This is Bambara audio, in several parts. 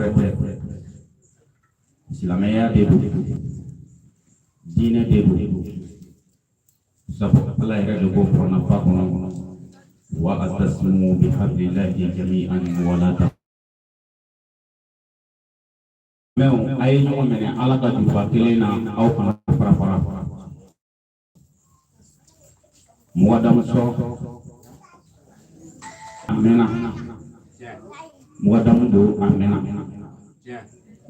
Dɔwɛrɛ tɛ, silamɛya de don, diinɛ de don. Sabu Ala yɛrɛ de ko kuranɛba kɔnɔ: wa atasimu bihablillahi jami'an wala ta mɛ a ye ɲɔgɔn minɛ Ala ka juruba kelen na, aw kana fara fara. Mugadamu sɔ a mɛnna, mugadamu don a mɛnna.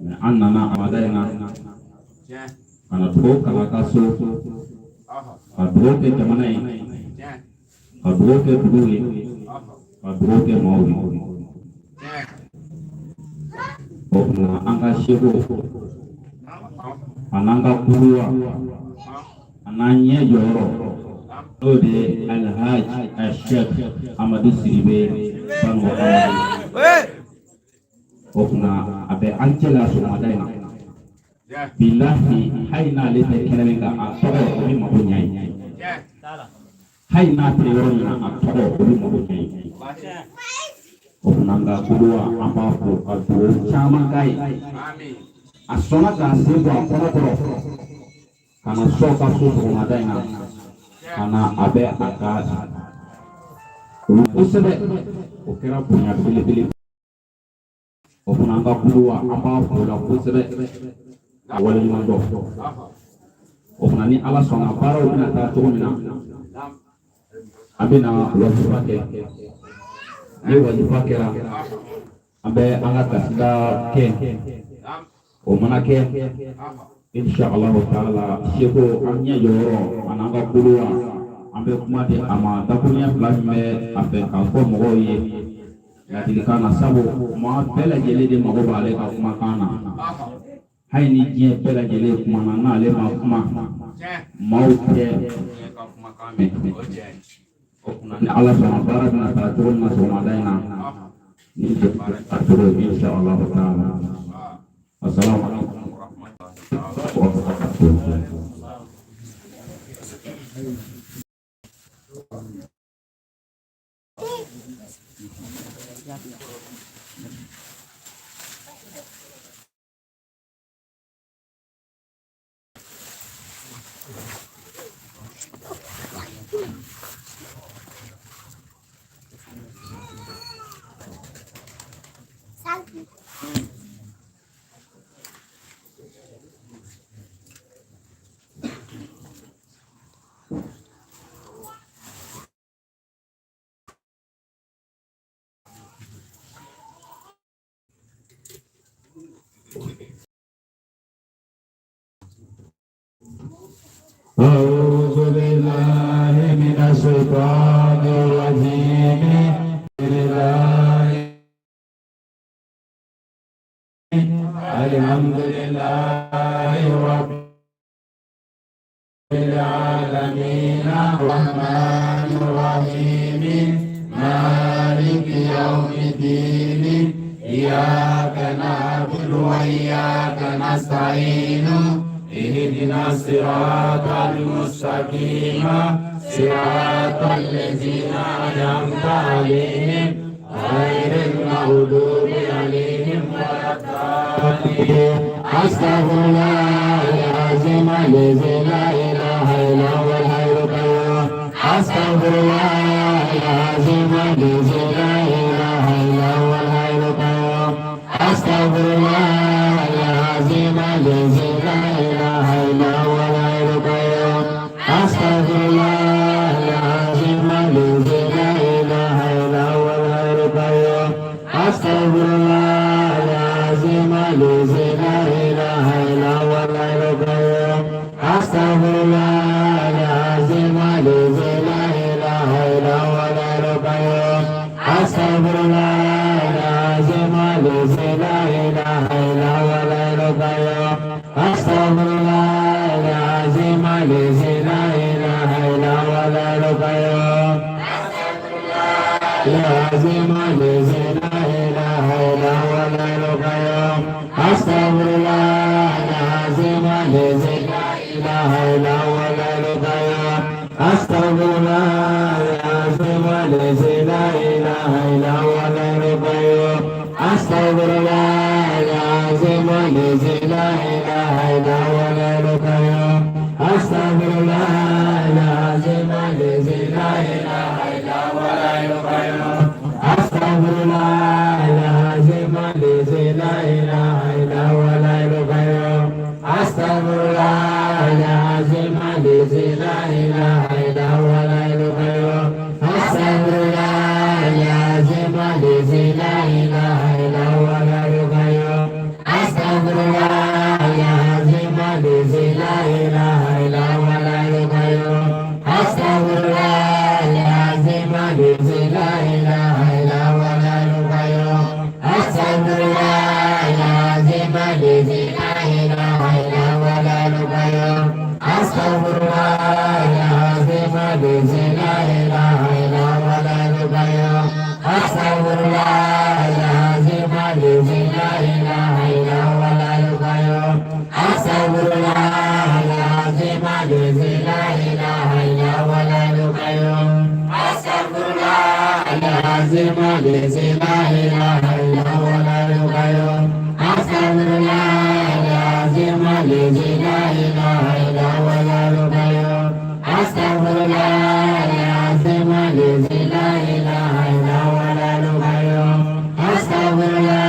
Mɛ an nana a da in na ka na dugawu k'ala ka so, ka dugawu kɛ jamana ye, ka dugawu kɛ duguw ye, ka dugawu kɛ maaw ye. O tuma an ka seko a n'an ka kuruwa a n'an ɲɛ jɔyɔrɔ, n'o de ye Alhaji Ashek Amadu Sidibe Banu Amadu. O tuma a bɛ an cɛ la sɔgɔmada in na. Bilahi, hali n'ale tɛ kɛnɛ min kan, a tɔgɔ o bɛ mago ɲɛ ye. Hali n'a tɛ yɔrɔ min na, a tɔgɔ o bɛ mago ɲɛ ye. O tuma an ka kuruwa, an b'a fo ka dugawu caman k'a ye. A sɔnna k'a sen bɔ a kɔnɔ kɔrɔ ka na sɔ ka so sɔgɔmada in na, ka na a bɛ a ka kosɛbɛ. O kɛra bonya belebele. O fana an ka kuruwa, an b'a fo la kosɛbɛ, a waleɲuman dɔn. O fana ni Ala sɔnna, baaraw bɛna taa cogo min na, an bɛna wajifa kɛ. Ni wajifa kɛra, an bɛ an ka kasida kɛ. O mana kɛ, insha Allahu taala, seko an ɲɛ jɔyɔrɔ ani an ka kuruwa, an bɛ kuma di a ma dakuruɲɛ fila min bɛ a fɛ k'a fɔ mɔgɔw ye ladilikan na. Sabu maa bɛɛ lajɛlen de mago b'ale ka kumakan na. Hali ni diɲɛ bɛɛ lajɛlen kumana, n'ale ma kuma, maaw tɛ ka kumakan mɛn. Ni Ala sɔnna, baara bɛna taa cogo min na sɔgɔmada in na, ni a cogo ye, insha Allahu taala. Assalamu alaikum wa rahmatullahi wa barakatuh. أعوذ بالله من الشيطان الرجيم. لله الحمد لله رب العالمين الرحمن الرحيم مالك يوم الدين إياك نعبد وإياك نستعين اهدنا الصراط المستقيم صراط الذين أنعمت عليهم غير المغضوب عليهم ولا الضالين. أستغفر الله العظيم الذي لا إله إلا هو الحي القيوم. أستغفر الله العظيم الذي لا إله إلا هو الحي القيوم. أستغفر الله العظيم الذي لا إله إلا هو الحي القيوم. أستغفر الله العظيم الذي لا إله إلا هو الحي القيوم. أستغفر الله العظيم الذي لا إله إلا هو الحي القيوم. أستغفر الله العظيم الذي لا إله إلا هو الحي القيوم. أستغفر الله العظيم الذي لا إله إلا هو الحي القيوم. أستغفر الله العظيم الذي لا إله إلا هو الحي القيوم. العظيم الذي لا إله إلا هو الحي القيوم. أستغفر الله العظيم الذي لا إله إلا هو الحي القيوم. أستغفر الله العظيم الذي لا إله إلا هو الحي القيوم. أستغفر الله. الذي لا إله إلا هو الحي القيوم. أستغفر الله العظيم الذي لا إله إلا هو الحي القيوم. أستغفر الله العظيم الذي لا إله إلا هو الحي القيوم. أستغفر الله العظيم الذي لا إله إلا هو الحي القيوم. أستغفر الله العظيم الذي لا إله إلا هو الحي القيوم. أستغفر الله العظيم الذي لا إله إلا هو الحي القيوم. أستغفر الله العظيم الذي لا إله إلا هو الحي القيوم. أستغفر الله العظيم الذي لا إله إلا هو الحي القيوم. أستغفر الله العظيم الذي لا إله إلا هو الحي القيوم. أستغفر الله العظيم الذي لا إله إلا هو الحي القيوم. أستغفر الله العظيم الذي لا إله إلا هو الحي القيوم. أستغفر الله العظيم الذي لا إله إلا هو الحي القيوم. أستغفر الله العظيم الذي لا إله إلا هو الحي القيوم. أستغفر الله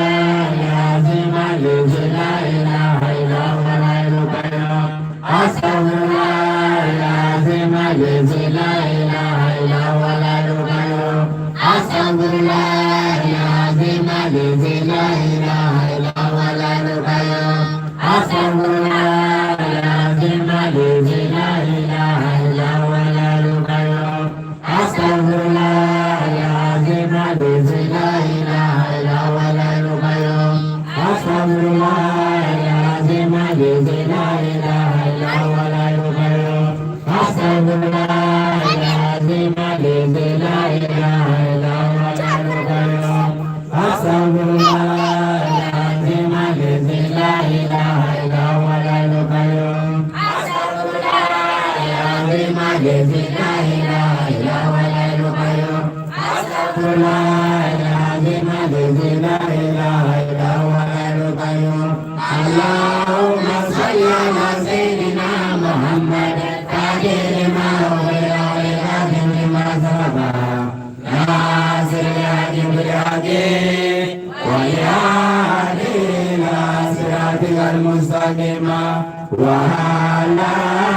العظيم الذي لا إله إلا هو الحي القيوم. أستغفر الله العظيم الذي لا إله إلا هو الحي القيوم. أستغفر الله العظيم الذي لا إله إلا هو الحي القيوم. أستغفر الله العظيم الذي لا إله إلا هو الحي القيوم. أستغفر الله العظيم الذي لا إله إلا هو الحي القيوم. أستغفر الله العظيم الذي لا إله إلا هو الحي القيوم. أستغفر الله العظيم الذي لا إله إلا هو الحي القيوم. أستغفر الله العظيم الذي لا إله إلا هو الحي القيوم. أستغفر الله العظيم الذي لا إله إلا هو الحي القيوم. أستغفر الله العظيم الذي لا إله إلا هو الحي القيوم. أستغفر الله العظيم الذي لا إله إلا هو الحي القيوم. اللهم صل على سيدنا محمد فاتح لما أغلق والخاتم لما سبق ناصر الحق بالحق والهادي إلى صراطك المستقيم وعلى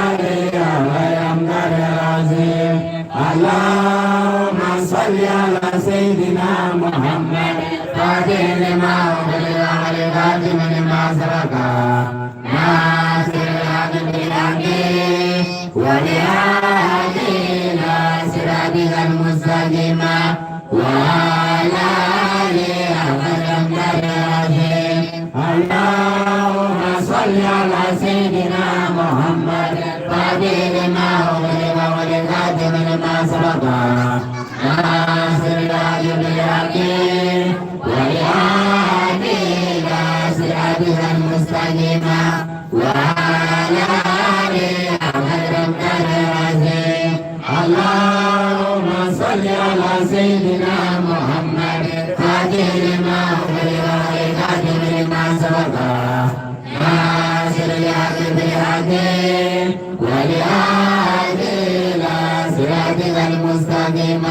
آله حق العظيم. اللهم صل على سيدنا محمد فاتح لما أغلق والخاتم لما سبق ناصر الحق بالحق والهادي إلى صراطك المستقيم وعلى آله حق العظيم. اللهم صل على سيدنا محمد فاتح لما أغلق والخاتم لما سبق ناصر الحق بالحق والهادي إلى صراطك المستقيم وعلى آله حق العظيم. اللهم صل على سيدنا محمد فاتح لما أغلق والخاتم لما سبق ناصر الحق بالحق والهادي إلى صراطك المستقيم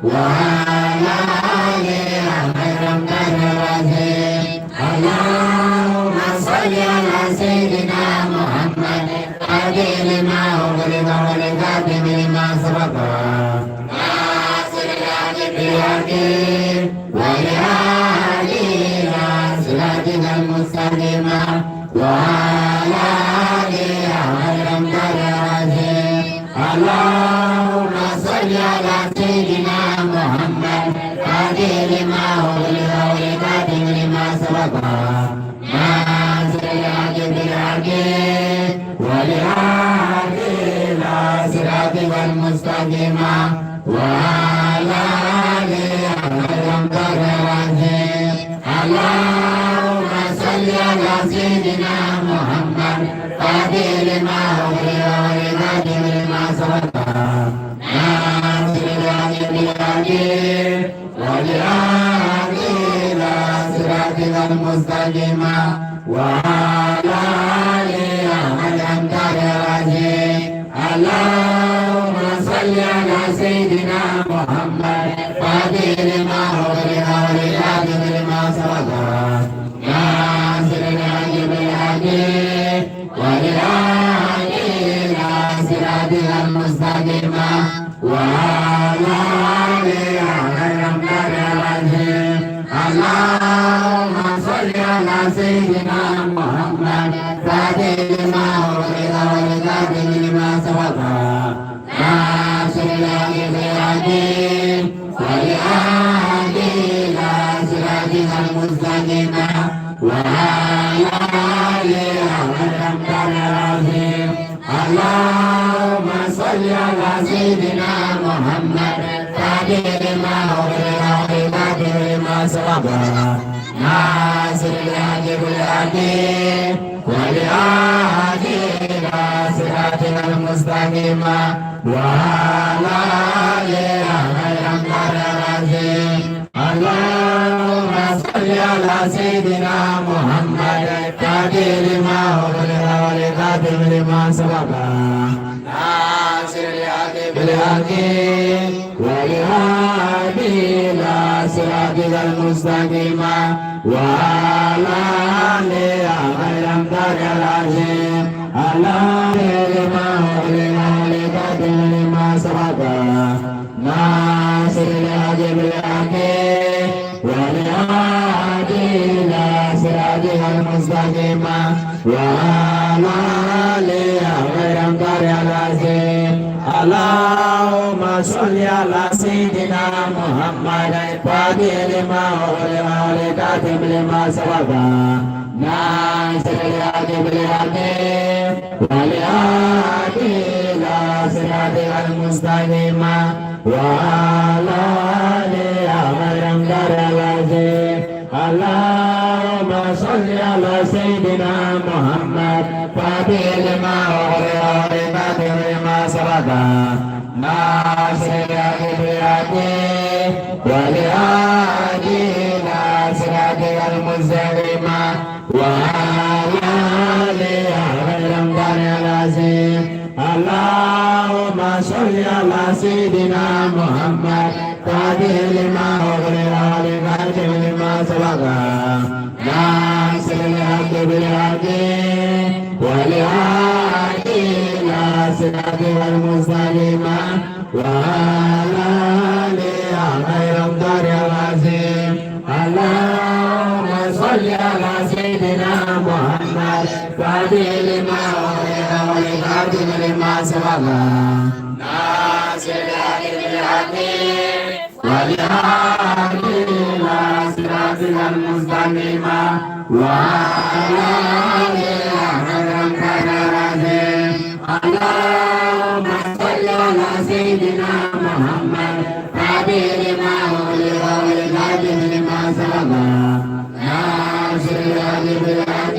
وعلى آله حق العظيم. اللهم صل على سيدنا محمد فاتح لما أغلق والخاتم لما سبق ناصر الحق بالحق والهادي إلى صراطك المستقيم وعلى آله حق العظيم. اللهم صل على سيدنا محمد فاتح لما أغلق والخاتم لما سبق ناصر الحق بالحق والهادي إلى صراطك المستقيم وعلى آله حق العظيم. اللهم صل على سيدنا محمد فاتح لما أغلق والخاتم لما سبق ناصر الحق بالحق والهادي إلى صراطك صراطك المستقيم وعلى آله حق العظيم. اللهم صل على سيدنا محمد فاتح لما أغلق والخاتم لما سبق ناصر الحق بالحق والهادي إلى صراطك المستقيم وعلى آله حق العظيم. اللهم صل على سيدنا محمد فاتح لما أغلق والخاتم لما سبق ناصر الحق بالحق والهادي إلى صراطك المستقيم وعلى آله حق العظيم. اللهم صل على سيدنا محمد فاتح لما أغلق والخاتم لما سبق ناصر الحق بالحق والهادي إلى صراطك المستقيم وعلى آله حق العظيم. اللهم صل على سيدنا محمد فاتح لما أغلق والخاتم لما سبق ناصر الحق بالحق والهادي إلى صراطك المستقيم وعلى آله حق العظيم. اللهم لما أغلق والخاتم لما سبق ناصر الحق بالحق والهادي إلى صراطك المستقيم وعلى آله حق العظيم. اللهم صل على سيدنا محمد فاتح لما أغلق والخاتم لما سبق ناصر الحق بالحق والهادي إلى صراطك المستقيم وعلى آله حق العظيم. اللهم صل على سيدنا محمد فاتح لما أغلق والخاتم لما سبق ناصر الحق بالحق والهادي إلى صراطك المستقيم وعلى آله حق العظيم. اللهم صل على سيدنا محمد فاتح لما أغلق والخاتم لما سبق ناصر الحق بالحق والهادي إلى صراطك المستقيم وعلى آله حق العظيم. اللهم صل على سيدنا محمد فاتح لما أغلق والخاتم لما سبق ناصر الحق بالحق والهادي إلى صراطك المستقيم وعلى آله حق العظيم. اللهم صل على سيدنا محمد فاتح لما أغلق والخاتم لما سبق ناصر الحق بالحق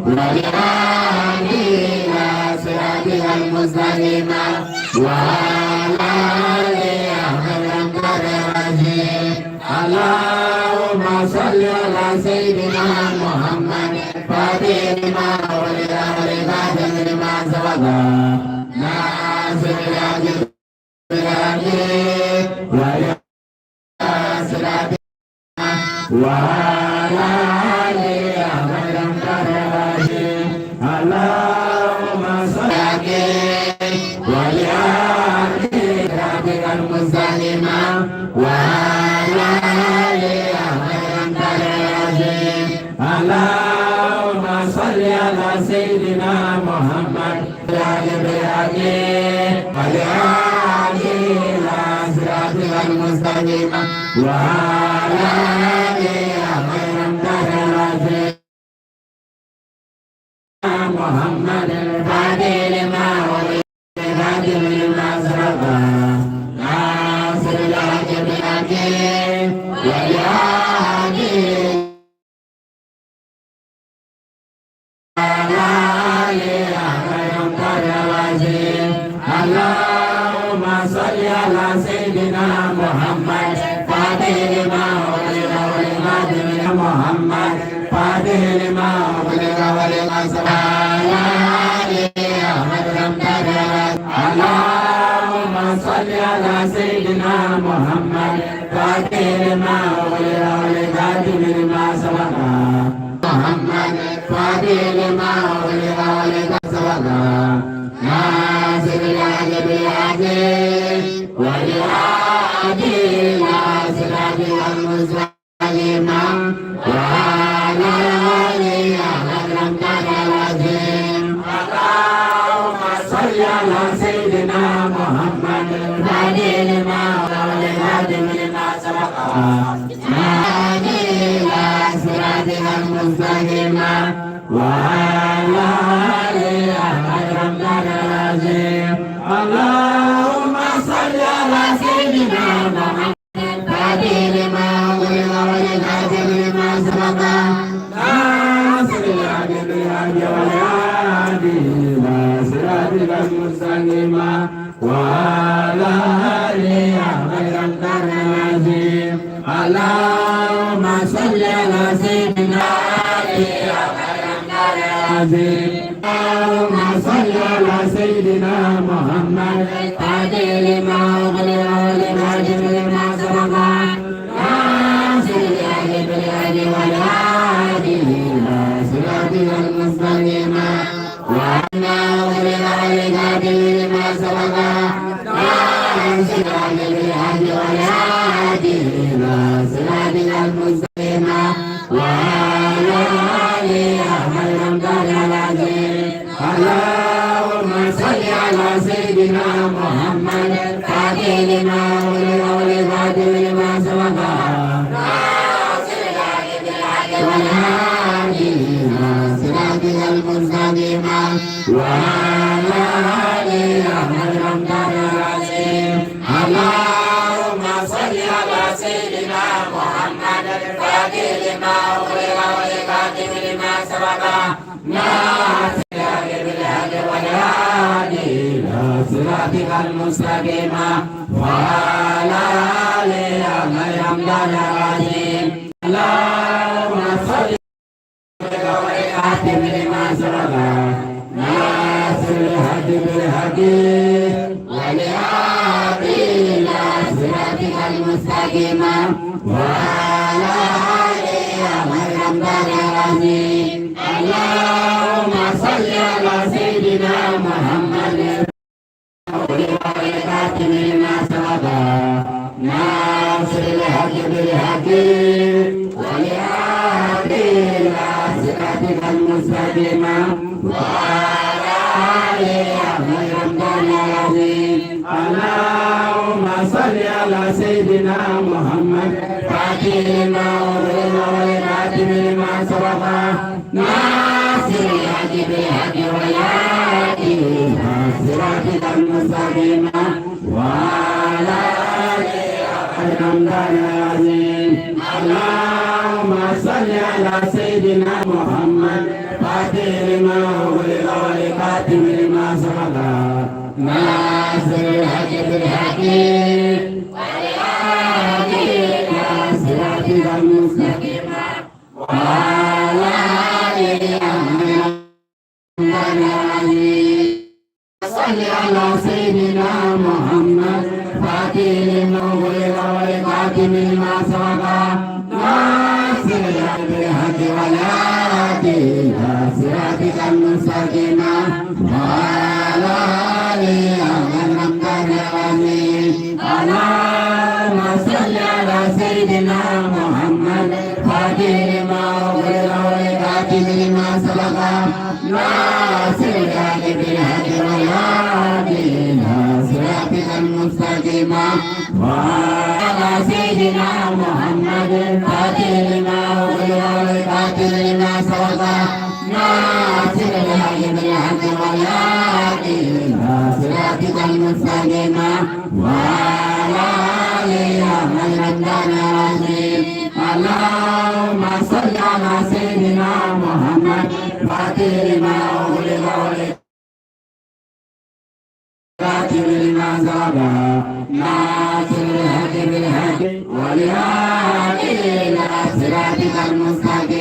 والهادي إلى صراطك المستقيم وعلى آله حق العظيم. اللهم صل على سيدنا محمد فاتح لما أغلق والخاتم لما سبق ناصر الحق بالحق والصراط وعلى آله حق العظيم. اللهم صل والهادي صراطك المستقيم وعلى آله حق العظيم. اللهم صل على سيدنا محمد بالحق والهادي إلى صراطك المستقيم وعلى آله حق العظيم. محمد الفاتح لما أغلق والخاتم لما سبق ناصر الحق بالحق والهادي إلى آله حق العظيم. اللهم صل على سيدنا محمد فاتح لما أغلق والخاتم لما محمد محمد فاتح لما أغلق ولما سبق اللهم صل على سيدنا محمد فاتح لما أغلق ولخاتم لما سبق محمد فاتح لما أغلق ولما سبق ناصر الحق بالحق والهادي إلى صراطك المستقيم وعلى آله حق العظيم. اللهم صل على سيدنا محمد فاتح لما ولخاتم لما سبق هادي إلى صراطك المستقيم وعلى آله حق العظيم. اللهم صل على سيدنا محمد فاتح لما أغلق ولخاتم لما سبق ناصر الحق بالحق والهادي إلى صراطك المستقيم وعلى آله خير العظيم. اللهم صل على سيدنا العظيم. اللهم صل على سيدنا محمد فاتح لما أغلق ولخاتم لما سبق ناصر الحق بالحق والهادي إلى صراطك المستقيم وعلى أغلق ولخاتم لما سبق ناصر الحق بالحق والهادي إلى صراطك المستقيم وعلى آله العظيم. اللهم صل على سيدنا محمد فاتح لما أغلق ولخاتم لما سبق ناصر الحق بالحق والهادي إلى صراطك المستقيم وعلى آله العظيم. اللهم صل على سيدنا محمد فاتح لما أغلق ولخاتم لما سبق ناصر الحق بالحق والهادي إلى صراطك المستقيم وعلى آله العظيم. اللهم صل ولخاتم لما سبق ناصر الحق بالحق والهادي إلى صراطك المستقيم وعلى آله العظيم. اللهم صل على سيدنا محمد ولخاتم لما سبق ناصر الحق بالحق والهادي إلى صراطك المستقيم وعلى آله العظيم. اللهم صل على سيدنا محمد فاتح لما أغلق ولخاتم لما سبق ناصر الحق بالحق والهادي إلى صراطك المستقيم وعلى آله العظيم. اللهم صل على سيدنا محمد فاتح لما أغلق ولخاتم لما سبق ناصر الحق بالحق والهادي إلى صراطك المستقيم وعلى آله العظيم. صل على سيدنا محمد فاتح لما أغلق ولخاتم لما سبق ناصر الحق بالحق والهادي إلى صراطك المستقيم وعلى آله العظيم. اللهم صل على سيدنا محمد فاتح لما أغلق ولخاتم لما سبق ناصر الحق بالحق والهادي إلى صراطك المستقيم وعلى سيدنا محمد فاتح لما أغلق ولخاتم لما سبق ناصر الحق بالحق والهادي إلى صراطك المستقيم وعلى آله العظيم. اللهم صل على سيدنا محمد فاتح لما أغلق ولخاتم لما سبق ناصر الحق بالحق والهادي إلى صراطك المستقيم.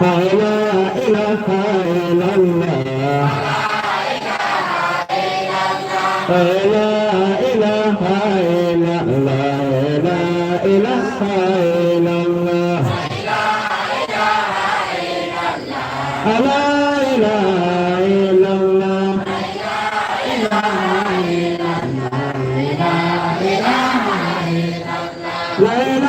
لا إله إلا الله لا إله إلا الله لا إله إلا الله لا إله إلا الله لا إله إلا الله لا إله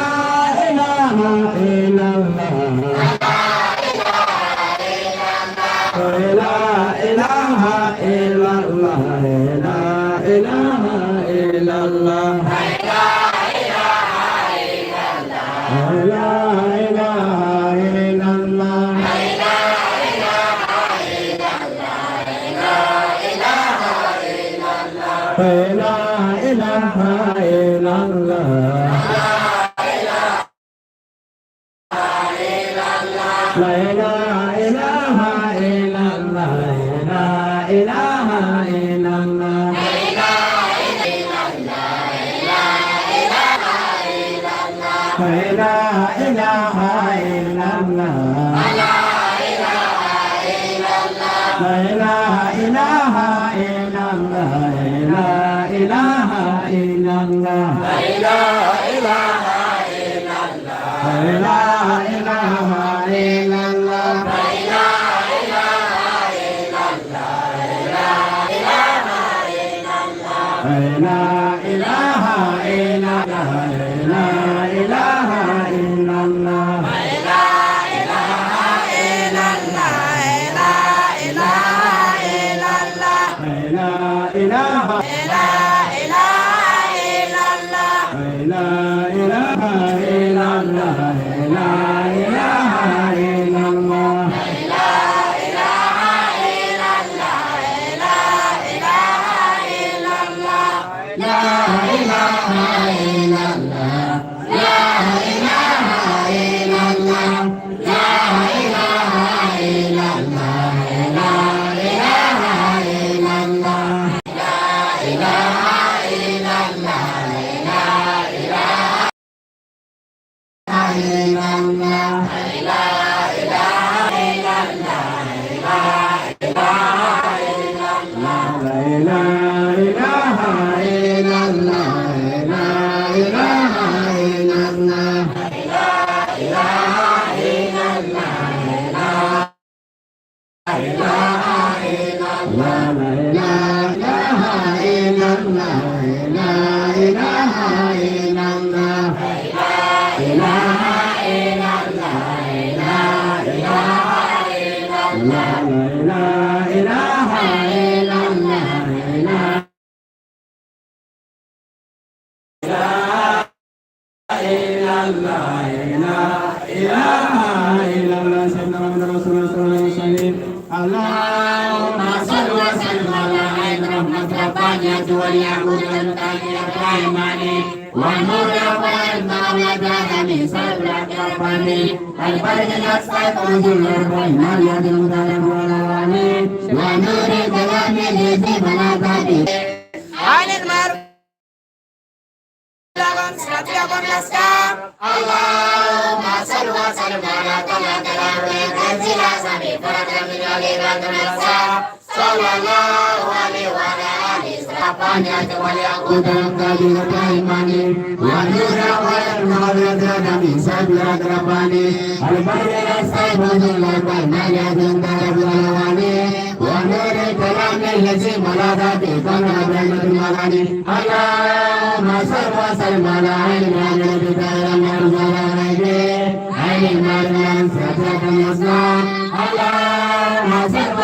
إلا الله لا إله إلا الله لا إله إلا الله لا إله إلا الله لا إله إلا الله لا إله إلا الله لا إله إلا الله لا إله إلا الله لا إله إلا الله لا إله إلا الله لا إله إلا الله لا إله إلا الله لا إله لا إله إلا الله لا إله إلا الله لا إله إلا الله لا إله إلا الله لا إله إلا الله لا إله إلا الله لا إله إلا الله لا إله إلا الله لا إله إلا الله لا إله إلا الله لا إله إلا الله لا إله إلا الله لا إلا الله لا إله إلا الله سيدنا محمد رسول الله صلى الله عليه وسلم اللهم صل وسلم على عين رحمة ربانية وليعبد الرحمن والنور ونور الكلام الذي بلغ عن المر لهم سنة لهم لسكا اللهم صل وسلم على طلعة الأرض تنزيل سمي فرد من علي صلى الله عليه وعلى آله ربانية والياقوت القادرة الإيمان ونور والمغفرة من سبيل رباني البر الصيب ونور الكلام الذي ملاذ به قلب المغاني اللهم صل وسلم على علم اللهم صل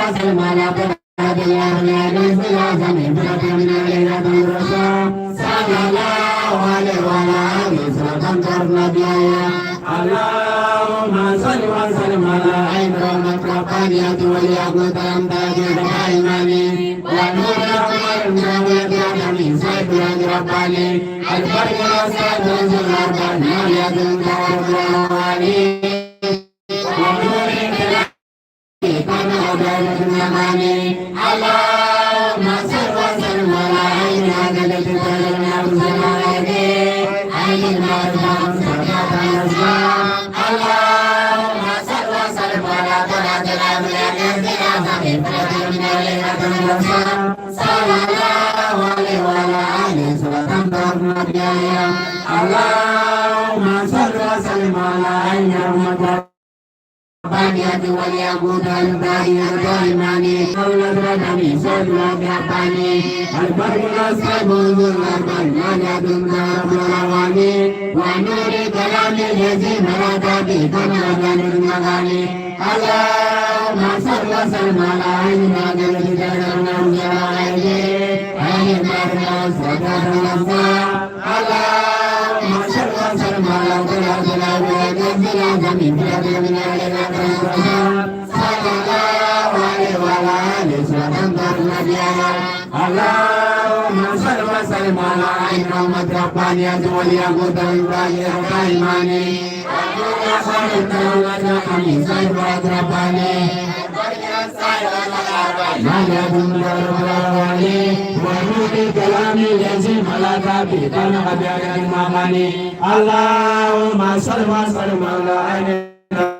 وسلم على اللهم صل وسلم على عين رحمة ربانية والياقوت الأمداد الإيمان ونور الرحمن من سيف رباني البرق والسيف ونور الكلام اللهم صل وسلم على عين هذا الذي عين اللهم صل وسلم اللهم صل وسلم على عين رحمة ربانية والياقوت الباهية الإيماني قول الردمي سر رباني البر الصيب ذو الأربع لا رب الأواني ونور كلام الذي مراد به كما المغاني. اللهم صل وسلم على عين نادر اللهم صل وسلم على اللهم صل وسلم على عين رحمة ربانية والياقوت الباهية الإيماني اللهم صل وسلم على عين اللهم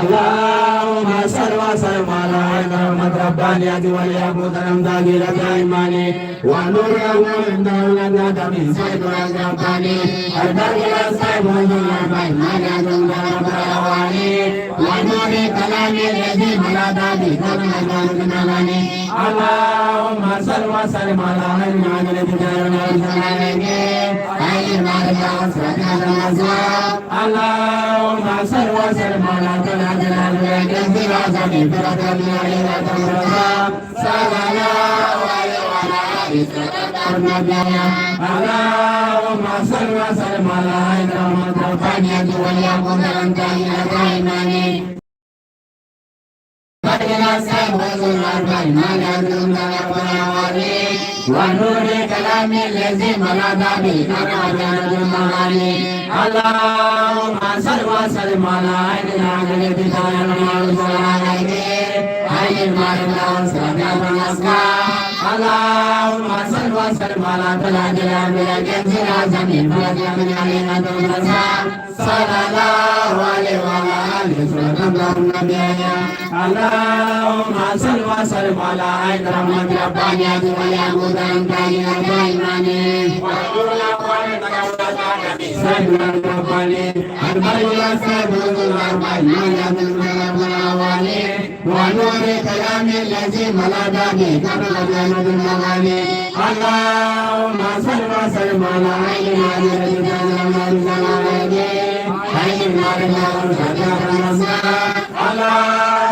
اللهم صل وسلم على عين رحمة ربانية والياقوت الأمداد الإيماني ونور الأولاد من سيد الرباني البر الصيب ونور كلام الذي ملأ به اللهم صل وسلم على عين اللهم صل وسلم على اللهم صل وسلم على عين رحمة ربانية والياقوت الإيماني ونور كلام الذي ملأ به اللهم صل وسلم على عين اللهم صل وسلم على صلى الله عليه وعلى آله وسلم. اللهم صل وسلم على عين رحمة ربانية والياقوت الإيماني ونور كلام الذي ملأ به اللهم صل وسلم على عين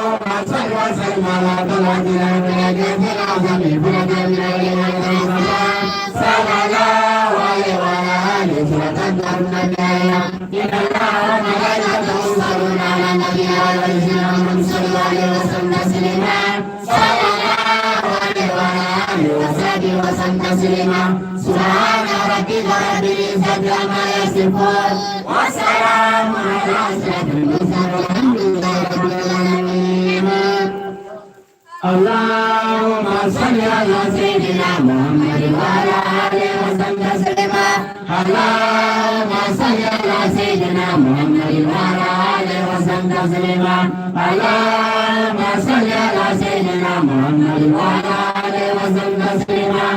اللهم صل وسلم على صلى الله عليه وعلى آله وسلم. إن الله وملائكته يصلون على النبي والذين آمنوا صلوا عليه وسلم تسليما. صلى الله عليه وعلى آله وصحبه وسلم تسليما. سبحان ربك رب العزة عما يصفون وسلام على أشرف المرسلين والحمد لله رب العالمين. اللهم صل على سيدنا محمد وعلى آله وسلم تسليما. اللهم صل على سيدنا محمد وعلى آله وسلم تسليما. اللهم صل على سيدنا محمد وعلى آله وسلم تسليما.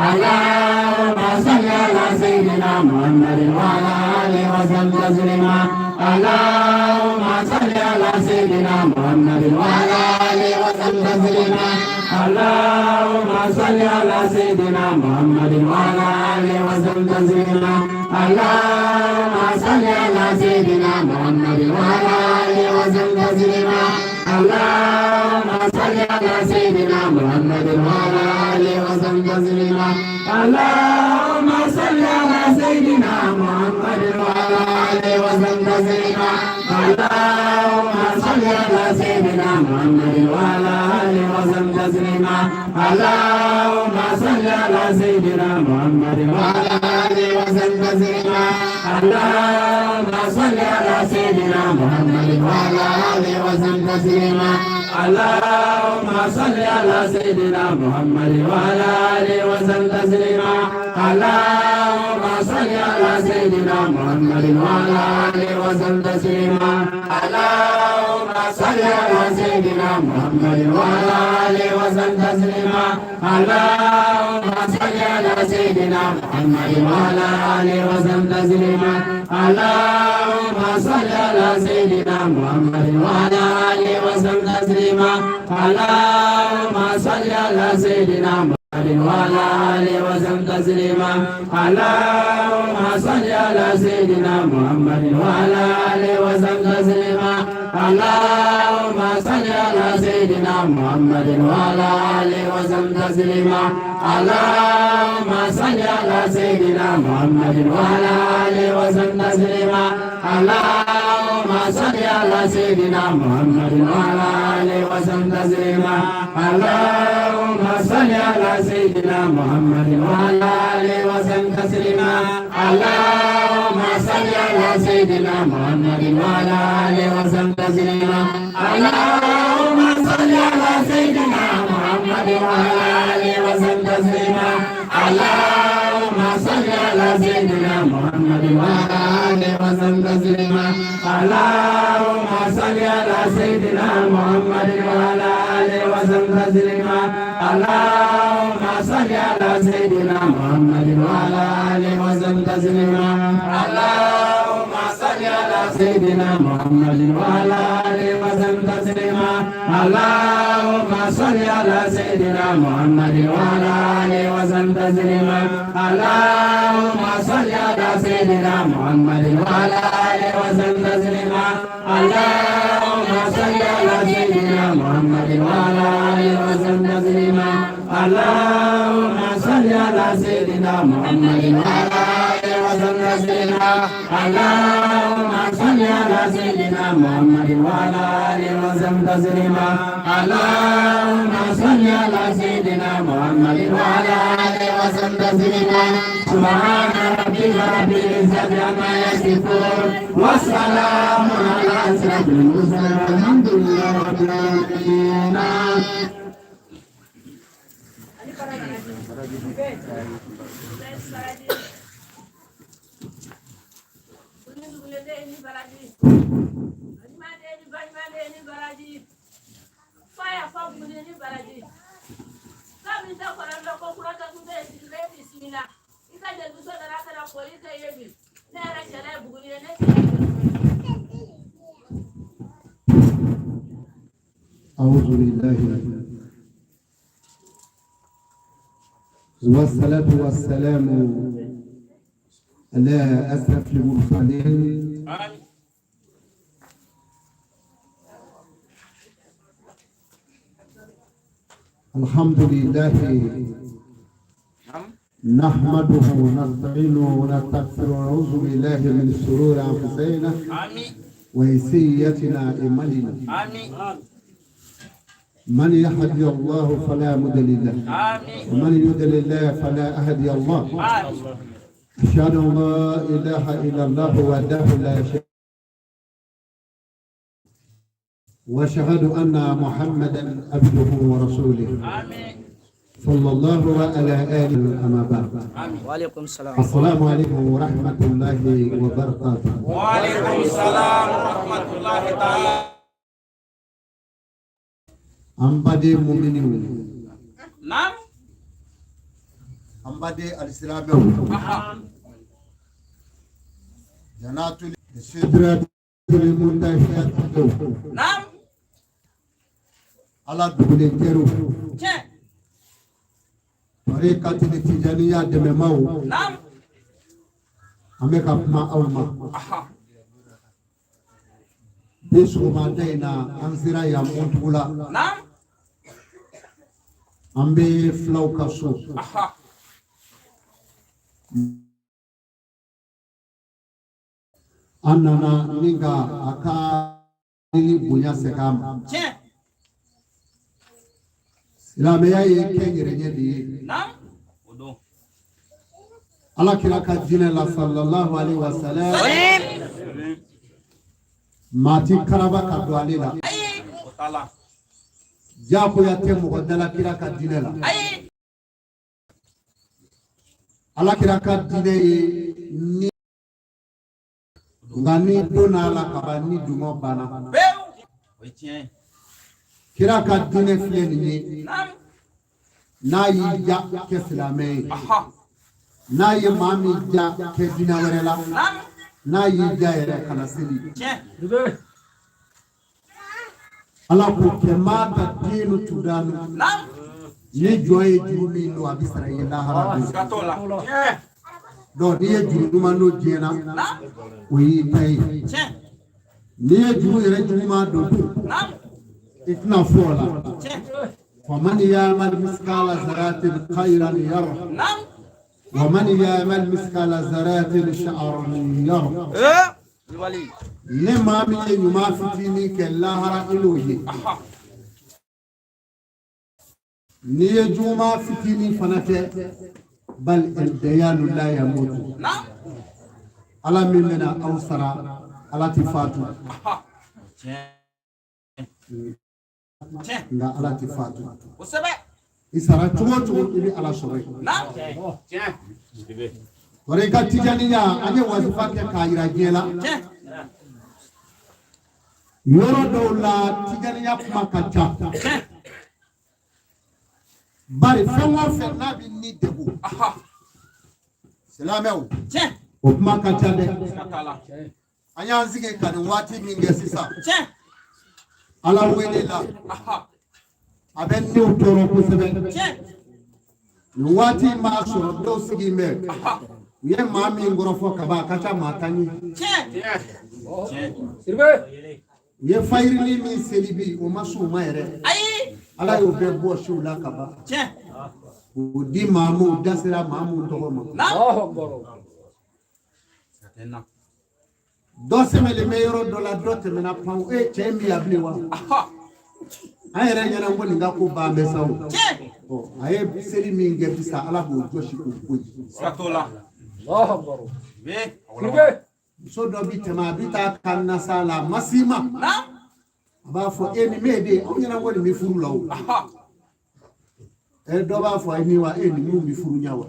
اللهم صل على سيدنا محمد وعلى آله وسلم تسليما. اللهم صل على سيدنا محمد وعلى آله وسلم تسليما. اللهم صل على سيدنا محمد وعلى آله وسلم تسليما. اللهم صل على سيدنا محمد وعلى آله وسلم تسليما. اللهم صل على سيدنا محمد وعلى آله وسلم تسليما. اللهم صل على سيدنا محمد وعلى آله وسلم تسليما. اللهم صل على سيدنا محمد وعلى آله وسلم تسليما. اللهم صل على سيدنا محمد وعلى آله وسلم تسليما. اللهم صل على سيدنا محمد وعلى آله وسلم تسليما. اللهم صل على سيدنا محمد وعلى آله وسلم تسليما. اللهم صل على سيدنا محمد وعلى آله وسلم تسليما. اللهم صل على سيدنا محمد وعلى آله وسلم تسليما. اللهم صل على سيدنا محمد وعلى آله وسلم تسليما. اللهم صل على سيدنا محمد وعلى آله وسلم تسليما. اللهم صل على سيدنا محمد وعلى آله وسلم تسليما. اللهم صل على سيدنا محمد وعلى آله وسلم تسليما. اللهم صل على سيدنا محمد وعلى آله وسلم تسليما. اللهم صل على سيدنا محمد وعلى آله وسلم تسليما. اللهم صل على سيدنا محمد وعلى آله وسلم تسليما. اللهم صل على سيدنا محمد وعلى آله وسلم تسليما. اللهم صل على سيدنا محمد وعلى آله وسلم تسليما. اللهم صل على سيدنا محمد وعلى آله وسلم تسليما. اللهم صل على سيدنا محمد وعلى آله وسلم تسليما. اللهم صل على سيدنا محمد وعلى آله وسلم تسليما. اللهم صل على سيدنا محمد وعلى آله وسلم تسليما. اللهم صل على سيدنا محمد وعلى آله وسلم تسليما. اللهم صل على سيدنا محمد وعلى آله وسلم تسليما. اللهم صل على سيدنا محمد وعلى آله وسلم تسليما. اللهم صل على سيدنا محمد وعلى آله وسلم تسليما. اللهم صل على سيدنا محمد وعلى آله وسلم تسليما. اللهم صل على سيدنا محمد وعلى آله وسلم تسليما. اللهم صل على سيدنا محمد وعلى آله وسلم تسليما. سبحان ربك رب العزة عما يصفون، والسلام على أشرف المرسلين، والحمد لله رب العالمين. أعوذ بالله، والصلاة والسلام على أشرف المرسلين، الحمد لله نحمده ونستعينه ونستغفره ونعوذ بالله من شرور أنفسنا وسيئاتنا أعمالنا. من يهدي الله فلا مضل له، ومن يضلل الله فلا هادي الله. أشهد أن لا إله إلا الله وحده لا شريك، وأشهد أن محمدا عبده ورسوله صلى الله على آله. أما بعد. وعليكم السلام. السلام عليكم ورحمة الله وبركاته. وعليكم السلام ورحمة الله تعالى. An baden muminiw, Naam. An baden alisilamɛw, janatul sidratul muntaha, Naam. Ala dugulen teriw, Tiɲɛ. Tarikatul tijaniya dɛmɛmaw, Naam. An bɛ ka kuma aw ma. Bi sɔgɔmada in na an sera yan Mɔntugula. An bɛ filaw ka so. An nana ni ka a ka ni bonya segin a ma. Silamɛya ye kɛnyɛrɛye de ye. Ala kira ka diinɛ la sallallahu alaihi wa sallam. Maa ti karaba ka don ale la. Jagoya tɛ mɔgɔ da la kira ka diinɛ la. Ala kira ka diinɛ ye ni nka n'i donna a la kaban ni dungɔ banna. Kira ka diinɛ filɛ nin ye, n'a y'i ja kɛ silamɛ ye, n'a ye maa min ja kɛ diinɛ wɛrɛ la, n'a y'i ja yɛrɛ kana seli. Ala ko kama tadinu tudanu, ni jɔn ye juru min don a bɛ sara i ye lahara don. Donc n'i ye juru ɲuman don diɲɛ na, o y'i ta ye. N'i ye juru yɛrɛ juguman don dun, i tɛna fɔ o la. Faman ya'mal miskala zaratin khayran yara wa man ya'mal miskala zaratin sharran yara. Ni maa min ye ɲuman fitinin kɛ lahara i n'o ye, n'i ye juguman fitinin fana kɛ, bal dayanu la yamutu, ala min bɛna aw sara, ala tɛ fatu, nka ala tɛ fatu. I sara cogo o cogo, i bɛ ala sɔrɔ yen. Wari i ka tijaniya, an ye wazifa kɛ k'a yira diɲɛ la. Yɔrɔ dɔw la tijaniya kuma ka ca, bari fɛn o fɛn n'a bɛ ni degun, silamɛw, o kuma ka ca dɛ. An y'an sigi ka nin waati min kɛ sisan ala wele la, a bɛ niw tɔɔrɔ kosɛbɛ. Nin waati in b'a sɔrɔ dɔw sigilen bɛ, u ye maa min kɔrɔfɔ ka ban, a ka ca maa tan ye. U ye fayirili min seli bi, o ma s'u ma yɛrɛ. Ala y'o bɛɛ bɔ siw la ka ban k'o di maa ma, u da sera maa mun tɔgɔ ma. Dɔ sɛmɛlen bɛ yɔrɔ dɔ la, dɔ tɛmɛna pan, e cɛ in bɛ yan bilen wa? An yɛrɛ ɲɛna ko nin ka ko ban bɛ sa o. A ye seli min kɛ bi sa, ala b'o jɔsi k'o bɔ yen. Muso dɔ bi tɛmɛ, a bi taa ka nasa la, a ma s'i ma, a b'a fɔ e nin m'e den, anw ɲɛna ko nin bɛ furu la o. Ɛ dɔ b'a fɔ a ye nin wa, e nin mun bɛ furu ɲɛ wa?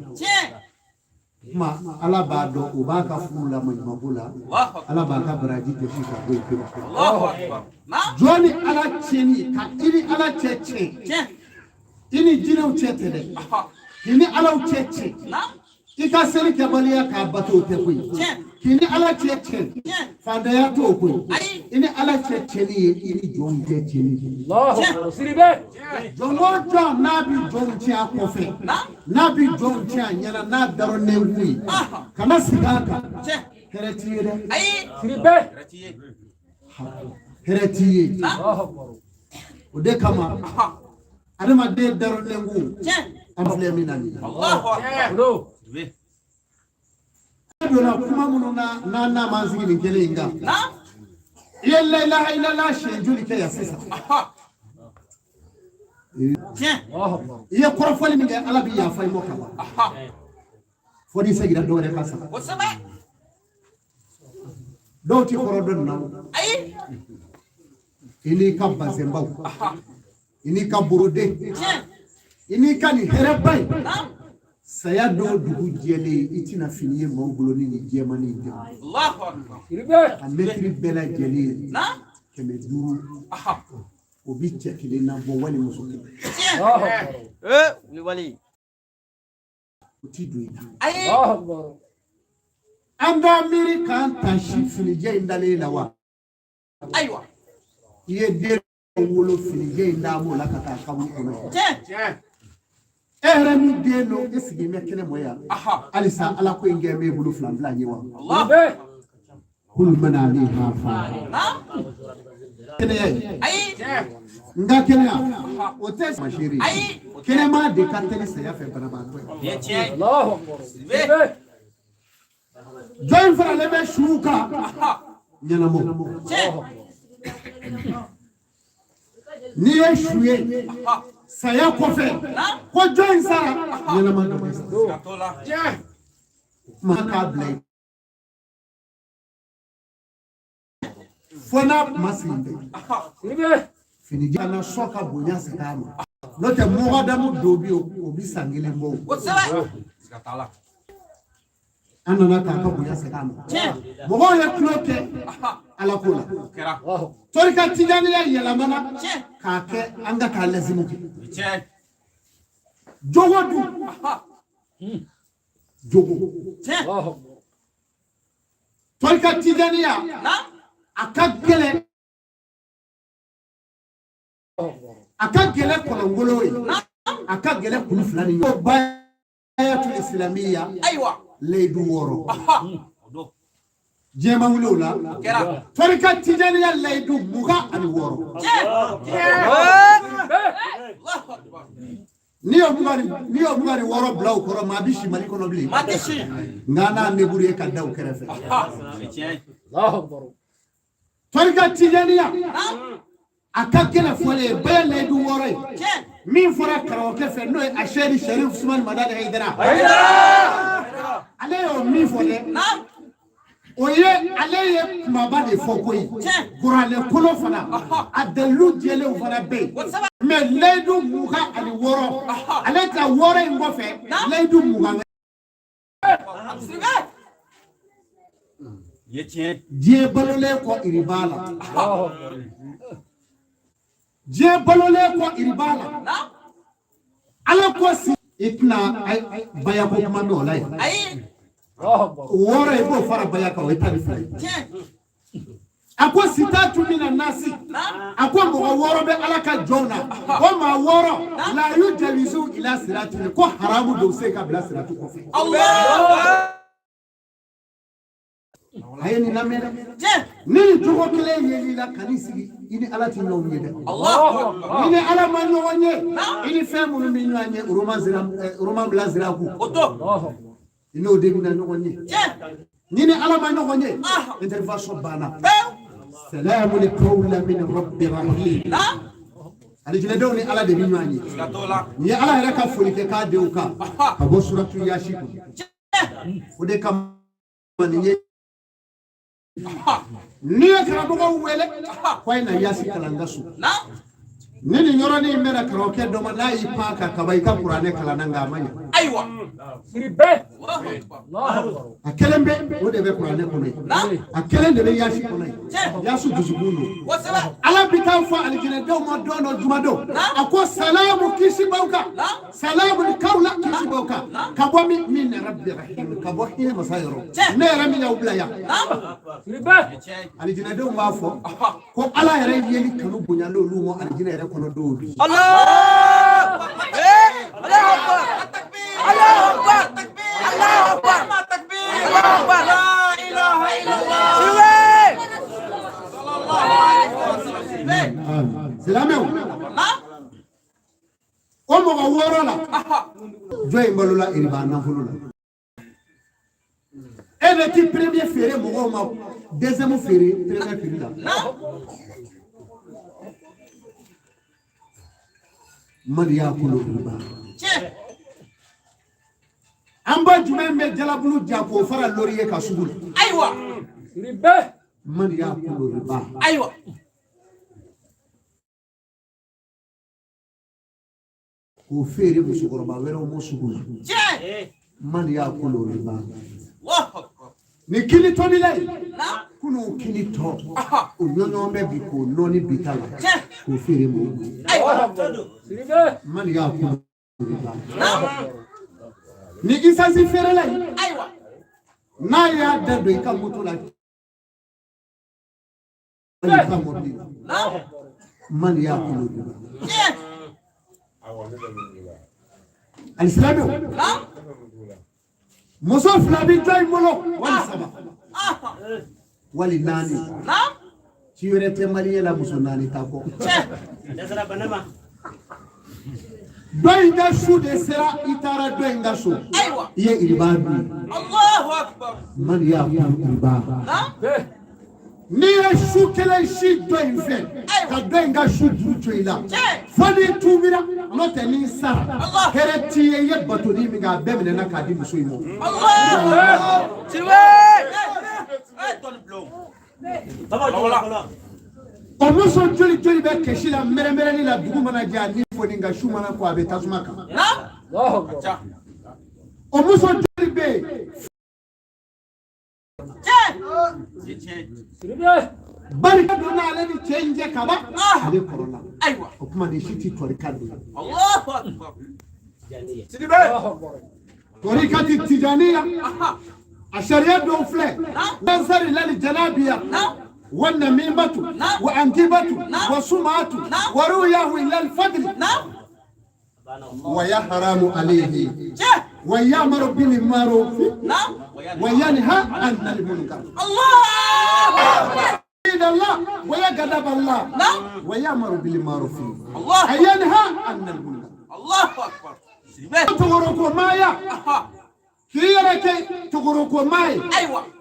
Kuma ala b'a dɔn o b'a ka furu la maɲumanko la, ala b'a ka baraji jɔsi ka bɔ yen pewu. Jɔn ni ala tiɲɛni ka i ni ala cɛ tiɲɛ, i ni jinɛw cɛ tɛ dɛ, k'i ni alaw cɛ tiɲɛ, i ka seli kɛbaliya k'a bato o tɛ koyi, k'i ni ala cɛ tiɲɛ, fantanya t'o koyi, i ni ala cɛ tiɲɛni ye i ni jɔnw cɛ tiɲɛni ye. Jɔn o jɔn n'a bi jɔnw tiɲɛ a kɔfɛ, n'a bi jɔnw tiɲɛ a ɲɛna, n'a darɔ nɛnkun ye, kana sigi a kan, hɛrɛ t'i ye dɛ, hɛrɛ t'i ye. O de kama adamaden darɔ nɛnkun, an filɛ min na nin ye. An donna kuma minnu na n'an n'a m'an sigi nin kelen in kan, i ye la ilaha illallah siɲɛ joli kɛ yan sisan? I ye kɔrɔfɔli min kɛ, ala bɛ yafa i ma ka ban, fo n'i seginna dɔ wɛrɛ kan sa. Dɔw ti kɔrɔ dɔn nin na o. I n'i ka bazɛnbaw, i n'i ka borode, i n'i ka nin hɛrɛba in, saya don dugu jɛlen, i tɛna fini ye maaw bolo ni nin jɛman in tɛ. A mɛtiri bɛɛ lajɛlen 500, o bi cɛ kelen na bɔ wali muso kelen. Wulibali. O ti don i la. An b'a miiri k'an ta si finijɛ in dalen la wa? Ayiwa. I ye den wolo finijɛ in d'a m'o la ka taa kaburu kɔnɔ. E yɛrɛ min den don, e sigilen bɛ kɛnɛ mɔ yan. Halisa ala ko in kɛ b'e bolo fila fila ye wa? Kulu man alayha fan. Kɛnɛya ye n ka kɛnɛya o tɛ masiri ye kɛnɛma de ka teli saya fɛ banabaatɔ ye jɔn in faralen bɛ suw kan ɲɛnamɔ n'i ye su ye saya kɔfɛ ko jɔn in sara ɲɛnama dɔ bɛ sa kuma k'a bila yen fo n'a kuma sigi bɛ fini kana sɔn ka bonya segin a ma n'o tɛ mɔgɔdamu dɔw bɛ yen o bɛ san kelen bɔ o an nana k'a ka bonya segin a ma mɔgɔw ye tulo kɛ ala ko la tɔrika tijaniya yɛlɛmana k'a kɛ an ka k'a lazimu kɛ jogo dun jogo tɔrika tijaniya a ka gɛlɛn a ka gɛlɛn kɔnɔngolo ye a ka gɛlɛn kulu fila ni ɲɔgɔn bayatul islamiya layidu 6 diɲɛ ma wuli o la tɔrika tijaniya layidu 26 n'i y'o 26 bila u kɔrɔ maa bɛ si mali kɔnɔ bilen nka n'a neburu ye ka da u kɛrɛfɛ tɔrika tijaniya a ka gɛlɛn fɔlen ye bɛɛ layidu 6 ye min fɔra karamɔgɔkɛ fɛ n'o ye asɛri sɛrifu usumani madani hayidara ale y'o min fɔ dɛ o ye ale ye kumaba de fɔ koyi kuranɛ kolo fana a dalilu jɛlenw fana bɛ yen mɛ layidu 26 ale ta 6 in kɔfɛ layidu 20 diɲɛ balolen kɔ iriba la diɲɛ balolen kɔ iriba la ala ko si i tɛna baya ko kuma mɛn o la yen 6 i b'o fara baya kan o ye 12 ye a ko sitatu mina nasi a ko mɔgɔ 6 bɛ ala ka jɔnw na o maa 6 la yujawizu ila sirati ko haramu don se ka bila siratu kɔfɛ a ye nin lamɛn dɛ ni nin jogo kelen yel'i la kan'i sigi i ni ala tɛ ɲɔgɔn ye dɛ i ni ala ma ɲɔgɔn ye i ni fɛn minnu bɛ ɲɔgɔn ye roman bila zira kun i n'o de bɛna ɲɔgɔn ye ni ni ala ma ɲɔgɔn ye intervention banna salamu qawlan min rabbi rahim alijinɛdenw ni ala de bɛ ɲɔgɔn ye nin ye ala yɛrɛ ka foli kɛ k'a denw kan ka bɔ suratu yasi kɔnɔ o de kama nin ye n'i ye karamɔgɔw wele ko a ye na yasi kalan n ka so ni nin yɔrɔnin in bɛna karamɔgɔkɛ dɔ ma n'a y'i pan ka kaba i ka kuranɛ kalan na nka a ma ɲɛ ayiwa a kelen bɛ o de bɛ kuranɛ kɔnɔ yen a kelen de bɛ yasi kɔnɔ yen yasi dusukun don ala bɛ taa fɔ alijinɛdenw ma don dɔ juma don a ko salamu kisi b'aw kan salamu kawla kisi b'aw kan ka bɔ min min rabbi rahim ka bɔ hinɛ masa yɔrɔ ne yɛrɛ min y'aw bila yan alijinɛdenw b'a fɔ ko ala yɛrɛ yeli kanu bonyalen olu ma alijinɛ yɛrɛ kɔnɔ dɔw bi silamɛw o mɔgɔ 6 la jɔn in balola iriba nafolo la e bɛ t'i premier feere mɔgɔw ma deuxième feere premier prix la man yakulu riba an ba jumɛn bɛ jalabulu ja k'o fara laurier kan sugu la ayiwa man yakulu riba ayiwa k'o feere musokɔrɔba wɛrɛw ma sugu la man yakulu riba ni kini tobila ye kunu kini tɔ o ɲɔgɔn bɛ bi k'o nɔɔni bi ta la k'o feere mɔgɔw ma man yakulu riba ni isansi feerela ye n'a y'a da don i ka moto la i ka mobili la man yakulu riba alisilamɛw muso 2 bɛ jɔn in bolo wali 3 wali 4 Ci wɛrɛ tɛ maliyɛn la muso naani ta kɔ. Dɔ in ka su de sera, i taara dɔ in ka so, i ye iriba dun. Man y'a kun iriba. N'i ye su kelen si dɔ in fɛ ka dɔ in ka su juru to i la, fo n'i tuubira, n'o tɛ n'i sara, hɛrɛ t'i ye. I ye batoli min kɛ, a bɛɛ minɛna k'a di muso in ma. O muso joli joli bɛ kɛsi la, mɛrɛmɛrɛni la, dugu mana jɛ a ni foni, nka su mana ko a bɛ tasuma kan. O muso joli bɛ yen? Barika donna ale ni cɛ in cɛ kaban, ale kɔrɔla. O kuma nin si ti tɔrika don. Tɔrika ti tijaniya, a sariya dɔw filɛ: dansari lali janabiya والنميمة وأنكبة وسمعة ورؤياه إلى الفضل ويحرم عليه ويأمر بالمعروف وينهى عن المنكر. الله الله ويغضب الله ويأمر بالمعروف وينهى عن المنكر. الله أكبر. Togoroko maya k'i yɛrɛ kɛ togoroko maa ye.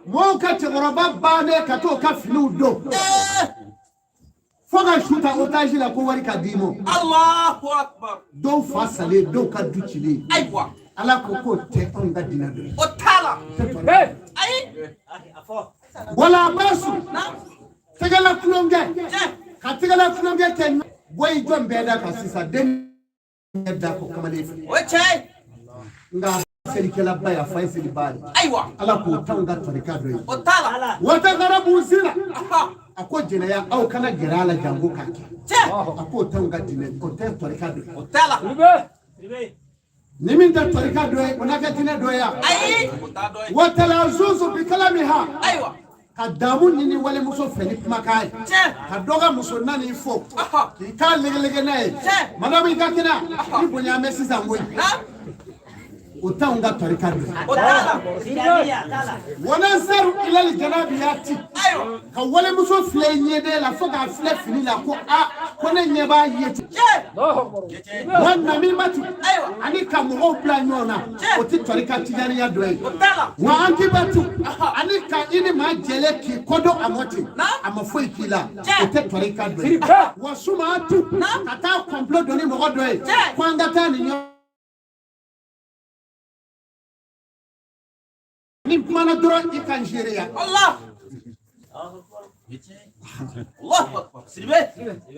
Mɔgɔw ka cɛkɔrɔba bannen ka t'o ka finiw don fo ka su ta otage la ko wari ka d'i ma. Dɔw fa salen, dɔw ka du cilen. Ala ko k'o tɛ anw ka diinɛ dɔ ye. O t'a la. Ayi. Wala basu tɛgɛla tulonkɛ ka tɛgɛla tulonkɛ kɛ bɔ i jɔn bɛɛ da kan sisan, den da ko kamalen fɛ. O ye tiɲɛ ye. Nka selikɛlaba ye, a fa ye seliba ye. Ayiwa. Ala k'o t'anw ka tarika dɔ ye. O t'a la. Wata garabu zina. A ko jɛnɛya, aw kana gɛrɛ a la jango k'a kɛ. A k'o t'anw ka diinɛ, o tɛ tarika dɔ ye. O t'a la. Ni min tɛ tarika dɔ ye, o n'a kɛ diinɛ dɔ ye wa? Ayi. O t'a dɔ ye. Watala zuzu bi kalami ha. Ayiwa. Ka damu ɲini walimuso fɛ ni kumakan ye. Ka dɔ ka muso naani fo k'i k'a legelege n'a ye. Madamu i ka kɛnɛ, i bonya bɛ sisan koyi. O t'anw ka tarika dɔ ye. O t'a la. Wanasaru ilali janabiyati. Ka walimuso filɛ i ɲɛden la fo k'a filɛ fini la ko a ko ne ɲɛ b'a ye ten. Wa namimatu ani ka mɔgɔw bila ɲɔgɔn na, o tɛ tarika tijaniya dɔ ye. Wa ankibatu ani ka i ni maa jɛlen k'i kɔdɔn a mɔ ten, a ma foyi k'i la, o tɛ tarika dɔ ye. Wa sumatu ka taa complot dɔ ni mɔgɔ dɔ ye ko an ka taa nin ɲɔgɔn. Ni kumana dɔrɔn i ka n seereya. Allah. Allahu akbar. Sidibe.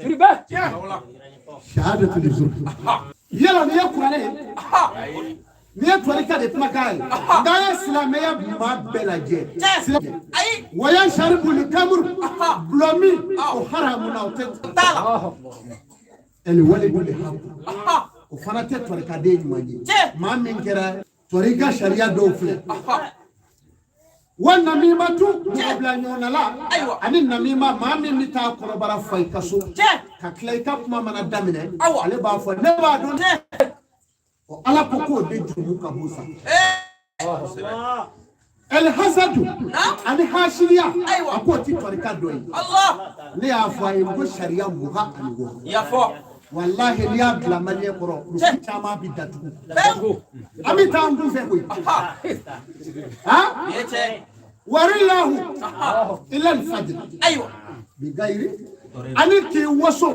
Sidibe. Shahadatu lizu. Yala nin ye kuranɛ ye. Nin ye tarika de kumakan ye. Nka an ye silamɛya maa bɛɛ lajɛ. Ayi. Waya saribu ni kamuru. Gulɔ min o haramu na, o tɛ. Ɛli walidu li haku. O fana tɛ tarikaden ɲuman ye. Maa min kɛra tarika sariya dɔw filɛ. Wa namimatu mɔgɔ bila ɲɔgɔn la ani namima, maa min bɛ taa kɔnɔbara fa i ka so ka tila i ka kuma mana daminɛ, ale b'a fɔ ne b'a dɔn. O Ala ko k'o de jurumu ka bon sa. El hasadu ani hasiliya, a k'o ti tarika dɔ ye. Ne y'a fɔ a ye ko sariya 26. Walahi n'i y'a bila maliyɛn kɔrɔ, muso caman bɛ datugu. An bɛ taa an kun fɛ koyi. Warilahu ilal fajr. Bi gayiri ani k'i waso.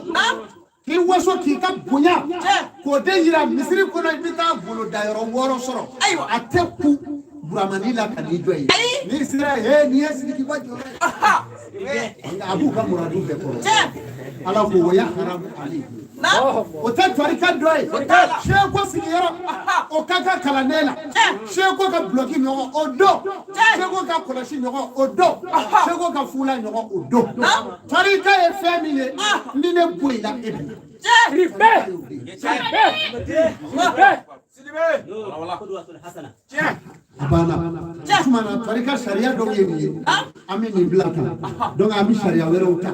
K'i waso k'i ka bonya k'o de yira misiri kɔnɔ, i bɛ taa goloda yɔrɔ 6 sɔrɔ. A tɛ ku buramani la ka n'i jɔ yen. N'i sera yen, n'i ye Sidikiba jɔyɔrɔ ye. A b'u ka muradu bɛɛ kɔrɔ. Ala ko o ya haramu ale. O tɛ tarika dɔ ye. Seko sigiyɔrɔ o ka kan kalanden la. Seko ka bulɔki ɲɔgɔn o don. Seko ka kɔlɔsi ɲɔgɔn o don. Seko ka fula ɲɔgɔn o don. Tarika ye fɛn min ye, ni ne bɔ i la e bɛ na. Sidibe. Sidibe. A banna. Tuma na tarika sariya dɔw ye nin ye. An bɛ nin bila tan. Donc an bɛ sariya wɛrɛw ta.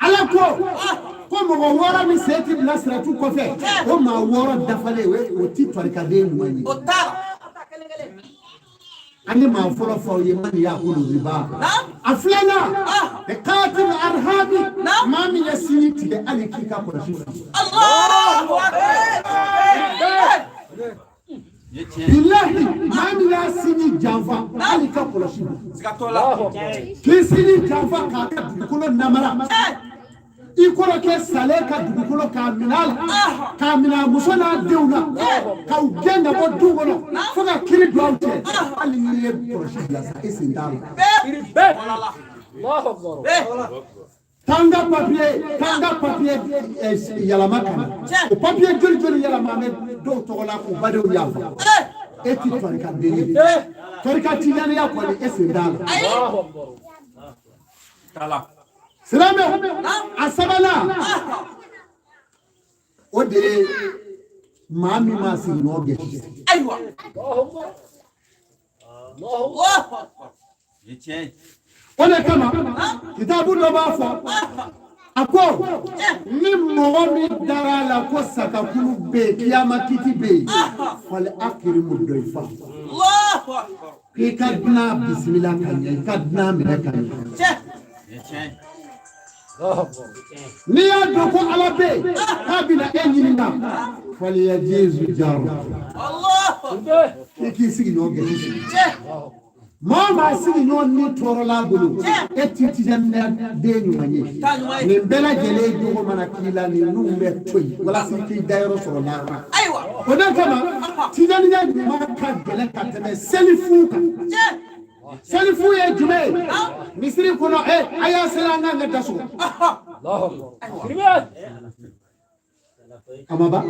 Ala ko ko mɔgɔ 6 min sen ti bila siratu kɔfɛ, o maa 6 dafalen o ti tarikaden ɲuman ye. O t'a la. An ye maa fɔlɔ fɔ aw ye, man y'a kulu riba. A filanan, katil arhami, maa min ye sinji tigɛ hali k'i ka kɔlɔsi fili. Allahu akbar. Bilahi, maa min y'a sinji janfa hali ka kɔlɔsi fili. Siga t'o la. K'i sinji janfa k'a ka dugukolo namara. I kɔrɔkɛ salen ka dugukolo k'a minɛ a la, k'a minɛ a muso n'a denw na, k'aw gɛn ka bɔ du kɔnɔ fo ka kiri don aw cɛ. Hali n'i ye kɔlɔsi bila sa, e sen t'a la. T'an ka papiye, t'an ka papiye yɛlɛma ka na. O papiye joli joli yɛlɛma an bɛ dɔw tɔgɔ la k'u badenw yafa. E ti tɔrika den ye. Tɔrika tijaniya kɔni e sen t'a la. Silamɛ, a sabanan, o de ye maa min m'a sigiɲɔgɔn gɛsi. Ayiwa. Allahu akbar. O de kama kitabu dɔ b'a fɔ, a ko ni mɔgɔ min dara a la ko sakakulu bɛ yen, kiyama kiti bɛ yen, fali akirimu dɔyifa. Allahu akbar. K'i ka dunan bisimila ka ɲɛ, i ka dunan minɛ ka ɲɛ. N'i y'a dɔn ko Ala bɛ yen k'a bɛna e ɲininka, faliya Jesu jaro. I k'i sigiɲɔgɔn gɛsi sigi. Maa o maa sigiɲɔgɔn ni tɔɔrɔla bolo, e ti tijaniya den ɲuman ye. Nin bɛɛ lajɛlen jogo mana k'i la, ninnu bɛ to yen walasa i k'i dayɔrɔ sɔrɔ lahara. O de kama tijaniya ɲuman ka gɛlɛn ka tɛmɛ selifu kan. Selifu ye jumɛn ye? Misiri kɔnɔ, a y'a seli an k'an ka da sɔgɔ. A ma ban.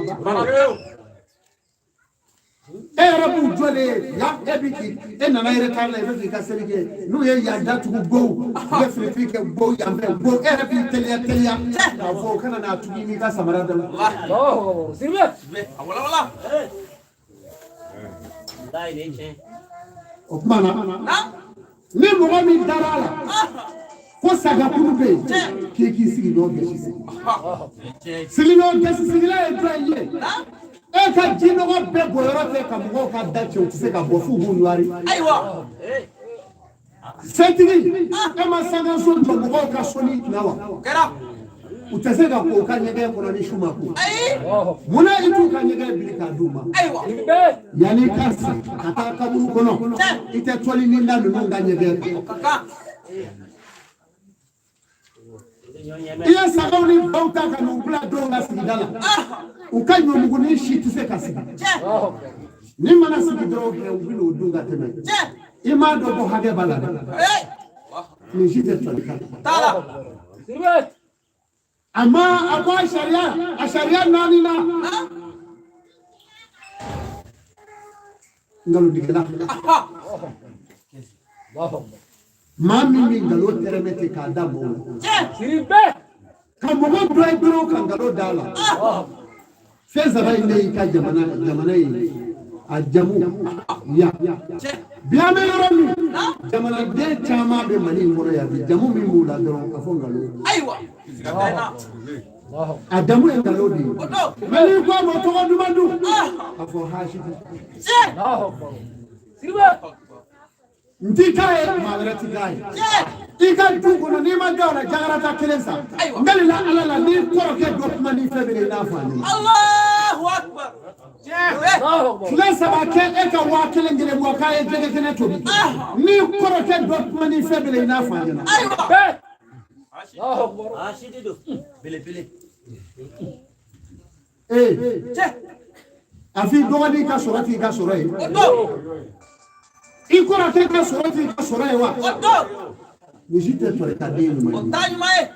E yɛrɛ b'u jɔlen ye yan, e bi k'i e nana retard la, i bɛ k'i ka seli kɛ, n'u ye yan datugu gbow, u bɛ firifiri kɛ gbow yan fɛ gbow, e yɛrɛ b'i teliya teliya k'a fɔ o kana n'a tugu n'i ka samara da la. O tuma na, ni mɔgɔ min dara a la ko sagakulu bɛ yen, k'i k'i sigiɲɔgɔn gɛsi sigi. Sigiɲɔgɔn gɛsi sigila ye jɔn ye? E ka jinɔgɔ bɛɛ bɔ yɔrɔ tɛ ka mɔgɔw ka da cɛ, u tɛ se ka bɔ f'u b'u ɲɔri. Setigi, e ma sankanso jɔ mɔgɔw ka soni kunna wa? U tɛ se ka ko u ka ɲɛgɛn kɔnɔ ni su ma ko. Munna i t'u ka ɲɛgɛn bili k'a d'u ma? Yanni i ka sa ka taa kaburu kɔnɔ, i tɛ tɔli ni da ninnu ka ɲɛgɛn kɔnɔ. I ye sagaw ni baw ta ka n'u bila dɔw ka sigida la, u ka ɲɔmugunin si tɛ se ka sigi. Ni mana sigi dɔrɔn kɛ, u bɛ n'o dun ka tɛmɛ. I m'a dɔn ko hakɛ b'a la dɛ. Nin si tɛ tɔli kan. A ma a ko a sariya, a sariya naani na. Nkalontigɛla. Maa min bɛ nkalon tɛrɛmɛ ten k'a da mɔgɔw la. Ka mɔgɔ dɔ ye dɔrɔn ka nkalon da la. Fɛn saba in de y'i ka jamana ye, a jamu yan. Bi an bɛ yɔrɔ min, jamanaden caman bɛ Mali in kɔnɔ yan bi, jamu min b'u la dɔrɔn a fɔ nkalon. A jamu ye nkalon de ye. Mɛ n'i ko a ma tɔgɔ duman dun, a fɔ haasidi. N ti k'a ye, maa wɛrɛ ti k'a ye. I ka du kɔnɔ n'i ma da o la, jakarata kelen san. N kalila Ala la, n'i kɔrɔkɛ dɔ kuma n'i fɛn min ye, i n'a fɔ a ɲɛna. Tile saba kɛ e ka 1000 kelen bɔ k'a ye jɛgɛ kɛnɛ tobi. N'i kɔrɔkɛ dɔ kuma n'i fɛn min ye, i n'a fɔ a ɲɛna. Ee, a f'i dɔgɔnin ka sɔrɔ t'i ka sɔrɔ ye. I kɔrɔkɛ ka sɔrɔ t'i ka sɔrɔ ye wa? Nin si tɛ tɔrɔ ka den ɲuman ye.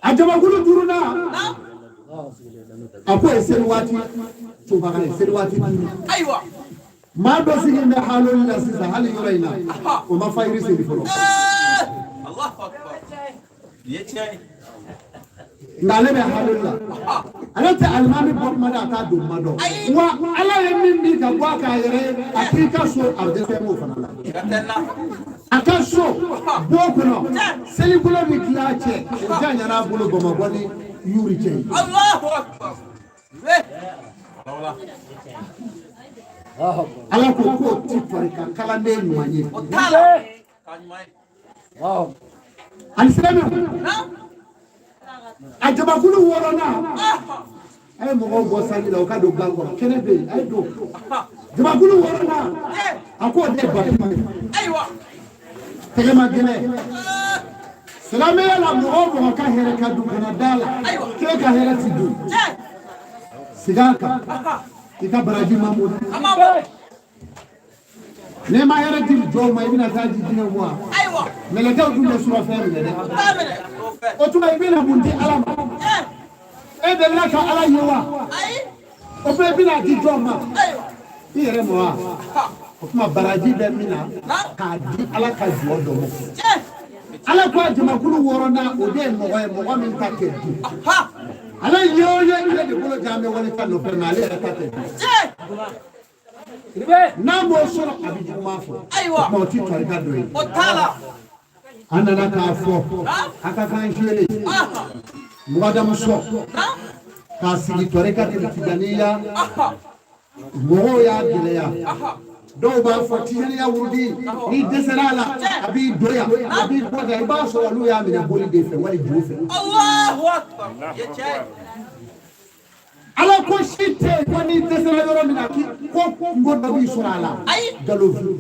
A jamakulu duurunan, a ko ye seli waati tubaga ye, seli waati duuru. Maa dɔ sigilen bɛ haloli la sisan, hali yɔrɔ in na, o ma fajiri seli fɔlɔ. Nka ale bɛ haloli la, ale tɛ alimami bɔ kuma dɔn, a t'a don kuma dɔn. Wa Ala ye min bin ka bɔ a kan a yɛrɛ ye, a k'i ka so, a dɛsɛ m'o fana la. A ka so bɔ kɔnɔ, selikolo ni tila cɛ, o janyana a bolo Bamakɔ ni Yuri cɛ ye. Ala ko k'o ti tɔri ka kalanden ɲuman ye. Alisilamɛw, a jamakulu wɔɔrɔnan, a ye mɔgɔw bɔ sanji la, u ka don gan kɔrɔ, kɛnɛ bɛ yen, a ye don. Jamakulu wɔɔrɔnan, a k'o de ye batuma ye. Tɛgɛma gɛlɛn silamɛya la, mɔgɔ o mɔgɔ ka hɛrɛ ka dun kana da la k'e ka hɛrɛ ti dun, sigi a kan, i ka baraji ma bon. N'i ma hɛrɛ di jɔnw ma, i bɛna taa di jinɛw ma. Mɛlɛkɛw dun bɛ surafɛn minɛ dɛ. O tuma i bɛna mun di Ala ma? E delila ka Ala ye wa? O tuma i bɛna di jɔn ma? I yɛrɛ ma wa? O tuma baraji bɛ min na k'a di Ala ka jɔn dɔ ma. Ala ko a jamakulu wɔɔrɔnan, o de ye mɔgɔ ye, mɔgɔ min ta tɛ dun. Ale ye o ye, ale de bolo jan bɛ wali ta nɔfɛ, mɛ ale yɛrɛ ta tɛ dun. N'a m'o sɔrɔ, a bɛ juguman fɔ. O tuma o ti tarika dɔ ye. An nana k'a fɔ a ka kan seere mugadamu sɔ k'a sigi tarika tijaniya. Mɔgɔw y'a gɛlɛya, dɔw b'a fɔ tijaniya wurudi, n'i dɛsɛra a la, a b'i don yan, a b'i bɔ yan. I b'a sɔrɔ olu y'a minɛ boli de fɛ wali jo fɛ. Ala ko si tɛ yen ko n'i dɛsɛra yɔrɔ min na k'i ko kungo dɔ b'i sɔrɔ a la. Nkalonfin,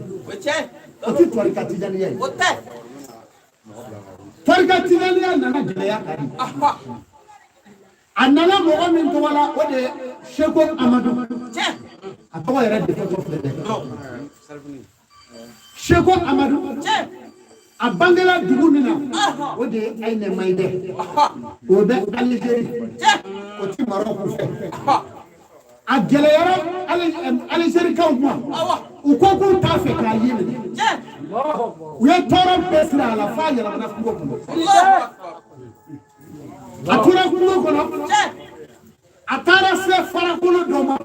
o ti tarika tijaniya ye. Tarika tijaniya nana gɛlɛya ka di. A nana mɔgɔ min tɔgɔ la, o de ye Seko Amadu. A tɔgɔ yɛrɛ de fɔtɔ filɛ dɛ, Seko Amadu. A bangela dugu min na, o de ye Ayinɛ Mayidɛ, o bɛ Alizeri, o ti Marɔku fɛ. A gɛlɛyara Alizerikaw ma, u ko k'u t'a fɛ k'a ye minɛ. U ye tɔɔrɔ bɛɛ siri a la f'a yɛlɛmana kungo kɔnɔ. A tora kungo kɔnɔ, a taara se farakolo dɔ ma.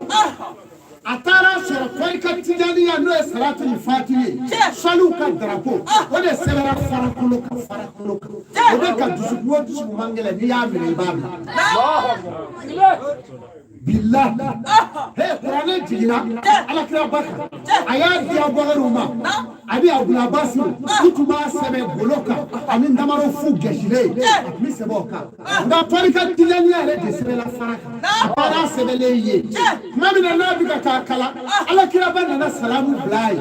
A taara sɔrɔ tarika tijaniya, n'o ye salatuli fati ye, saliw ka darapo, o de sɛbɛnna farakolo kan. Farakolo kan, o bɛ ka dusukun o dusukun man gɛlɛn, n'i y'a minɛ, i b'a bila. Bilahi, he, kuranɛ jiginna alakira ba kan, a y'a di Abubakariw ma ani Abulabasi. U tun b'a sɛbɛn golo kan ani ntamaro fu gɛsilen, a tun bɛ sɛbɛn o kan. Nka tarika tijaniya yɛrɛ de sɛbɛnna fara kan. A taara sɛbɛnlen ye tuma min na, n'a bɛ ka k'a kalan, alakiraba nana salamu bila a ye.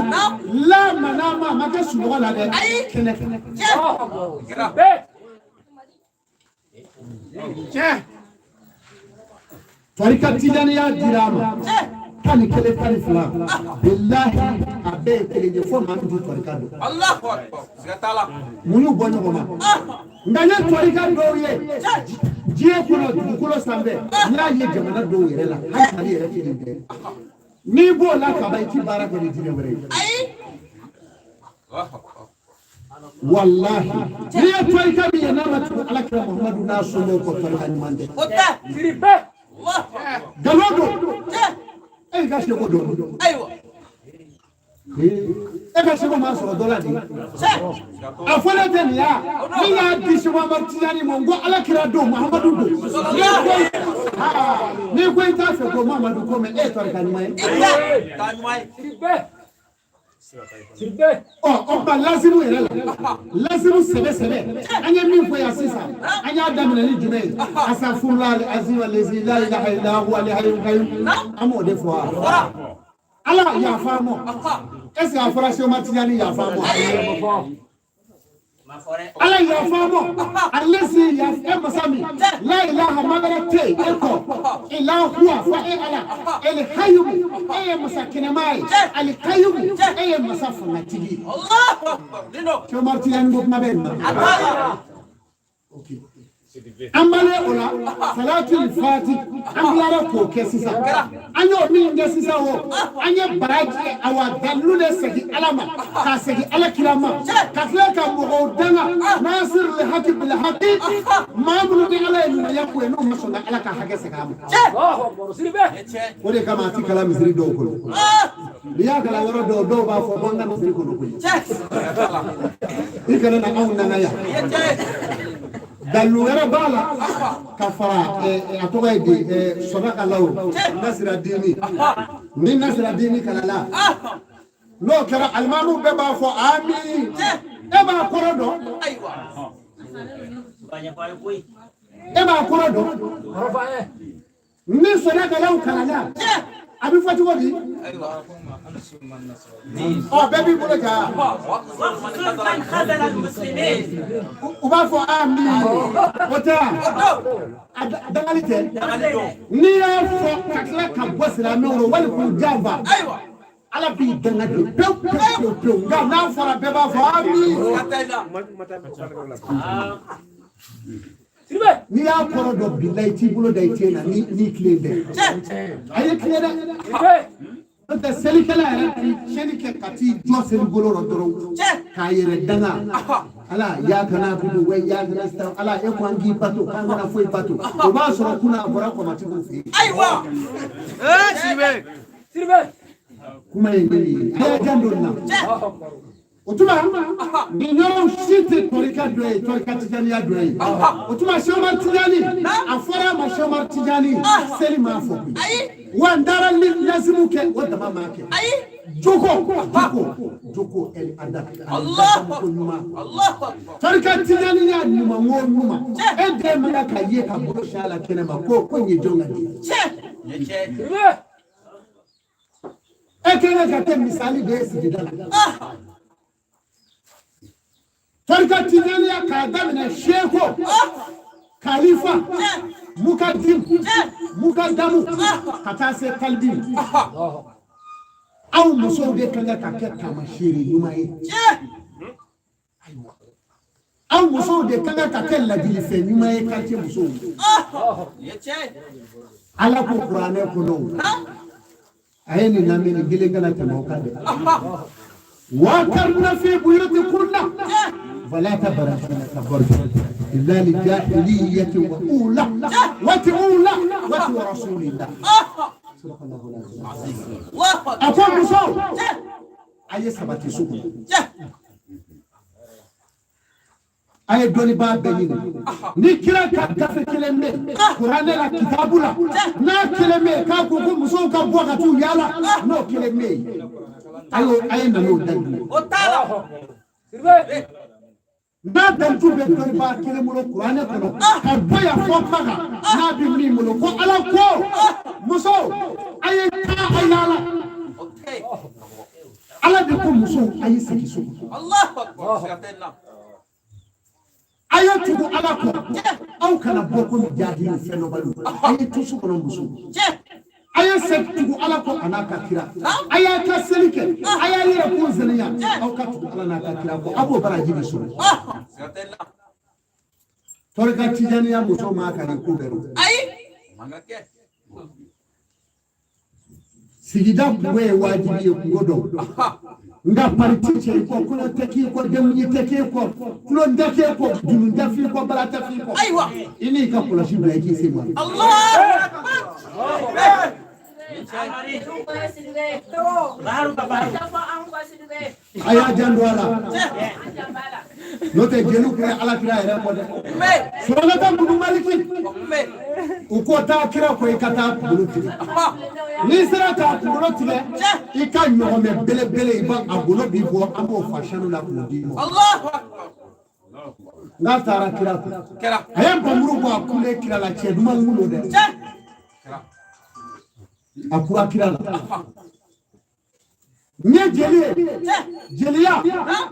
La manama, a ma kɛ sunɔgɔ la dɛ, kɛnɛ kan. Tarika tijaniya dira a ma 11, 12, bilahi, a bɛɛ ye kelen ye fo maa min tɛ tarika dɔn. Mun y'u bɔ ɲɔgɔn ma? Nka n ye tarika dɔw ye diɲɛ kɔnɔ, dugukolo sanfɛ, n y'a ye jamana dɔw yɛrɛ la, hali Mali yɛrɛ kelen tɛ. N'i b'o la kaban, i ti baara kɛ ni diinɛ wɛrɛ ye. Walahi, n'i ye tarika min ye n'a ma tugu ala kira Muhamadu n'a somɔgɔw kɔ, tarika ɲuman tɛ, nkalon don. E y'i ka seko dɔn, e ka seko ma sɔrɔ dɔ la de. A fɔlen tɛ nin ya min y'a di Seko Amadu Tijani ma, n ko ala kira don, Muhamadu don. N'i ko i t'a fɛ ko Muhamadu ko, mɛ e ye tarika ɲuman ye. Ɔ, o tuma lazimu yɛrɛ la, lazimu sɛbɛ sɛbɛ, an ye min fɔ yan sisan, an y'a daminɛ ni jumɛn ye? Asafurula azim alezi la ilaha illa huwa al hayyul qayyum. An b'o de fɔ wa? Ala yafa ma. Est ce que a fɔra Seko Amadu Tijani yafa ma? Ala yafa ma, alezi yafa e masa min, la ilaha, ma wɛrɛ tɛ yen e kɔ, ila huwa, fɔ e Ala, el hayu, e ye masa kɛnɛma ye, al kayumu, e ye masa fangatigi ye. Seko Amadu Tijani ko kuma bɛ nin na. An balen o la, salatul fati, an tilara k'o kɛ sisan. An y'o min kɛ sisan, o an ye baraji, awa, dalilu de segin Ala ma, k'a segin ala kira ma, ka tila ka mɔgɔw danga nasir le haki bil haki. Maa minnu ni Ala ye ɲumanya k'u ye, n'u ma sɔn ka Ala ka hakɛ segin a ma, o de kama a ti kalan misiri dɔw kɔnɔ. N'i y'a kalan yɔrɔ dɔw, dɔw b'a fɔ ko an ka misiri kɔnɔ koyi, i kana na anw nana yan. Dalilu wɛrɛ b'a la ka fara a tɔgɔ ye di, sɔdaka law nasira dini ni nasira dini kalala. N'o kɛra, alimamiw bɛɛ b'a fɔ ami. E b'a kɔrɔ dɔn. E b'a kɔrɔ dɔn ni sɔnɛkɛlaw kalanna a bɛ fɔ cogo di? Ɔ, bɛɛ b'i bolo ja. U b'a fɔ a min o tɛ a dangali tɛ. N'i y'a fɔ ka tila ka bɔ silamɛw rɔ wali k'u janfa, Ala b'i danga de pewu pewu pewu pewu. Nka n'a fɔra, bɛɛ b'a fɔ ami. N'i y'a kɔrɔ dɔn, bilayi, i t'i bolo da i ten na ni tilen tɛ. A ye tilen dɛ, n'o tɛ selikɛla yɛrɛ ti tiɲɛni kɛ ka t'i jɔ seligolo rɔ dɔrɔn k'a yɛrɛ danga. Ala y'a kana budu wa y'a kana sitan. Ala, e ko an k'i bato, k'an kana foyi bato. O b'a sɔrɔ kunna a bɔra kɔmatigiw fɛ yen. Ayiwa. Kuma ye nin ye, a y'a janto nin na. O tuma nin yɔrɔw si tɛ tɔrika dɔ ye, tɔrika tijaniya dɔ ye. O tuma Sɛkumar Tijani, a fɔra a ma Sɛkumar Tijani, seli m'a fɔ koyi. Wa n taara lazimu kɛ, o dama m'a kɛ. Joko joko joko, ɛli adab ani ladamuko ɲuman. Tɔrika tijaniya ɲuman o ɲuman, e den mana ka ye ka bolo siɲɛ a la kɛnɛ ma ko nin ye jɔn ka den ye? E kɛlen ka kɛ misali de ye sigida la. Tarika tijaniya, k'a daminɛ seko, kalifa, mukadim, mukadamu, ka taa se talibi, aw musow de kan ka kɛ taamasere ɲuman ye. Aw musow de kan ka kɛ ladilifɛn ɲuman ye quartier musow. Ala ko kuranɛ kɔnɔ, a ye nin lamɛn, nin kelen kana tɛmɛ o kan dɛ. وقرن في بيوتكن ولا تبرجن تبرج إلا للجاهلية وأولى وتأولى ورسول الله صدق الله العظيم. A ko musow, a ye sabati so kɔnɔ, a ye dɔnnibaa bɛɛ ɲini. Ni kira ka gafe kelen bɛ yen kuranɛ la, kitabu la, n'a kelen bɛ yen k'a ko ko musow ka bɔ ka t'u yaala, n'o kelen bɛ yen, a ye na n'o dalilu ye. N'a dalilu bɛ dɔnnibaa kelen bolo kuranɛ kɔnɔ, ka bɔ yan fɔ Maka, n'a bɛ min bolo ko Ala ko musow a ye taa a yaala, Ala de ko musow a ye segin so kɔnɔ, a ye tugu Ala kɔ, aw kana bɔ komi jahiliw, fɛn dɔnbaliw, a ye to so kɔnɔ. Musow, a ye segin tugu Ala kɔ a n'a ka kira, a y'a ka seli kɛ, a y'a yɛrɛ kun saniya, aw ka tugu Ala n'a ka kira kɔ, a b'o baraji de sɔrɔ. Tɔrika tijaniya muso ma ka nin ko bɛɛ rɔ. Sigida kungo ye wajibi ye, kungo dɔw. Nka pariti cɛ i kɔ, kɔɲɔ tɛ k'i kɔ, denkundi tɛ k'e kɔ, tulon tɛ k'e kɔ, dunun tɛ f'i kɔ, bala tɛ f'i kɔ. I n'i ka kɔlɔsi bila i k'i sen bɔ a la. A y'a janto a la, n'o tɛ jeliw tun ye Ala kira yɛrɛ kɔ dɛ. Surakata bunu Maliki, u ko taa kira kɔ, i ka taa kunkolo tigɛ. N'i sera k'a kunkolo tigɛ, i ka ɲɔgɔmɛ belebele, i b'a a golo bi bɔ, an b'o fa sanu la k'o d'i ma. N'a taara kira kɔ, a ye npanmuru bɔ, a kule kira la. Cɛ duman kun don dɛ, a kura kira la. N ye jeli ye, jeliya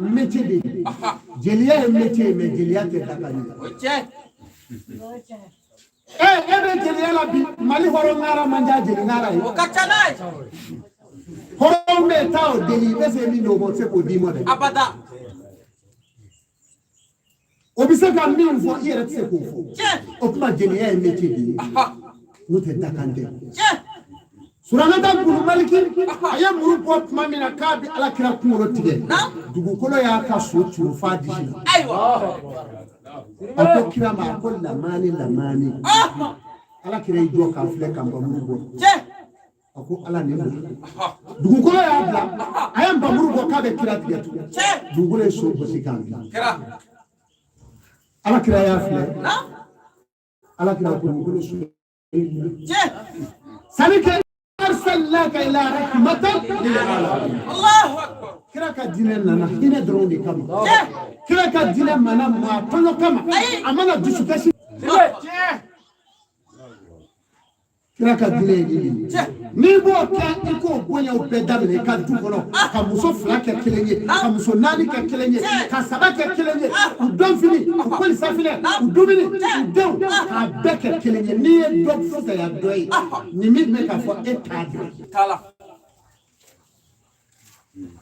métier de ye. Jeliya ye métier ye, mais jeliya tɛ dakan ye. E bɛ jeliya la bi, Mali hɔrɔn ŋara man ca jeli ŋara ye. Hɔrɔn bɛ taa o deli, i bɛ se min don, o tɛ se k'o d'i ma dɛ. O bɛ se ka min fɔ, i yɛrɛ tɛ se k'o fɔ. O tuma jeliya ye métier de ye, n'o tɛ dakan tɛ. Surakata bunu Maliki, a ye muru bɔ tuma min na k'a bɛ Ala kira kunkolo tigɛ, dugukolo y'a ka so turu f'a disi la. A ko kira ma, a ko lamani lamani. Ala kira y'i jɔ k'a filɛ ka npanmuru bɔ. A ko Ala nin bila. Dugukolo y'a bila, a ye npanmuru bɔ k'a bɛ kira tigɛ tugun, dugukolo ye so gosi k'a bin. Ala kira y'a filɛ, Ala kira ko dugukolo so sani kɛ. arsalnaka illa rahmatan lil alamin. Allahu akbar. Kira ka diinɛ nana hinɛ dɔrɔn de kama. Kira ka diinɛ mana maa tɔɲɔ kama, a mana dusukasi. Kira ka diinɛ ye nin de ye. N'i b'o kɛ, i k'o bonyaw bɛɛ daminɛ i ka du kɔnɔ, ka muso 2 kɛ kelen ye, ka muso 4 kɛ kelen ye, ka 3 kɛ kelen ye, u dɔnfini, u koli safinɛ, u dumuni, u denw, k'a bɛɛ kɛ kelen ye. N'i ye dɔ fisaya dɔ ye, nin min bɛ k'a fɔ e t'a dɔn.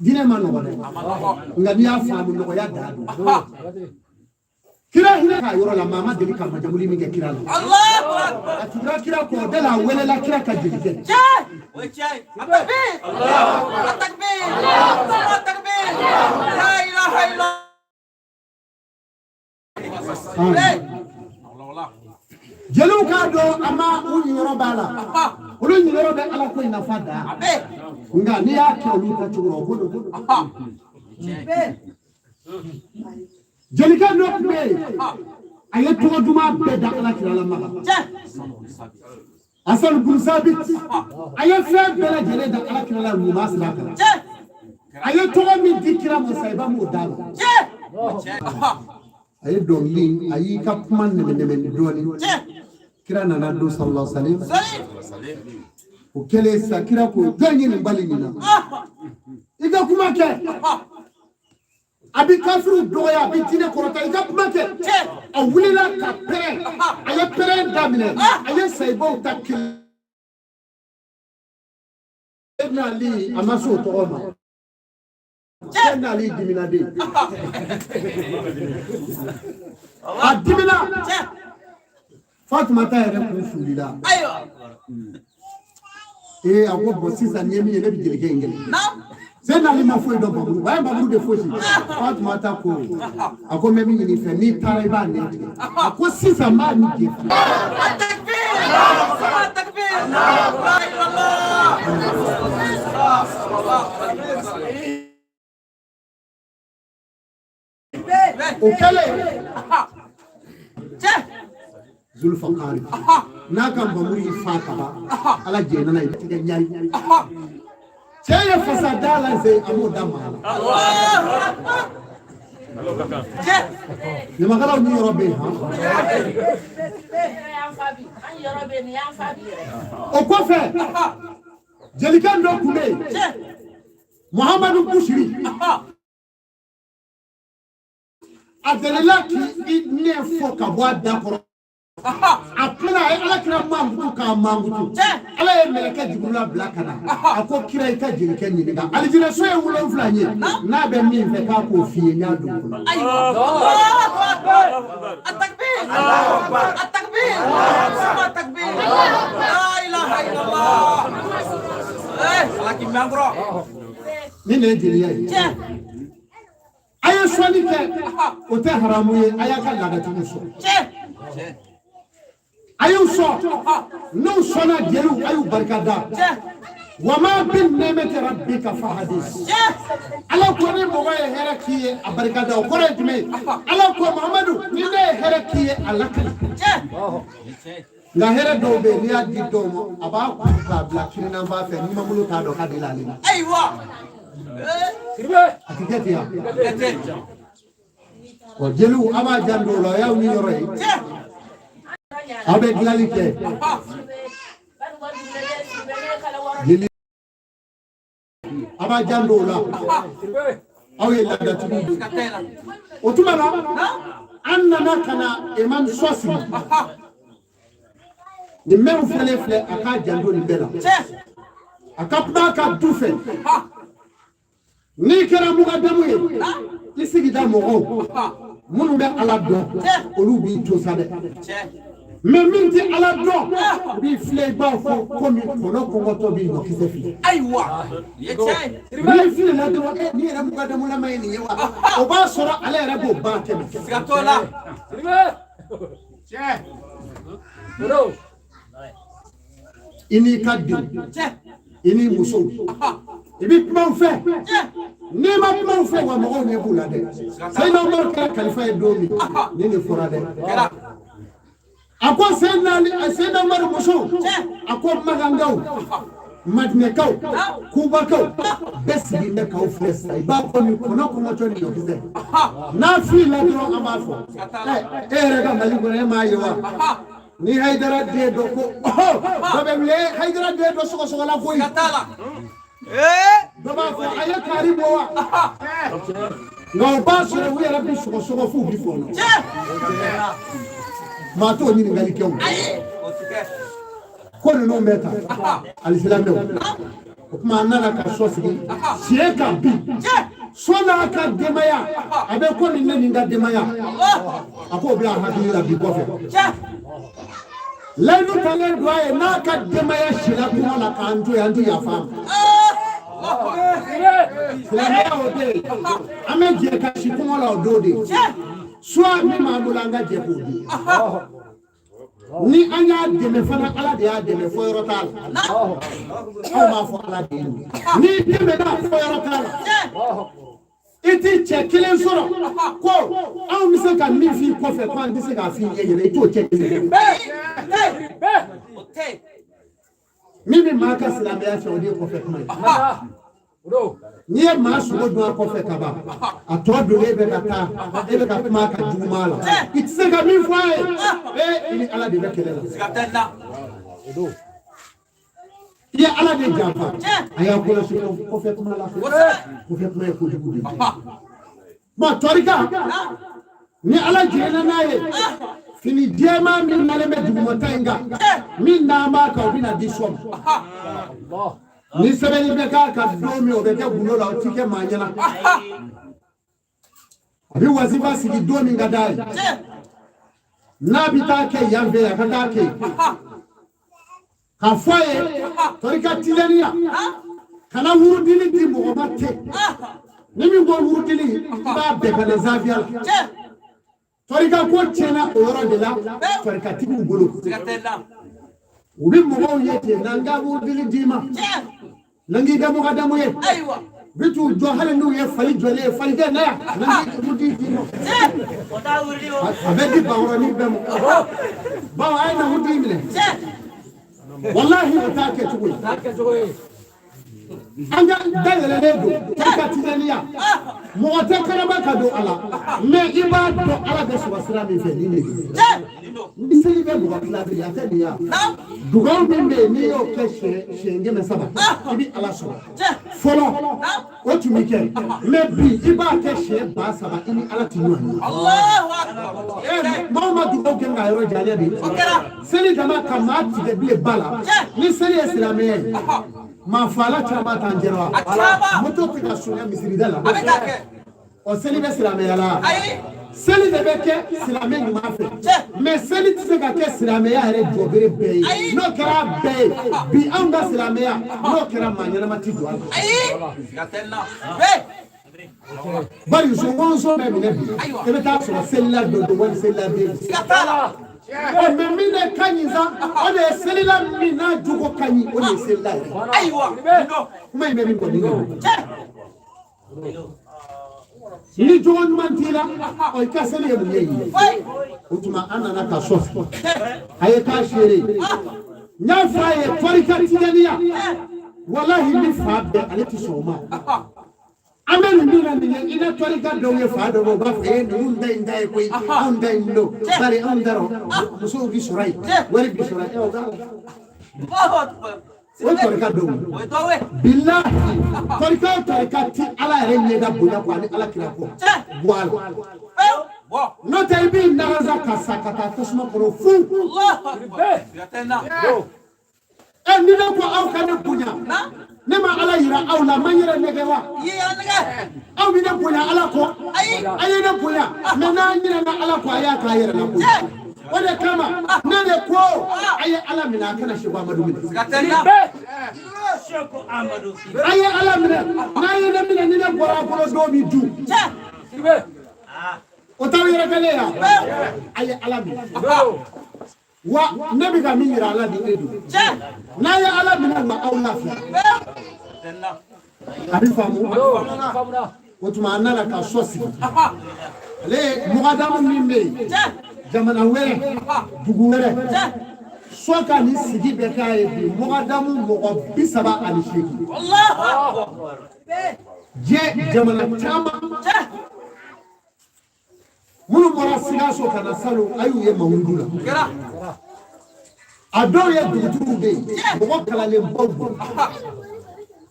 Diinɛ ma nɔgɔ dɛ, nka n'i y'a faamu nɔgɔya dan don. Kira hinɛ k'a yɔrɔ la, maa ma deli ka majamuli min kɛ kira la. Allahu akbar. A tugura kira kɔ, o de la a welela kira ka jelikɛ. O ye tiɲɛ ye. Atakbir. Atakbir. Atakbir. La ilaha illallah. Jeliw k'a dɔn a ma u ɲiyɔrɔ b'a la. Olu ɲiyɔrɔ bɛ Ala ko in nafa da. Nka n'i y'a kɛ olu ta cogo la, o ko don. Jelikɛ dɔ tun bɛ yen, a ye tɔgɔ duman bɛɛ da Ala kira la Maka. Hasan bun Sabit, a ye fɛn bɛɛ lajɛlen da Ala kira la ɲuman sira kan. A ye tɔgɔ min di kira ma, sayiba m'o d'a ma. A ye dɔnkili, a y'i ka kuma nɛmɛ-nɛmɛ dɔɔnin. Kira nana don sallallahu alaihi wasallam. O kɛlen sa, kira ko jɔn ye nin bali nin na? I ka kuma kɛ. A bɛ kafiriw dɔgɔya, a bɛ diinɛ kɔrɔta, i ka kuma kɛ. A wulila ka pɛrɛn, a ye pɛrɛn daminɛ, a ye sayibaw ta kelen. Seydina Ali, a ma se o tɔgɔ ma. Seydina Ali dimina de. A dimina. Fatumata yɛrɛ kun sulila. Ee, a ko bɔn sisan nin ye min ye, ne bɛ jelikɛ in kɛlɛ. Seydina Ali ma foyi dɔn baburu, a ye baburu de fosi. Fatumata ko, a ko n bɛ min ɲini i fɛ, n'i taara i b'a nɛn tigɛ. A ko sisan n b'a ni jɛ. Atakbir. Atakbir. La ilaha illallah. O kɛlen, Zulfakari n'a ka npamuru y'i fa kaban, Ala jɛnna n'a ye, i tigɛ ɲari. Cɛ ye fasa da la ze, a m'o da maa la. Ɲamakalaw ni yɔrɔ bɛ yen han. O kɔfɛ, jelikɛ dɔ tun bɛ yen, Muhamadu Busiri. A delila k'i nɛn fɔ ka bɔ a da kɔrɔ. A tilala, a ye Ala kira mankutu k'a mankutu. Ala ye mɛlɛkɛ Jibirila bila ka na. A ko kira, i ka jelikɛ ɲininka. Alijinɛso ye 7 ye, n'a bɛ min fɛ k'a k'o f'i ye, n y'a don kɔnɔ. Allahu akbar. Atakbir. Atakbir. Atakbir. La ilaha illallah. Ala k'i mɛn an kɔrɔ. Nin de ye jeliya ye. A ye sɔnni kɛ, o tɛ haramu ye, a y'a ka laadatigiw sɔn. A y'u sɔn, n'u sɔnna jeliw, a y'u barika da. Wa ma bi nɛmɛti rabbika fahadis. Ala ko ni mɔgɔ ye hɛrɛ k'i ye, a barika da. O kɔrɔ ye jumɛn ye? Ala ko Muhamadu, ni ne ye hɛrɛ k'i ye, a lakali. Nka hɛrɛ dɔw bɛ yen, n'i y'a di dɔw ma, a b'a kuru k'a bila kirinanfan fɛ, numanbolo t'a dɔn k'a dila ale ma. Ayiwa. A ti kɛ ten yan. Wa jeliw, a b'a janto o la, o y'aw ni yɔrɔ ye. Aw bɛ dilanli kɛ. Jeli, a b'a janto o la. Aw ye laadatigiw ye. O tuma la, an nana ka na imam sɔ sigi. Nin mɛnw fɛnɛ filɛ, a k'a janto nin bɛɛ la. A ka kuma a ka du fɛ. N'i kɛra mugadamu ye, i sigida mɔgɔw minnu bɛ Ala dɔn, olu b'i to sa dɛ. Mais min tɛ Ala dɔn, u b'i filɛ i b'a fɔ komi kɔnɔ kɔngɔtɔ b'i ɲɔkisɛ fili. Ayiwa. N'i filila dɔrɔn, e ni yɛrɛ mugadamulama ye nin ye wa? O b'a sɔrɔ ale yɛrɛ b'o ban tɛmɛ. Siga t'o la. I n'i ka denw, i n'i musow, i bɛ kuma u fɛ. N'i ma kuma u fɛ, wa mɔgɔw ɲɛ b'u la dɛ. Seyidina Umaru kɛra kalifa ye don min, nin de fɔra dɛ. A ko Seyidina Umaru musow, a ko makankaw, Madinɛkaw, Kubakaw bɛɛ sigilen bɛ k'aw filɛ sisan. I b'a fɔ nin kɔnɔ kɔngɔtɔ ni ɲɔkisɛ n'a filila dɔrɔn an b'a fɔ. Ɛ, e yɛrɛ ka Mali kɔnɔ, e m'a ye wa? Ni Hayidara den dɔ ko ɔhɔ, dɔ bɛ wuli, e Hayidara den dɔ sɔgɔsɔgɔla koyi. Dɔ b'a fɔ a ye kaari bɔ wa? Nka o b'a sɔrɔ u yɛrɛ bɛ sɔgɔsɔgɔ f'u bɛ fɔɔnɔ. Maa t'o ɲininkali kɛ o. Ko ninnu bɛ ta alisilamɛw. O tuma an nana ka so sigi tiɲɛ kan bi. So n'a ka denbaya, a bɛ komi ne ni n ka denbaya. A k'o bila a hakili la bi kɔfɛ. Layidu talen don a ye, n'a ka denbaya sila kuma la k'an to yen, an tɛ yafa a ma. Silamɛya o de ye, an bɛ jɛ ka si kɔngɔ la, o don de soit min b'an bolo, an ka jɛ k'o di. Ni an y'a dɛmɛ fana, Ala de y'a dɛmɛ, fɔ yɔrɔ t'a la. Anw b'a fɔ Ala de ye nin. N'i dɛmɛna, fɔ yɔrɔ t'a la. I ti cɛ kelen sɔrɔ ko anw bɛ se ka min f'i kɔfɛ ko an tɛ se k'a f'i ɲɛ ɲɛna, i t'o cɛ kelen. Min bɛ maa ka silamɛya fɛ, o de ye kɔfɛ kuma ye. N'i ye maa sogo dun a kɔfɛ ka ban, a tɔ donnen bɛ ka taa, e bɛ ka kuma a ka juguman la, i tɛ se ka min fɔ a ye, ee, i ni Ala de bɛ kɛlɛ la. I ye Ala de janfa. A y'a kɔlɔsi kɔfɛ kuma la. Kɔfɛ kuma ye kojugu de ye. Bon, tɔrika, ni Ala jɛnna n'a ye, fini jɛman min nalen bɛ dugumata in kan, min n'an b'a kan, o bɛna di sɔ ma. Ni sɛbɛnni bɛ k'a kan don min, o bɛ kɛ gundo la, o ti kɛ maa ɲɛna. A bɛ wazifa sigi don min ka d'a ye, n'a bɛ taa kɛ yan fɛ, a ka taa kɛ yen. K'a fɔ a ye, tɔrika tijaniya kana wurudili di mɔgɔ ma ten. Ni min ko wurudili, i b'a bɛɛ ka na zaviya la. Tɔrika ko tiɲɛna o yɔrɔ de la tɔrikatigiw bolo. U bɛ mɔgɔw ye ten, n'an ka wurudili d'i ma, n'an k'i kɛ mɔgɔdamu ye, u bɛ t'u jɔ hali n'u ye fali jɔlen ye, falikɛ na yan, n'an k'i wurudili d'i ma. A bɛ di bakɔrɔnin bɛɛ ma, bawo a ye na wurudili minɛ. Walahi, o t'a kɛcogo ye. An ka da yɛlɛlen don tɔrika tijaniya, mɔgɔ tɛ karaba ka don a la, mais i b'a dɔn Ala bɛ sɔrɔ sira min fɛ, nin de don. Ni seli bɛ mɔgɔ tila bi, a tɛ nin ya. Dugawu min bɛ yen, n'i y'o kɛ siɲɛ 300, i bɛ Ala sɔrɔ. Fɔlɔ o tun bɛ kɛ, mais bi i b'a kɛ siɲɛ 3000, i ni Ala tɛ ɲɔgɔn ye. Maaw ma dugawu kɛ nka yɔrɔ jalen de seli dama ka maa tigɛ bilen ba la. Ni seli ye silamɛya ye, maa faala caman t'an jɛra wa? Moto tɛ ka sonya misirida la. Ɔ, seli bɛ silamɛya la. Seli de bɛ kɛ silamɛ ɲuman fɛ, mais seli tɛ se ka kɛ silamɛya yɛrɛ jɔbere bɛɛ ye. N'o kɛra bɛɛ ye bi, anw ka silamɛya, n'o kɛra, maa ɲɛnama tɛ don a la. Bari nsonkonso bɛ minɛ bi, i bɛ taa sɔrɔ selila dɔ don wali selila den. Ɔ, mais min de ka ɲi sa, o de ye selila min n'a jogo ka ɲi, o de ye selila yɛrɛ. Kuma in bɛ min kɔni de, ni jogo ɲuman t'i la, ɔ, i ka seli ye mun ye? O tuma an nana ka sɔ a ye k'a seere. N y'a fɔ a ye, tɔrika tijaniya, walahi, ni fa bɛɛ ale tɛ sɔn o ma. An bɛ nin min na nin ye, i na tɔrika dɔw ye, fa dɔw bɛ, u b'a fɔ ee, ninnu ta in ta ye koyi, anw ta in don, bari anw ta rɔ musow bi sɔrɔ yen, wari bi sɔrɔ yen. Ɛ, o k'a la o tɔrika dɔw, bilahi, tɔrika o tɔrika ti Ala yɛrɛ ɲɛda bonya kɔ ani Ala kira kɔ bɔ a la. N'o tɛ, i b'i nagasa ka sa ka taa tasuma kɔnɔ fu. Ɛ, ni ne ko aw ka ne bonya, ne ma Ala yira aw la, ma n yɛrɛ nɛgɛ wa? Aw bɛ ne bonya Ala kɔ, a ye ne bonya, mais n'a ɲinɛna Ala kɔ, a y'a k'a yɛrɛ la koyi. O de kama ne de ko a ye Ala minɛ, a kana Seko Amadu minɛ. A ye Ala minɛ, n'a ye ne minɛ, ni ne bɔra a bolo don min dun, o t'aw yɛrɛ kɛlen ya. A ye Ala minɛ wa, ne bɛ ka min yira ala ni e don. N'a ye Ala minɛ wa, aw lafiya. A bɛ faamu. O tuma an nana ka sɔ sigi. Ale ye mɔgɔdamu min bɛ yen, jamana wɛrɛ, dugu wɛrɛ, Sɔ ka nin sigi bɛ k'a ye bi mɔgɔdamu mɔgɔ 38. Diɲɛ jamana caman minnu bɔra Sikaso ka na salon a y'u ye mawuludu la. A dɔw ye dugutigiw bɛ yen, mɔgɔ kalanlenbaw don,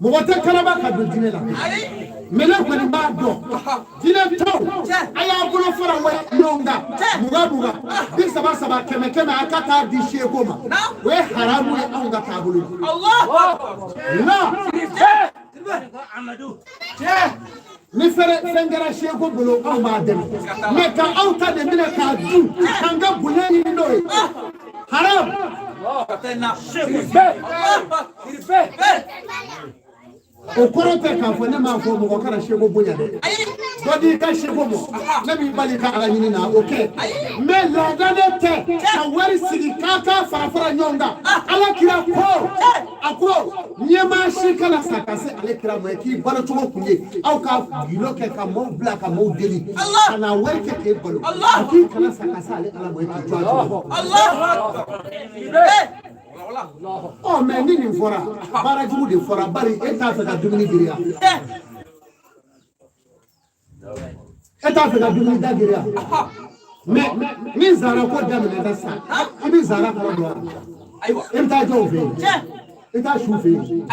mɔgɔ tɛ kalaba ka don diinɛ la. Mɛ ne kɔni b'a dɔn diinɛ tɔw a y'a bolo fara ɲɔgɔn kan 20 20, 30 30, 100 100, a ka taa di seko ma, o ye haramu ye anw ka taabolo la. Ni fɛrɛ fɛn kɛra seko bolo, anw b'a dɛmɛ, mɛ ka aw ta de minɛ k'a dun k'an ka bonya ɲini n'o ye, haram. O kɔrɔ tɛ k'a fɔ ne m'a fɔ mɔgɔ kana seko bonya dɛ. Dɔ d'i ka seko mɔ, ne b'i bali ka ala ɲini na o kɛ, mɛ laadalen tɛ ka wari sigi k'a k'a fara fara ɲɔgɔn kan. Ala kira ko, a ko ɲɛmaa si kana sa ka se ale kira ma k'i balo cogo kun ye aw ka gindo kɛ ka maaw bila ka maaw deli ka na wari kɛ k'e balo, a k'i kana sa ka se ale ala ma k'i jɔ a cogo. Ɔ mɛ ni nin fɔra, baara jugu de fɔra, bari e t'a fɛ ka dumuni giriya, e t'a fɛ ka dumuni da giriya. Mɛ ni zara ko daminɛna sisan, i bɛ zara kɔrɔ dɔn wa? E bɛ taa jɔnw fɛ yen? I taa su fɛ yen,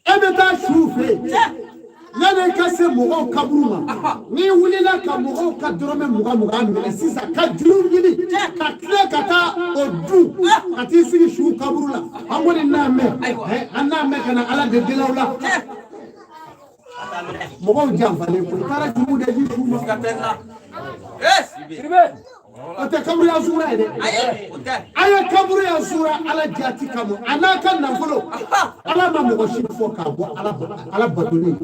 e bɛ taa su fɛ yen. Yanni i ka se mɔgɔw kaburu ma, n'i wulila ka mɔgɔw ka dɔrɔmɛ 20 20 minɛ sisan ka juru ɲini ka tile ka taa o dun ka t'i sigi su kaburu la, an kɔni n'a mɛn, an n'a mɛn ka na ala de deli aw la. Mɔgɔw janfalen ko i taara juru de di su ma. O tɛ kaburuya sura ye dɛ. A ye kaburuya sura ala jati kama, a n'a ka nafolo. Ala ma mɔgɔ si fɔ k'a bɔ ala batoli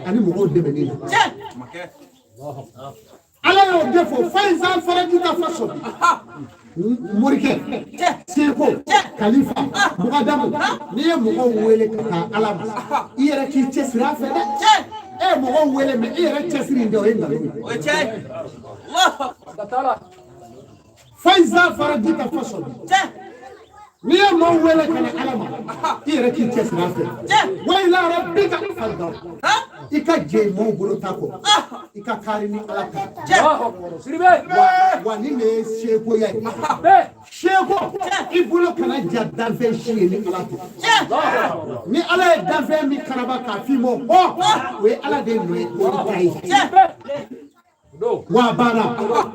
ani mɔgɔw dɛmɛni na. Ala y'o de fɔ fayiza farajita faso morikɛ seko kalifa mugadamu, n'i ye mɔgɔw wele ka taa ala ma, i yɛrɛ k'i cɛsiri a fɛ dɛ. E ye mɔgɔw wele mɛ i yɛrɛ cɛsiri in dɛ, o ye nkalon ye. Fayiza farajita faso, n'i ye maaw wele ka na ala ma, i yɛrɛ k'i cɛsiri a fɛ. Wa ila rabbika farghab, i ka jɛ maaw bolo ta kɔ, i ka kari ni ala ta. Wa nin de ye sekoya ye. Seko, i bolo kana ja danfɛn si ye ni ala tɛ. Ni ala ye danfɛn min karaba k'a f'i ma hɔ, o ye ala de nɔ ye, o y'i ta ye. Wa banna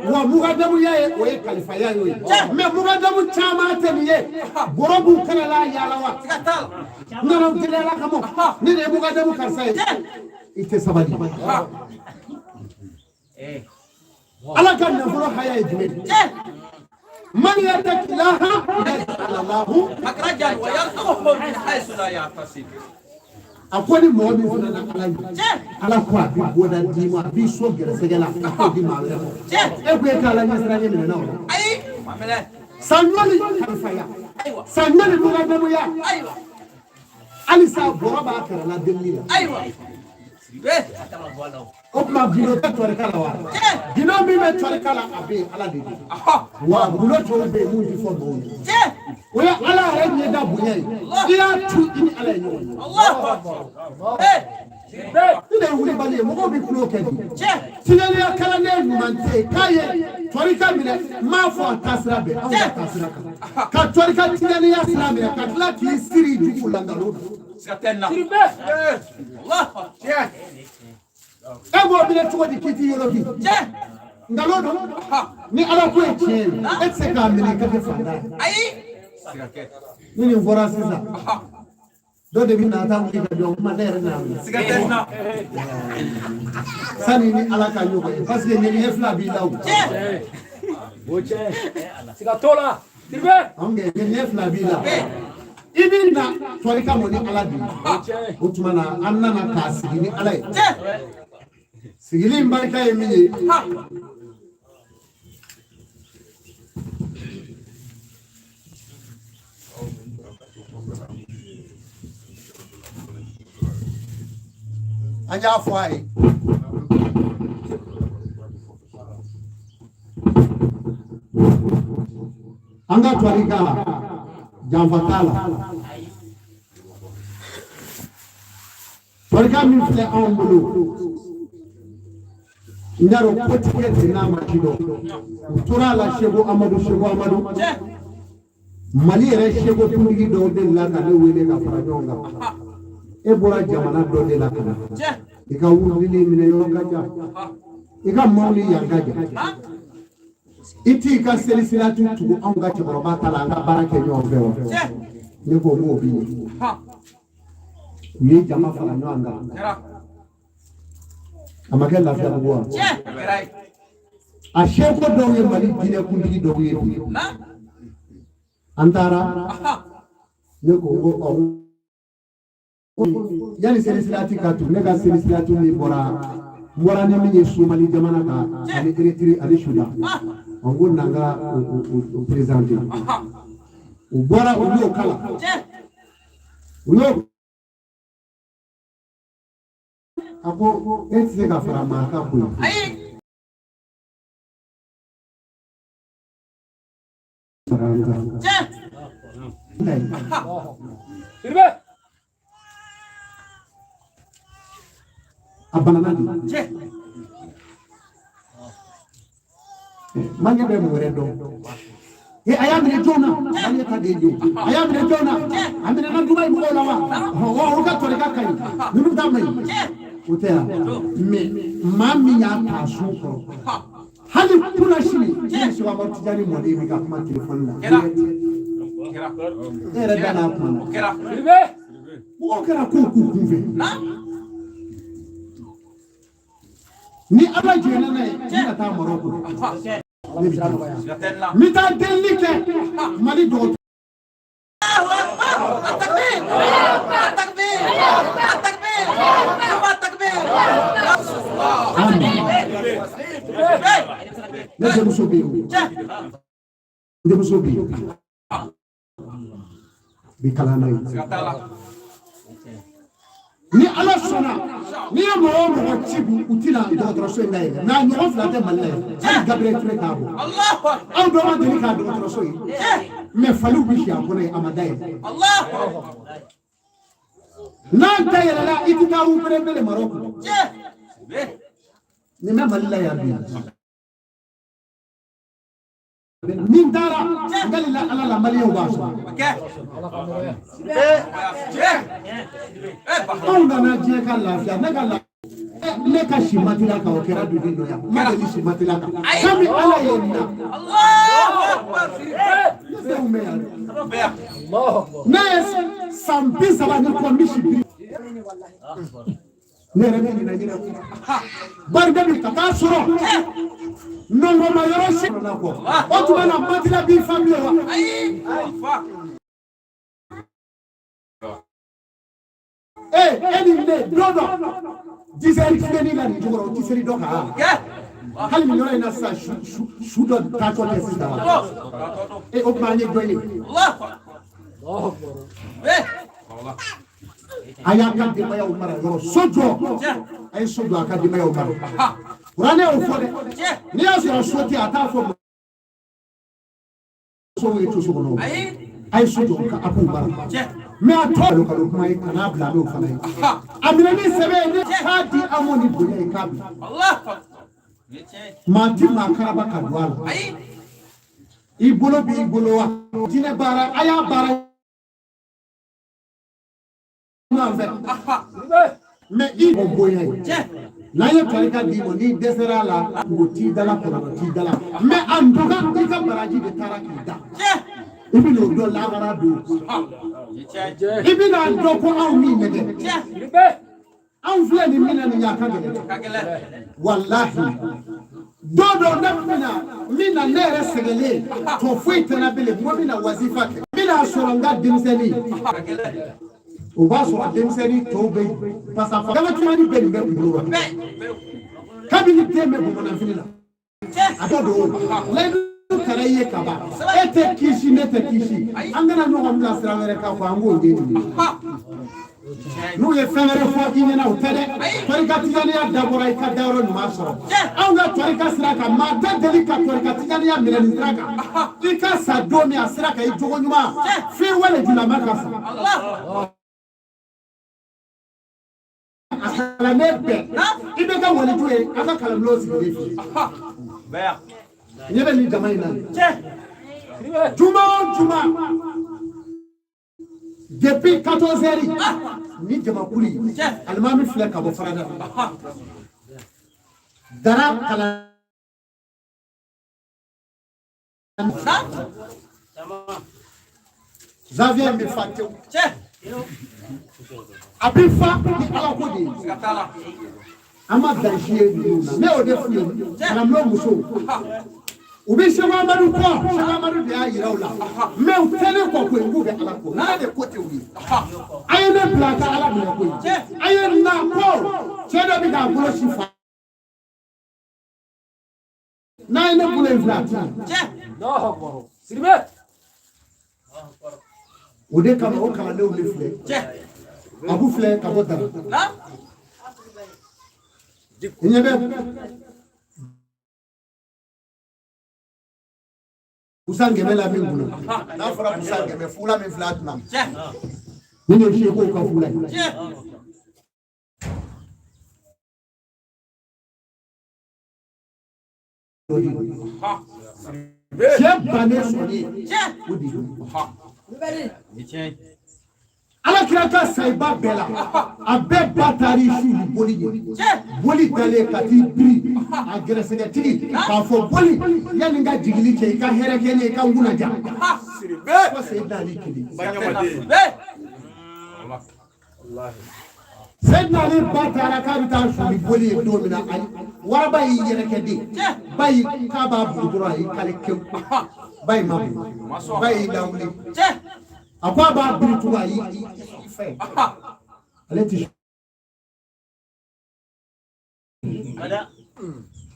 wa mugadamuya ye, o ye kalifaya ye o ye. Mɛ mugadamu caman tɛ nin ye, bɔrɔ b'u kana la yaala wa n nana deli ala kama, ne de ye mugadamu karisa ye. I tɛ sabali. Ala ka nafolo haya ye jumɛn ye? Man yattaqillaha yaj'al lahu makhrajan wa yarzuqhu min haythu la yahtasib. A ko ni mɔgɔ min fana na ala ye, ala ko a bɛ bɔda d'i ma, a b'i sɔn gɛrɛsɛgɛ la, a t'o di maa wɛrɛ ma. E ko e k'ala ɲɛsiranɲɛ minɛ na o la. San joli kalifaya, san joli mugadamuya, halisa bɔrɔ b'a kɛrɛ la delili la. O tuma gundo tɛ tɔrika la wa? Gundo min bɛ tɔrika la, a bɛ yen, ala de don. Wa gundo tɔw bɛ yen mun tɛ fɔ mɔgɔw ye. O ye ala yɛrɛ ɲɛda bonya ye. I y'a tu i ni ala ye ɲɔgɔn ye. I de ye wulibali ye, mɔgɔw bɛ tulo kɛ di. Tilennenya kalanden ɲuman tɛ yen k'a ye tɔrika minɛ, n m'a fɔ a taasira bɛɛ, anw ka taasira kan. Ka tɔrika tilennenya sira minɛ ka tila k'i siri jugu la nkalon na. E b'o minɛ cogo di k'i t'i yɔrɔ di? Nkalon don. Ni ala ko ye tiɲɛ ye, e tɛ se k'a minɛ i ka kɛ fantan ye. Ni nin fɔra sisan, dɔ de bɛ na taa wuli ka jɔ, kuma ne yɛrɛ n'a minɛ sani ni ala ka ɲɔgɔn ye, parce que ɲɛɲɛ fila b'i la o. Siga t'o la. Anw kɛ ɲɛɲɛ fila b'i la, i bɛ na tɔrika mɔ ni ala de ye. O tuma na an nana k'a sigi ni ala ye. Sigili in barika ye min ye, an y'a fɔ a ye. An ka tarika janfa t'a la. Tarika min filɛ anw bolo, n y'a dɔn ko tigɛ ten n'a ma ci dɔn. U tora a la Seko Amadu, Seko Amadu. Mali yɛrɛ seko kuntigi dɔw delila ka ne wele ka fara ɲɔgɔn kan. E bɔra jamana dɔ de la ka na, i ka wurudili minɛ yɔrɔ ka jan, i ka maaw ni yan ka jan, i t'i ka seli siratu tugu anw ka cɛkɔrɔba ta la, an ka baara kɛ ɲɔgɔn fɛ wa? Ne ko k'o bi ɲɛ. U ye jama fara ɲɔgɔn kan, a ma kɛ Lafiyabugu wa? A seko dɔw ye Mali diinɛ kuntigi dɔw ye bi. An taara, ne ko ko ɔ, yanni seli sirati ka tugu, ne ka seli siratu min bɔra, n bɔra ni min ye Somali jamana kan ani Eritiri ani Sudan, n ko na n ka o présenter. U bɔra, u y'o kalan, u y'o a ko e tɛ se ka fara maa kan koyi. Fara an kan. A banana de. Maliyɛn bɛ mun wɛrɛ dɔn? E a y'a minɛ joona, maliyɛn ta de ye jɔn? A y'a minɛ joona, a minɛna Dubayi mɔgɔw la wa? Ɔ, olu ka tarika ka ɲi, ninnu ta man ɲi. O tɛ yan, mais maa min y'a ta sun kɔrɔ, hali kunna sini, ne ni Seko Amadu Tijani mɔden bɛ ka kuma telefɔni la. E yɛrɛ da n'a kuma na. Mɔgɔw kɛra kow k'u kun fɛ. Ni Ala jɛnna n'a ye, n bɛna taa Marɔku. Ne bɛ taa. N bɛ taa delili kɛ Mali dɔgɔtɔrɔ. Amin. Ne denmuso bɛ yen o. N denmuso bɛ yen. Bi kalan na yen. Ni Ala sɔnna, n'i ye mɔgɔ o mɔgɔ ci bi, u tɛna dɔgɔtɔrɔso in dayɛlɛ. Mais a ɲɔgɔn fila tɛ Mali la yan. Hali Gabriel Touré t'a bɔ. Aw dɔ ma deli k'a dɔgɔtɔrɔso ye. Mais faliw bɛ si a kɔnɔ yen, a ma dayɛlɛ. N'a dayɛlɛla, i tɛ taa opéré bilen Marɔku. Nin bɛ Mali la yan bi. Ni n taara, n kalila Ala la, maliyɛnw b'a sɔrɔ. Anw nana diɲɛ ka lafiya, ne ka lafiya, ne ka si matila kan, o kɛra dugu dɔ yan. N ma deli si matila kan. Kabi Ala ye n na. Ne denw bɛ yan. Ne ye san 30 ni kɔ n bɛ si bi. Ne yɛrɛ bɛ ɲinɛ ɲinɛ bari bɛ ka taa sɔrɔ nɔngɔnma yɔrɔ si kɔ. O tuma na matila b'i fa bilen wa? Ee, e ni ne don dɔ disɛri filenni la nin cogo la, o tɛ seli dɔ kan. Hali nin yɔrɔ in na sisan, su dɔ taatɔ tɛ sisan wa? E, o tuma an ye jɔn ye? A y'a ka denbayaw mara yɔrɔ so jɔ, a ye so jɔ a ka denbayaw mara. Kuranɛ y'o fɔ dɛ. N'i y'a sɔrɔ so tɛ, a t'a fɔ musow ye to so kɔnɔ. A ye so jɔ ka a k'u mara. Mais a tɔ kalo kalo kuma ye, kan'a bila n'o fana ye. A minɛ ni sɛbɛ ye, ne k'a di an ma ni bonya ye k'a bila. Maa ti maa karaba ka don a la. I bolo b'i bolo wa? Diinɛ baara, a y'a baara ɲɔgɔn fɛ. Mais i o bonya ye. N'an ye tarika d'i ma, n'i dɛsɛra a la, kungo t'i da la, kɔlɔlɔ t'i da la. Mais en tout cas, i ka baraji de taara k'i da. I bɛ n'o dɔn lahara don. I bɛna dɔn ko anw min nɛgɛ. Anw filɛ nin min na nin ye, a ka gɛlɛn. Walahi, don dɔ ne bɛna min na, ne yɛrɛ sɛgɛnlen, tɔ foyi tɛ n na bilen, n ko n bɛna wazifa kɛ. N bɛna sɔrɔ n ka denmisɛnnin, o b'a sɔrɔ denmisɛnnin tɔw bɛ pasa fa. Galatumani bɛɛ nin bɛ kunkolo wa? Kabini den bɛ bamananfini la, a dɔ don layidu kɛra i ye kaban, e tɛ kisi, ne tɛ kisi, an kana ɲɔgɔn bila sira wɛrɛ kan fɔ an k'o ɲɛɲini. N'u ye fɛn wɛrɛ fɔ i ɲɛna, o tɛ dɛ. Tɔrika tijaniya dabɔra i ka dayɔrɔ ɲuman sɔrɔ. Anw ka tɔrika sira kan, maa tɛ deli ka tɔrika tijaniya minɛ nin sira kan i ka sa don min a sira kan, i jogo ɲuman f'i wale julama ka sa. A kalanden bɛɛ i bɛ kɛ waliju ye, an ka kalanbulon sigilen f'i ye. Ɲɛ bɛ nin jama in na, juma o juma, depuis 14 heures, ni jamakulu alimami filɛ ka bɔ farada la, dara kalan. Zawiya bɛ fa tewu, a bɛ fa ni Ala ko de ye. An ma dan si ye ninnu na. Ne y'o de f'u ye, kalanbulon musow, u bɛ Sɛku Amadu kɔ. Sɛku Amadu de y'a yira u la, mɛ u tɛ ne kɔ koyi, k'u bɛ Ala kɔ. Ne de ko tɛ u ye. A ye ne bila ka Ala minɛ koyi. A ye na ko cɛ dɔ bɛ k'a bolo si fa n'a ye ne bolo in filɛ, a ti ɲɛ. O de kama o kalandenw de filɛ, Abu filɛ ka bɔ Dara. I ɲɛ bɛ busan gɛmɛ la min kunna, n'a fɔra busan gɛmɛ, fula min filɛ a kunna, nin de ye sekow ka fula ye. Cɛ bannen sɔrɔli o de ye Ala kira ka sayiba bɛɛ la, a bɛɛ ba taari su ni boli ye. Boli dalen ka t'i biri a gɛrɛsɛgɛtigi k'a fɔ: boli, yanni n ka jigili cɛ, i ka hɛrɛ kɛ ne ye, i ka n kunna ja. Fo Seyidina Ali kelen. Seyidina Ali ba taara k'a bɛ taa su ni boli ye don min na, ayi, waraba y'i yɛrɛkɛ de, ba y'i k'a b'a bugu dɔrɔn, a y'i kale kewu, ba yi ma bugu, ba y'i lawuli, a ko a b'a biri tugun, a y'i fɛ, ale ti.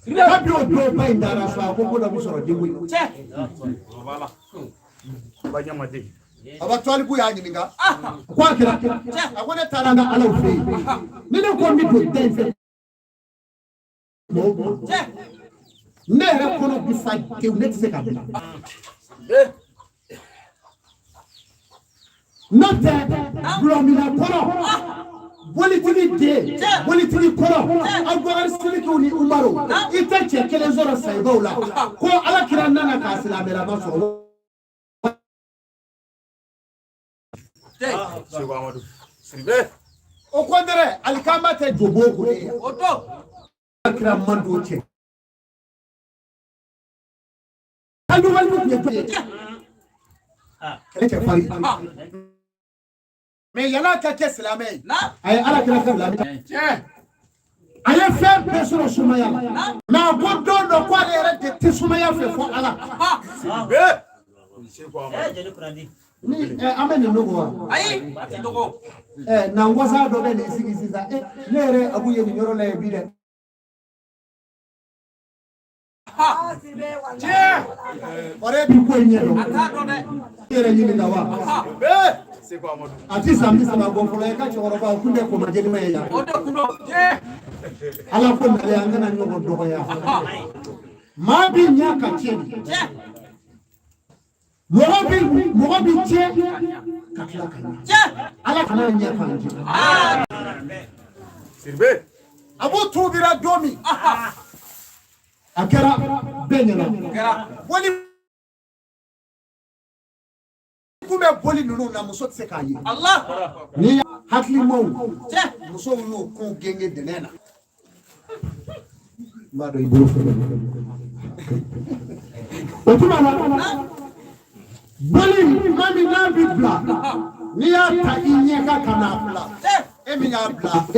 Kabi o don ba in taara so, a ko ko dɔ bɛ sɔrɔ denko in. Aba Talibu y'a ɲininka ko a kɛra, a ko ne taara n ka Alaw fɛ yen, ni ne ko n bɛ don da in fɛ tuma o tuma, ne yɛrɛ kɔnɔ bi fa tewu, ne tɛ se ka bila. N'o tɛ gulɔmina kɔrɔ, bolitigi den, bolitigi kɔrɔ, Abubakar Sirikiw ni Umaru, i tɛ cɛ kelen sɔrɔ sayibaw la ko Ala kira nana k'a silamɛlama sɔrɔ. Au contraire, alikama tɛ jobo ko ye. Ala kira man d'o cɛ. Hali wali tun ye jɔn ye? Kɛlɛ cɛ farin. Mɛ yan'a ka kɛ silamɛ ye, a ye Ala kira kɛ silamɛ. A ye fɛn bɛɛ sɔrɔ sumaya la. Mɛ a ko don dɔ ko ale yɛrɛ de tɛ sumaya fɛ fo Ala. Ni an bɛ nin dogo wa? Ayi, a tɛ dogo. Nangosa dɔ bɛ nin sigi sisan. Ne yɛrɛ Abu ye nin yɔrɔ la yen bi dɛ. Ɔrɛ bi ko in ɲɛ dɔn. A t'a dɔn dɛ. I yɛrɛ ɲininka wa? A ti san 30 bɔ fɔlɔ, i ka cɛkɔrɔba o kun tɛ koma jelima ye yan. O de kun don. Ala ko nalen, an kana ɲɔgɔn dɔgɔya. Maa bi ɲɛ ka tiɲɛ de. Mɔgɔ bi tiɲɛ ka tila ka ɲɛ. Ala kana ɲɛ k'an jɛ. Abu tuubira don min, a kɛra bɛɛ ɲɛna. Boli kun bɛ boli ninnu na, muso tɛ se k'a ye. Ni hakilimaw musow y'u kun genge dɛnɛ na, n b'a dɔn i bolo fɛ. O tuma na, boli maa min n'a bɛ bila, n'i y'a ta i ɲɛ kan ka n'a bila, e min y'a bila e.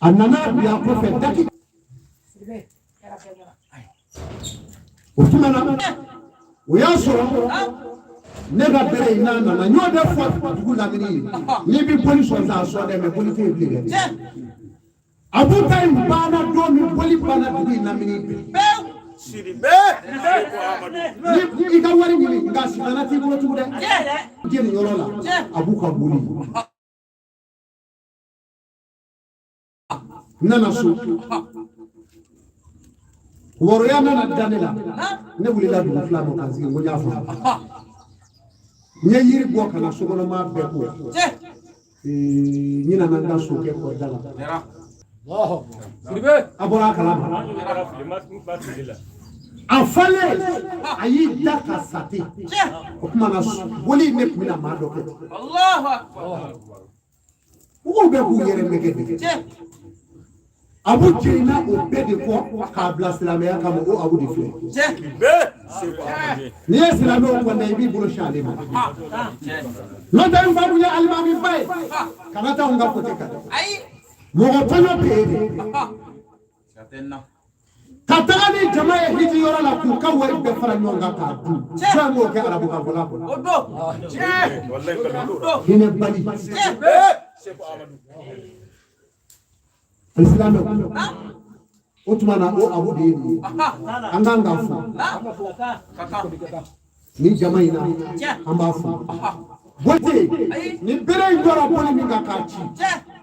A nana bila kɔfɛ daki. O tuma na, o y'a sɔrɔ ne ka bere in n'a nana, n y'o de fɔ dugu lamini ye: n'i bɛ boli sɔn sa, a sɔn dɛ, mɛ boli tɛ yen bilen dɛ. Abu ta in banna don min, boli banna dugu in lamini bɛɛ. Ni i ka wari ɲini, nka sitana t'i bolo tugun dɛ. Jeni yɔrɔ la, Abu ka boli n nana so, wɔrɔya nana da ne la. Ne wulila dugu fila ma ka n sigi, n ko n y'a faamu. N ye yiri bɔ ka na sokɔnɔmaa bɛɛ ko n ɲinɛna n ka sokɛ kɔ da la. A bɔra a kalama, a falen, a y'i da ka sa ten. O tuma na, boli ne tun bɛna maa dɔ kɛ ten. Mɔgɔw bɛ k'u yɛrɛ nɛgɛ de. Abu jiginna o bɛɛ de kɔ k'a bila silamɛya kama. O Abu de filɛ n'i ye silamɛw kɔnɛ, i b'i bolo si ale ma. N'o tɛ, n fa tun ye alimami ba ye. Kana taa n ka kote kan, mɔgɔ tɔɲɔ tɛ yen de. Ka taga ni jama ye hiji yɔrɔ la, k'u ka wari bɛɛ fara ɲɔgɔn kan k'a dun, jɔn b'o kɛ arabukan fɔla kɔnɔ? Hinɛ bali alisilamɛw. O tuma na, o Abu de ye nin ye. An kan k'a fo nin jama in na, an b'a fo. Bote ni bere in jɔra boli min kan k'a ci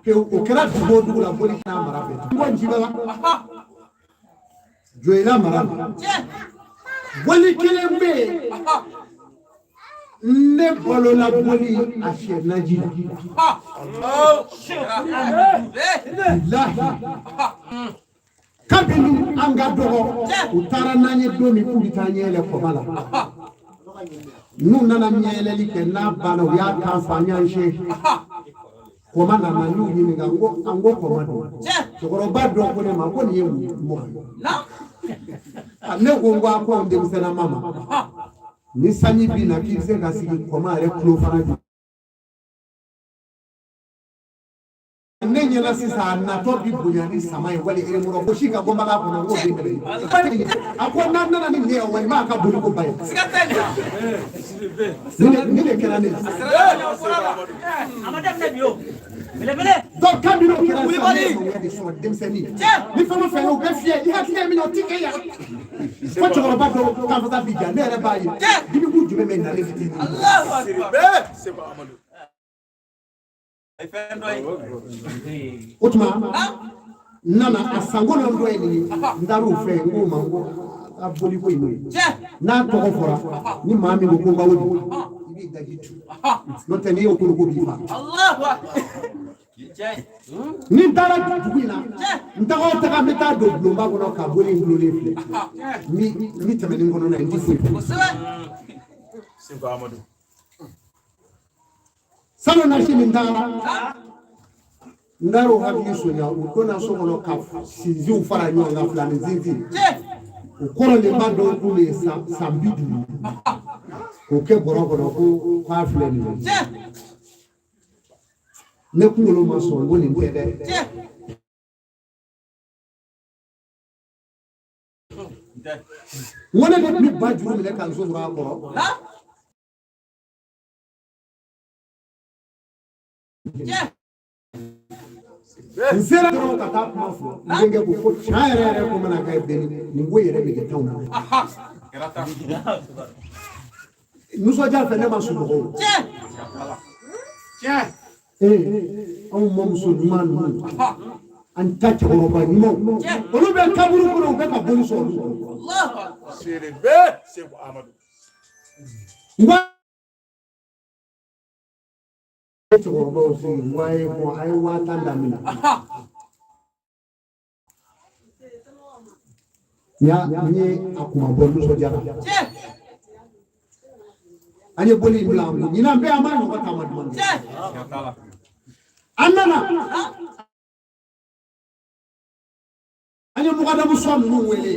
pewu, o kɛra dugu o dugu la, boli n'a mara bɛɛ bɔ Ncibala, Joyila mara la, boli kelen bɛ yen. Ne balola boli a sɛ naji la. Bilahi, kabini an ka dɔgɔ, u taara n'an ye don min k'u bɛ taa ɲɛyɛlɛ kɔba la, n'u nana ɲɛyɛlɛli kɛ, n'a banna, u y'a kan fa, an y'an se kɔma nana. N y'u ɲininka, n ko an ko kɔma don. Cɛkɔrɔba dɔ ko ne ma ko nin ye mɔgɔ ye. Ne ko n ko a ko anw denmisɛnnama ma, ni sanji bɛ na, k'i bɛ se ka sigi kɔma yɛrɛ tulo fana ju. Ne ɲɛna sisan, a natɔ bi bonya ni sama ye wali eremɔrɔ gosi ka bɔ baga kɔnɔ. N k'o den dɛmɛ. A ko n'an nana ni nin ye, walima a ka boli ko ba ye. Nin de kɛra ne la. Donc kabini o kɛra sisan, ne ye maloya de sɔrɔ. Denmisɛnnin ni fɛn o fɛn ye, o bɛ fiyɛ. I hakili ye min ye, o ti kɛ yan. Fo cɛkɔrɔba dɔw kan fasa bi ja, ne yɛrɛ b'a ye dimi jumɛn bɛ nalen fitinin. O tuma n nana a sanko na dɔ ye nin ye. N taar'u fɛ yen, n k'u ma n ko a boli ko in n'o ye, n'a tɔgɔ fɔra, ni maa min ko ko n ka wuli, i b'i daji tu. N'o tɛ, n'i y'o kolo ko b'i fa. Ni n taara dugu in na, n taga o taga, n bɛ taa don bulonba kɔnɔ ka boli in dulonnen filɛ. N bɛ tɛmɛ ni n kɔnɔna ye, n ti foyi fɔ. Sanu na sini n tagara, n taara o hakili sonya. U donna so kɔnɔ ka sinsinw fara ɲɔgɔn kan, filani sinsin o kɔrɔlenba dɔw kun bɛ yen san 50, k'o kɛ bɔrɔ kɔnɔ ko k'a filɛ nin ye. Ne kunkolo ma sɔn ko nin tɛ dɛ. N ko ne de tun bɛ ba juru minɛ ka n sonsoro a kɔrɔ. N sera dɔrɔn ka taa kuma fɔ n denkɛ ko ko tiɲɛ yɛrɛ yɛrɛ, ko mana kɛ bɛn nin ko yɛrɛ nege t'anw na. Nisɔndiya fɛ, ne ma sunɔgɔ o. Ee, anw mamuso ɲuman ninnu, an ta cɛkɔrɔba ɲumanw, olu bɛ kaburu kɔnɔ, u bɛ ka boli sɔrɔ olu kɔnɔ. Cɛkɔrɔbaw sigi, n ko a ye bɔ, a ye 50,000 daminɛ. N y'a n ye a kuma bɔ nisɔndiya la. An ye boli in bila an kun. Ɲinan bɛɛ, an b'a ɲɔgɔn taama duman kɛ. An nana, an ye mugadamu sɔ ninnu wele.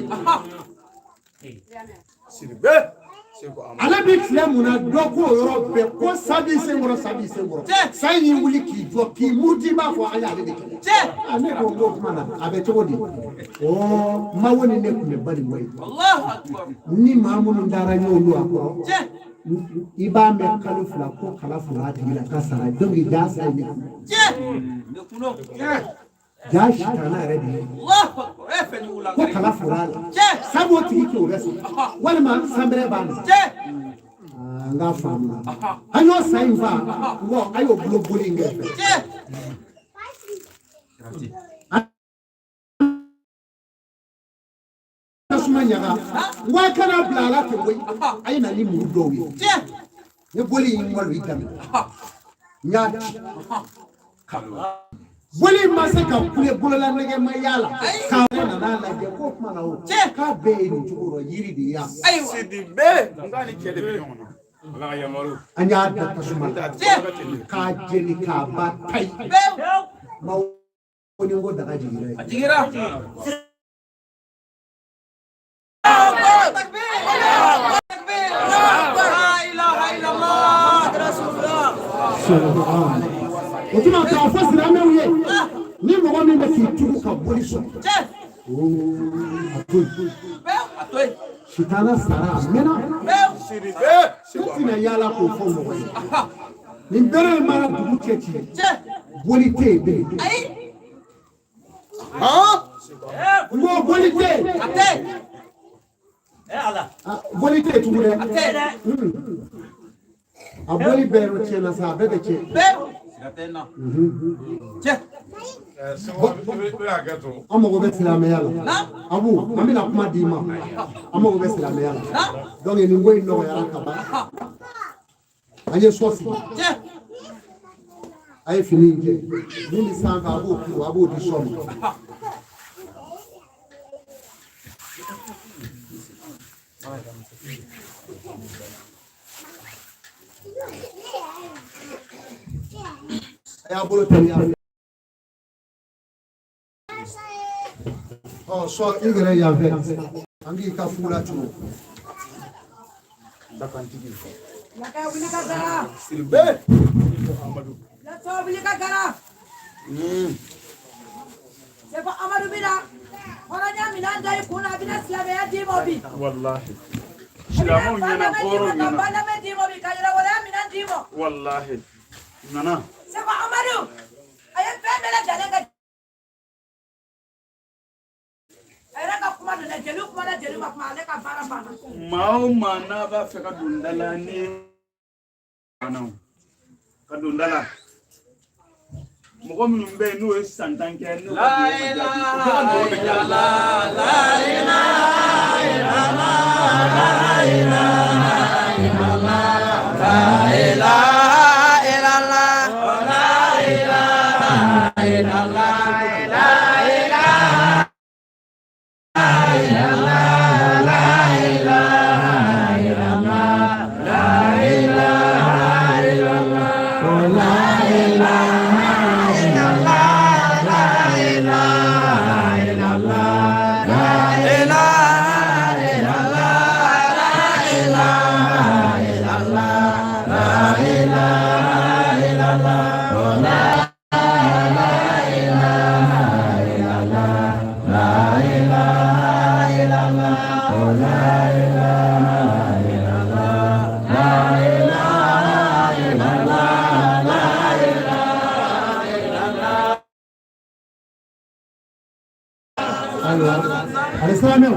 Ale bi tile mun na, dɔ k'o yɔrɔ bɛɛ ko sa b'i sen kɔrɔ, sa b'i sen kɔrɔ. Sa in y'i wuli k'i jɔ k'i muruti, i b'a fɔ an y'ale de kɛlɛ. A ne ko n k'o tuma na a bɛ cogo di? Ɔ mawo ni ne tun bɛ ba nin bɔ yen ni maa minnu taara n y'olu a kɔrɔ, i b'a mɛn kalo 2 ko kala fila a tigi la ka sara. Donc ja sa ye ne kun. Ja sitana yɛrɛ de ye ko kala fora a la sabu o tigi t'o bɛ sɔrɔ walima sanbɛrɛ b'a la n k'a faamuna an y'o sa in fa n ko a y'o bolo boli in kɛrɛfɛ tasuma ɲaga n ko a kana bila a la ten koyi a ye na ni muru dɔw ye ni boli in wali daminɛ n y'a ci boli in ma se ka kule bolola nɛgɛ ma y'a la k'a nana lajɛ k'o tuma na o k'a bɛɛ ye nin cogo rɔ yiri de y'a an y'a da tasuma la k'a jeni k'a ban tayi ma ko ni ko daga jigira ye. O tuma k'a fɔ silamɛw ye ni mɔgɔ min bɛ k'i tugu ka boli sɔrɔ a to yen sitana sara a mɛnna ne tɛna yaala k'o fɔ mɔgɔ ye nin bere in mana dugu cɛ ci boli tɛ yen bilen n ko boli tɛ yen boli tɛ yen tugun dɛ a boli bɛɛ yɔrɔ tiɲɛna sa a bɛɛ bɛ tiɲɛ. An mago bɛ silamɛya la abu an bɛna kuma d'i ma an mago bɛ silamɛya la donc nin ko in nɔgɔyara ka ban an ye sɔ sigi a ye fini in kɛ min bɛ sanfɛ a b'o kuru a b'o di sɔ ma. A y'a bolo teliya. Ɔ sɔ i yɛrɛ yan fɛ an k'i ka fu la turu. Seko Amadu bina hɔrɔnya minɛn da i kun na a bɛna silamɛya d'i ma bi. Walahi. Silamɛw ɲɛna hɔrɔnw ɲɛna. Ka balamɛ d'i ma bi ka yɛrɛwoloya minɛn d'i ma. Walahi. Nana. Seko Amadu a ye fɛn bɛɛ lajɛlen kɛ. A yɛrɛ ka kuma don dɛ jeliw kumana jeliw ma kuma ale ka baara banna. Maa o maa n'a b'a fɛ ka don da la ni ka don da la. Mɔgɔ minnu bɛ yen n'o ye san 10 kɛ n'o ka dugawu ma jaabi o bɛɛ ka dugawu bɛ Ayiwa alisilamɛw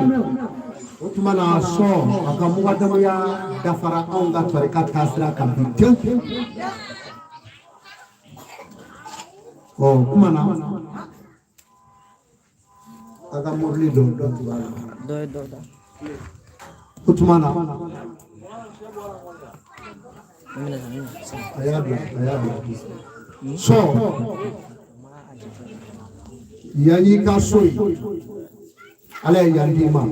o tuma na sɔn a ka mugadamuya dafara anw ka tarika taasira kan bi tewu. Ɔ kuma na a ka mobili dɔ dɔ tun b'a la. O tuma na a y'a bila a y'a bila sɔn yan y'i ka so ye ala ye yan d'i ma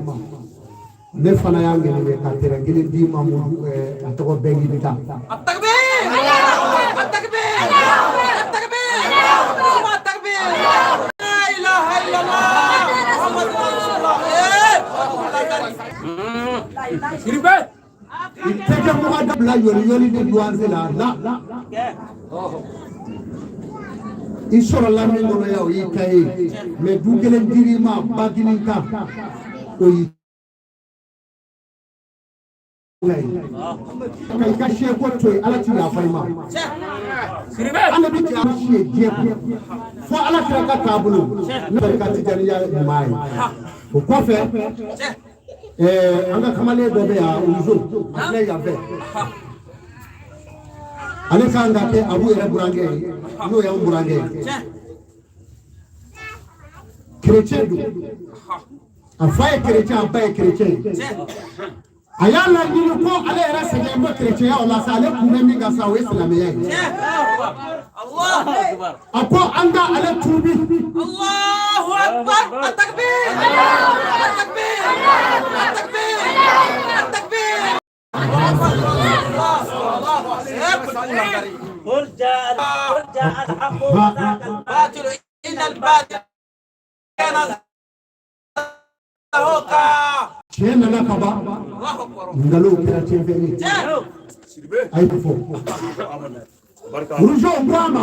ne fana y'a ŋɛniɲɛ ka tɛrɛn kelen d'i ma mun a tɔgɔ bɛɛ k'i ta. I tɛ kɛ mɔgɔ dabila yɔli yɔli ni luwanse la la i sɔrɔla min kɔnɔ yan o y'i ta ye mɛ du kelen dir'i ma ba kelen kan o y'i ye ka i ka seko to yen, Ala ti yafa i ma. Ala bi cɛ si ye diɲɛ kɔnɔ fo Ala kira ka taabolo ne barika Tijaniya ɲuman ye. O kɔfɛ, an ka kamalen dɔ bɛ yan, Oluzo, a filɛ yan fɛ. Ale kan ka kɛ Abu yɛrɛ burankɛ ye, n'o y'anw burankɛ ye. Kerecɛn don, a fa ye kerecɛn, a ba ye kerecɛn ye. A y'a laɲini ko ale yɛrɛ sɛgɛn bɔ kerecɛnya o la sa, ale kun bɛ min kan sa, o ye silamɛya ye. A ko an ka ale tuubi. Allahu akbar, takbir, takbir, takbir, takbir. قل جاء الحق وزهق الباطل إن الباطل كان زهوقا. Tiɲɛ nana ka ban, nkalon kɛra tiɲɛ fɛn ye. A ye fɔ Rougeau ko a ma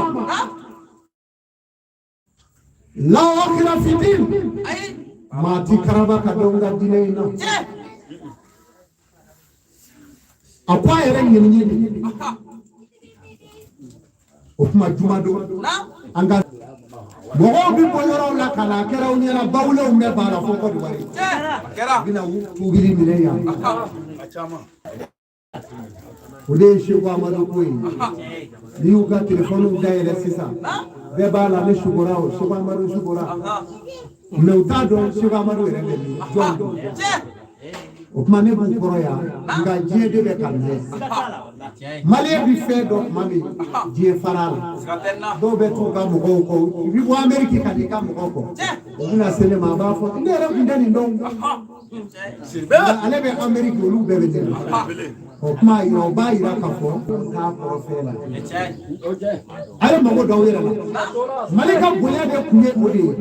la wakila fitin, maa ti karaba ka dɔn ka diinɛ in na. A ko a yɛrɛ ɲini de. O kuma juma don, an ka mɔgɔw bɛ bɔ yɔrɔw la ka na, a kɛra aw ɲɛna bawulenw bɛ banna fo Kɔdiwari, u bɛna tubili minɛ yan. O de ye Seko Amadu ko ye. N'i y'u ka telefɔniw dayɛlɛ sisan, bɛɛ b'a la ne sukora o Seko Amadu sukora, mɛ u t'a dɔn Seko Amadu yɛrɛ bɛ min, jɔn don. O tuma ne b'u kɔrɔ yan, nka diɲɛ de bɛ ka mɛn. Maliyɛn bɛ fɛn dɔ tuma min, diɲɛ fara la, dɔw bɛ t'u ka mɔgɔw kɔ. I bɛ bɔ Ameriki ka n'i ka mɔgɔw kɔ, o bɛna se ne ma, a b'a fɔ ne yɛrɛ tun tɛ nin dɔn, ale bɛ Ameriki, olu bɛɛ bɛ ne la. O kuma yira, o b'a yira k'a fɔ t'a kɔrɔ fɛn la. A ye mago d'aw yɛrɛ la. Mali ka bonya de kun ye o de ye.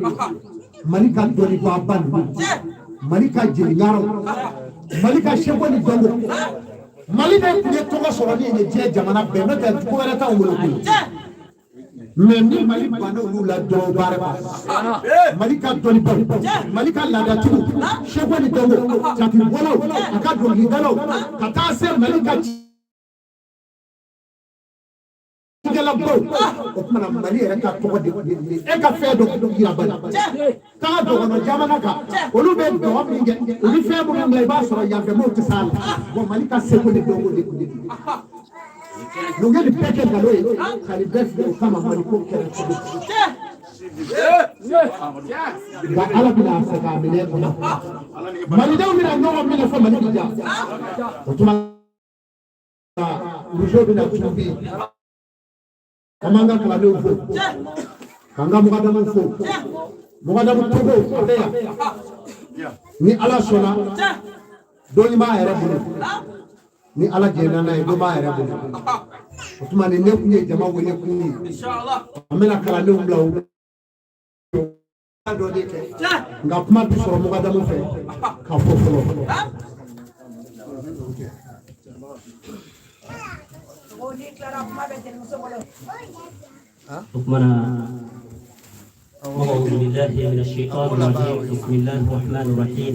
Mali ka dɔnnibaaba ninnu, Mali ka jeliɲaraw, Mali ka seko ni dɔnko, Mali de tun ye tɔgɔ sɔrɔ ni ye diɲɛ jamana bɛɛ, n'o tɛ ko wɛrɛ t'anw bolo koyi. Mɛ ni Mali banna olu la dɔrɔn, baara b'a. Mali ka dɔnnibaw, Mali ka laadatigiw, seko ni dɔnko, jatiribɔlaw, a ka dɔnkilidalaw, ka taa se Mali ka cikɛlabaw. O tuma na Mali yɛrɛ ka tɔgɔ de ye e ka fɛn dɔ yira bali. Taga dɔgɔnɔ jamana kan, olu bɛ dɔgɔ min kɛ, u bɛ fɛn minnu bila, i b'a sɔrɔ yanfɛ m'o tɛ s'a la. Bɔn, Mali ka seko ni dɔnko de kun ye. N'u ye nin bɛɛ kɛ nkalon ye ka nin bɛɛ filɛ, o kama Mali ko kɛra cogo di? Nka Ala bɛna a fɛ k'a minɛ kɔnɔ. Malidenw bɛna ɲɔgɔn minɛ fo Mali bi ja. O tuma Rougeau bɛna tuubi. An b'an ka kalandenw fo, k'an ka mugadamuw fo. Mugadamu Togo a bɛ yan. Ni Ala sɔnna, dɔnni b'a yɛrɛ bolo. Ni Ala jɛnna n'a ye, dɔ b'a yɛrɛ bolo. O tuma ni ne kun ye jama wele kun ye, an bɛna kalandenw bila u dɔ de kɛ, nka kuma bɛ sɔrɔ mugadamu fɛ ka fɔ fɔlɔ. O kumana, أعوذ بالله من الشيطان الرجيم، بسم الله الرحمن الرحيم،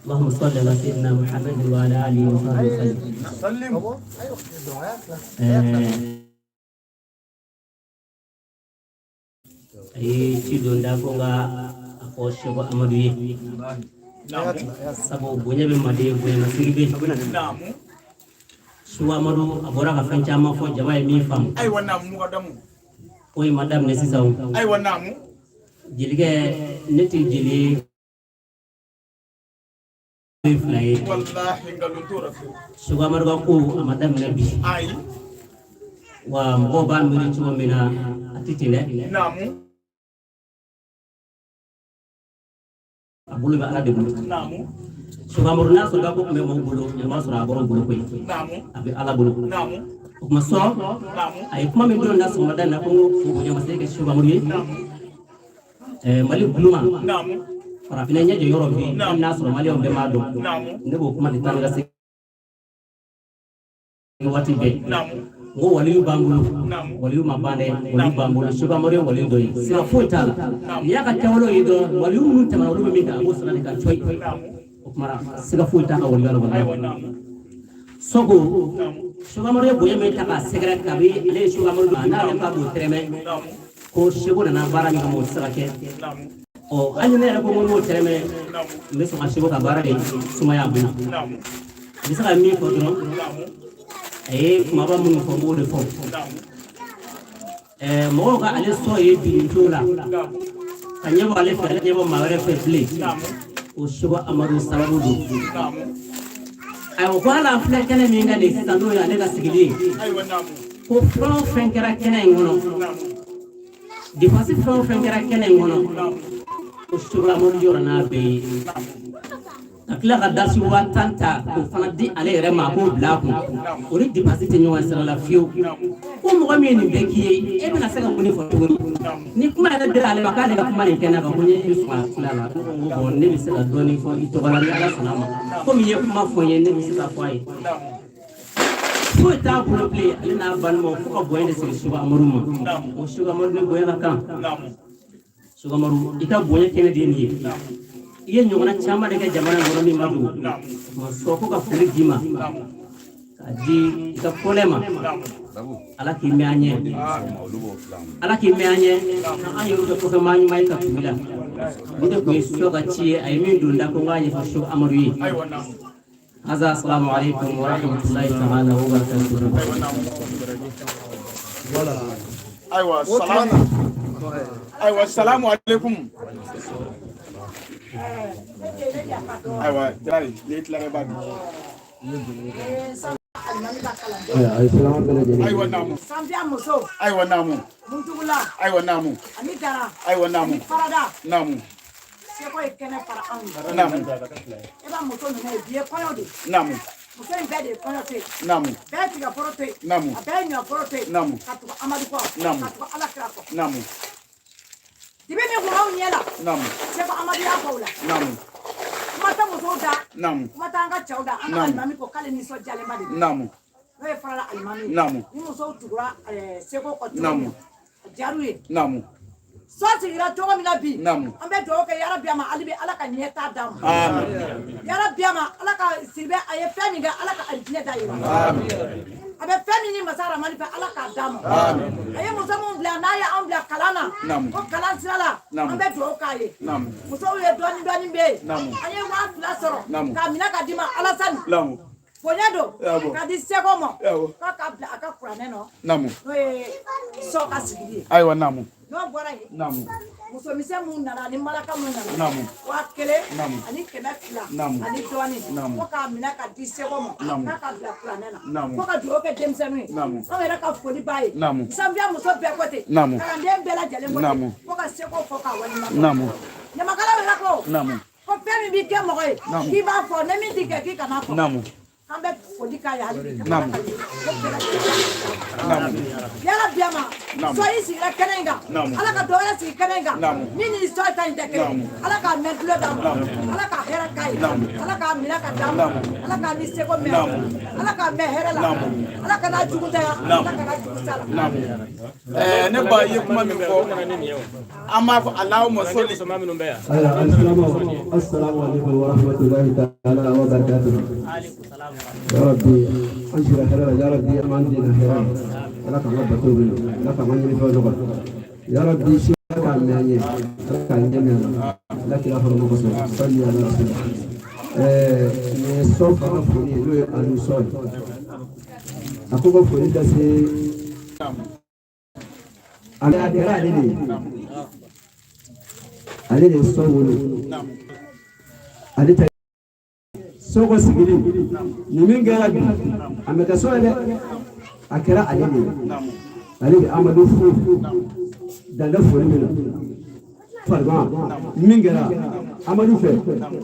اللهم صل على سيدنا محمد وعلى آله وصحبه وسلم. A ye ci don da ko nka a fɔ Seko Amadu ye, sabu bonya bɛ manden, bonya masigi bɛ. Seko Amadu a bɔra ka fɛn caman fɔ, jama ye min faamu. Ko in ma daminɛ sisan o. Jelikɛ, ne tɛ jeli ye fila ye. Seko Amadu ka ko a ma daminɛ bi. Wa mɔgɔw b'a miiri cogo min na, a tɛ ten dɛ. A bolo bɛ Ala de bolo. Seko Amadu n'a sɔrɔ ko tun bɛ maaw bolo, o b'a sɔrɔ a bɔra u bolo koyi. A bɛ Ala bolo. O kuma sɔn, a ye kuma min don da sɔgɔmada in na ko n ko bonya ma se kɛ Seko Amadu ye. Mali guluma farafinna ɲɛjɔ yɔrɔ bi, hali n'a sɔrɔ maliyɛnw bɛɛ m'a dɔn, ne b'o kuma de taa ni ka segin waati bɛɛ. N ko waliyu b'an bolo, waliyu ma ban dɛ, waliyu b'an bolo. Seko Amadu ye waliyu dɔ ye, sira foyi t'a la. N'i y'a ka kɛwalew ye dɔrɔn, waliyu minnu tɛmɛna, olu bɛ min kɛ, a b'o sira de kan cɔyi. O kuma siga foyi t'a ka waliya la walayi. Sɔko Seko Amadu ye bonya min ta k'a sɛgɛrɛ kabi ale ye Seko Amadu don n'ale ka bon tɛrɛmɛ ko Seko nana baara min kama o tɛ se ka kɛ. Ɔ hali ne yɛrɛ ko n ko n'o tɛrɛmɛ n bɛ sɔn ka Seko ka baara de sumaya a bolo. N bɛ se ka min fɔ dɔrɔn, a ye kumaba minnu fɔ n b'o de fɔ. Ɛɛ mɔgɔw ka ale sɔn ye birinto la ka ɲɛbɔ ale fɛ, ale ɲɛbɔ maa wɛrɛ fɛ bilen, o Seko Amadu sababu don. Ayiwa ko hali an filɛ kɛnɛ min kan nin sisan n'o ye ale ka sigili ye, ko fɛn o fɛn kɛra kɛnɛ in kɔnɔ, dépense fɛn o fɛn kɛra kɛnɛ in kɔnɔ, ko Seko Amadu jɔra n'a bɛɛ ye ka tila ka dasi 10 000 ta k'o fana di ale yɛrɛ ma k'o bila a kun. O ni dépense tɛ ɲɔgɔn sira la fiyewu. Ko mɔgɔ min ye nin bɛɛ k'i ye, e bɛna se ka mun de fɔ tuguni? Ni kuma yɛrɛ dira ale ma k'ale ka kuma nin kɛnɛ kan, ko n ye i sɔn a tila la, ne ko n ko bon ne bɛ se ka dɔɔnin fɔ i tɔgɔ la ni Ala sɔnna a ma. Komi i ye kuma fɔ n ye, ne bɛ se ka fɔ a ye. Foyi t'a bolo bilen ale n'a balimaw fo ka bonya de sigi Seko Amadu ma. O Seko Amadu ni bonya ka kan. Seko Amadu, i ka bonya kɛnɛ de ye nin ye. I ye ɲɔgɔnna caman de kɛ jamana in kɔnɔ min ma dogo. Ma sɔn ko ka foli d'i ma k'a di i ka kɔlɛ ma. Ala k'i mɛn an ɲɛ, Ala k'i mɛn an ɲɛ, an yɛrɛ kɛ kɔfɛ maa ɲuman ye ka tugu i la. Nin de tun ye Sɔ ka ci ye, a ye min don da ko n k'a ɲɛfɔ Seko Amadu ye. Haza, assalamu alaikum wa rahmatullahi ta'ala wa barakatuh. Voilà. Ayiwa salam, ayiwa salamu aleykum. Ayiwa Jarabi, n'i tilara i b'a di. Ayiwa, a ye salama bɛɛ lajɛlen. Ayiwa naamu. Sanfiya muso. Ayiwa naamu. Muntugula. Ayiwa naamu. Ani Dara. Ayiwa naamu. Ani Farada. Naamu. Seko ye kɛnɛ fara anw ye. Naamu. E b'a muso ninnu ye bi ye kɔɲɔ de. Naamu. Muso in bɛɛ de ye kɔɲɔ to yen. Naamu. Bɛɛ ye tigaforo to yen. Naamu. A bɛɛ ye ɲɔforo to yen. Naamu. Ka tugu Amadu kɔ. Naamu. Ka tugu Ala kira kɔ. Naamu. Dibi min kun b'anw ɲɛ la. Naamu. Seko Amadu y'a fɔ o la. Naamu. Kuma tɛ musow da. Naamu. Kuma t'an ka cɛw da. An ka Naamu. alimami ko k'ale nisɔndiyalenba de don. Naamu. N'o ye Farada alimami ye. Naamu. Ni musow tugura Seko kɔ cogo Naamu. min na, a diyar'u ye. Naamu. Sɔ sigira cogo min na bi. Naamu. An bɛ dugawu kɛ yarabi a ma hali bi Ala ka ɲɛtaa d'an ma. Amin. Yarabi a ma Ala ka Siribe a ye fɛn min kɛ Ala ka alijinɛ da yɛlɛ. Amin. A bɛ fɛn min ɲini masa Ramani fɛ Ala k'a d'a ma. Amin. A ye muso min bila n'a ye anw bila kalan na. Naamu. Ko kalan sira la. Naamu. An bɛ dugawu k'a ye. Naamu. Musow ye dɔɔni dɔɔni bɛ yen. Naamu. An ye 2000 sɔrɔ. Naamu. K'a minɛ ka d'i ma Alasani. Naamu. Bonya don. Awɔ. Ka di Seko ma. Awɔ. K'a ka bila a ka kuranɛ nɔ. Naamu. N'o ye Sɔ ka sigili ye. Ayiwa naamu. N'o bɔra yen. Naamu. Musomisɛn minnu nana ani malaka minnu nana. Naamu. 1000. Naamu. Ani 200. Naamu. Ani dɔɔni. Naamu. Ko k'a minɛ ka di Seko ma. Naamu. K'a ka bila kuranɛ na. Naamu. Ko ka dugawu kɛ denmisɛnninw ye. Naamu. Anw yɛrɛ ka foli b'a ye. Naamu. Sanfiya muso bɛɛ ko ten. Naamu. Kalanden bɛɛ lajɛlen ko ten. Naamu. Ko ka Seko fɔ k'a waleɲuman dɔn. Naamu. Ɲamakalaw yɛrɛ ko. Naamu. Ko fɛn min b'i kɛ mɔgɔ ye. Naamu. K'i b'a fɔ ni min t'i kɛ k'i kana fɔ. Naamu. An bɛ foli k'a ye hali bi. Naamu. Ko bɛɛ lajɛlen. Naamu. Yarabi a ma. Naamu. Sɔ i sigira kɛnɛ in kan. Naamu. Ala ka dɔ wɛrɛ sigi kɛnɛ in kan. Naamu. Min ni sɔ ta in tɛ kelen. Naamu. Ala k'a mɛn tulo d'a ma. Naamu. Ala k'a hɛrɛ k'a ye. Naamu. Ala k'a minɛ ka d'a ma. Naamu. Ala k'a ni seko mɛn. Naamu. Ala k'a mɛn hɛrɛ la. Naamu. Ala ka n'a jugu tanya. Naamu. Ala ka n'a jugu sa la. Naamu. Ɛɛ ne ba ye kuma min fɔ, an b'a fɔ Alahuma sɔli. Ayiwa, alisilamɛw, assalamu alaikum wa rahmatulahi ta'ala wa barakatuh. Ya Rabbi, an sira hɛrɛ la, ya Rabbi, an b'an den na hɛrɛ la. Ala k'an ka bato minɛ, Ala k'an ka ɲinifɛnw nɔgɔya. Ya Rabbi, si Ala k'a mɛn an ɲɛ, Ala k'a ɲɛ mɛn an na. Ala kira hɔrɔma kosɔn, salli ala rasul. Nin ye sɔ fa ka foli ye, n'o ye Aliou Sɔ ye. A ko ka foli lase ale a kɛra ale de ye. Ale de ye sɔ wolo. Ale ta sɔkɔ sigili nin min kɛra bi a ma kɛ sɔ ye dɛ, a kɛra ale de ye. Ale de Amadu fo dan tɛ foli min na farigan min kɛra Amadu fɛ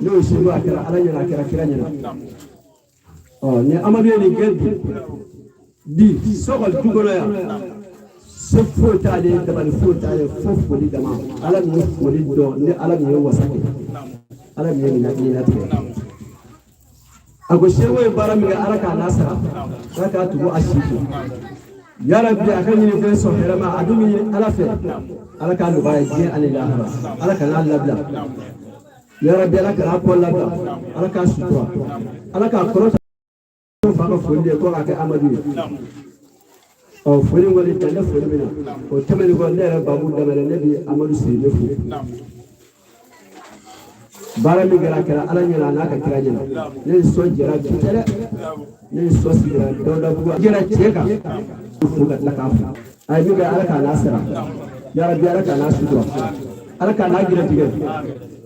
n'o ye Seko, a kɛra Ala ɲɛna, a kɛra kira ɲɛna. Ɔ ni Amadu ye nin kɛ bi bi sɔkɔ du kɔnɔ yan, se foyi t'ale, dabali foyi t'ale, fo foli dama. Ala min ye foli dɔn, ni Ala min ye wasa kɛ, Ala min ye nin latigɛ. A ko Seko ye baara min kɛ, Ala k'a lasara, Ala k'a tugu a si kun. Yarabi, a ka ɲini fɛn sɔn hɛrɛ ma, a dun bɛ ɲini Ala fɛ, Ala k'a nɔgɔya ye diɲɛ ani lahara. Ala kan'a labila, yarabi, Ala kan'a kɔ labila, Ala k'a sutura, Ala k'a kɔrɔta fa. ka foli de ko k'a kɛ Amadu ye. Ɔ foli in kɔni dan tɛ foli min na, o tɛmɛnen kɔ, ne yɛrɛ Babu Danbɛlɛ, ne bɛ Amadu Sidibe fo. Baara min kɛra, a kɛra Ala ɲɛna, a n'a ka kira ɲɛna. Ne ni sɔn jɛra bi tɛ dɛ, ne ni sɔn sigira Dawudabugu jɛra tiɲɛ kan fo ka tila k'a fo. A ye min kɛ, Ala k'a n'a sara yarabi, Ala k'a n'a sutura, Ala k'a n'a gɛrɛtigɛ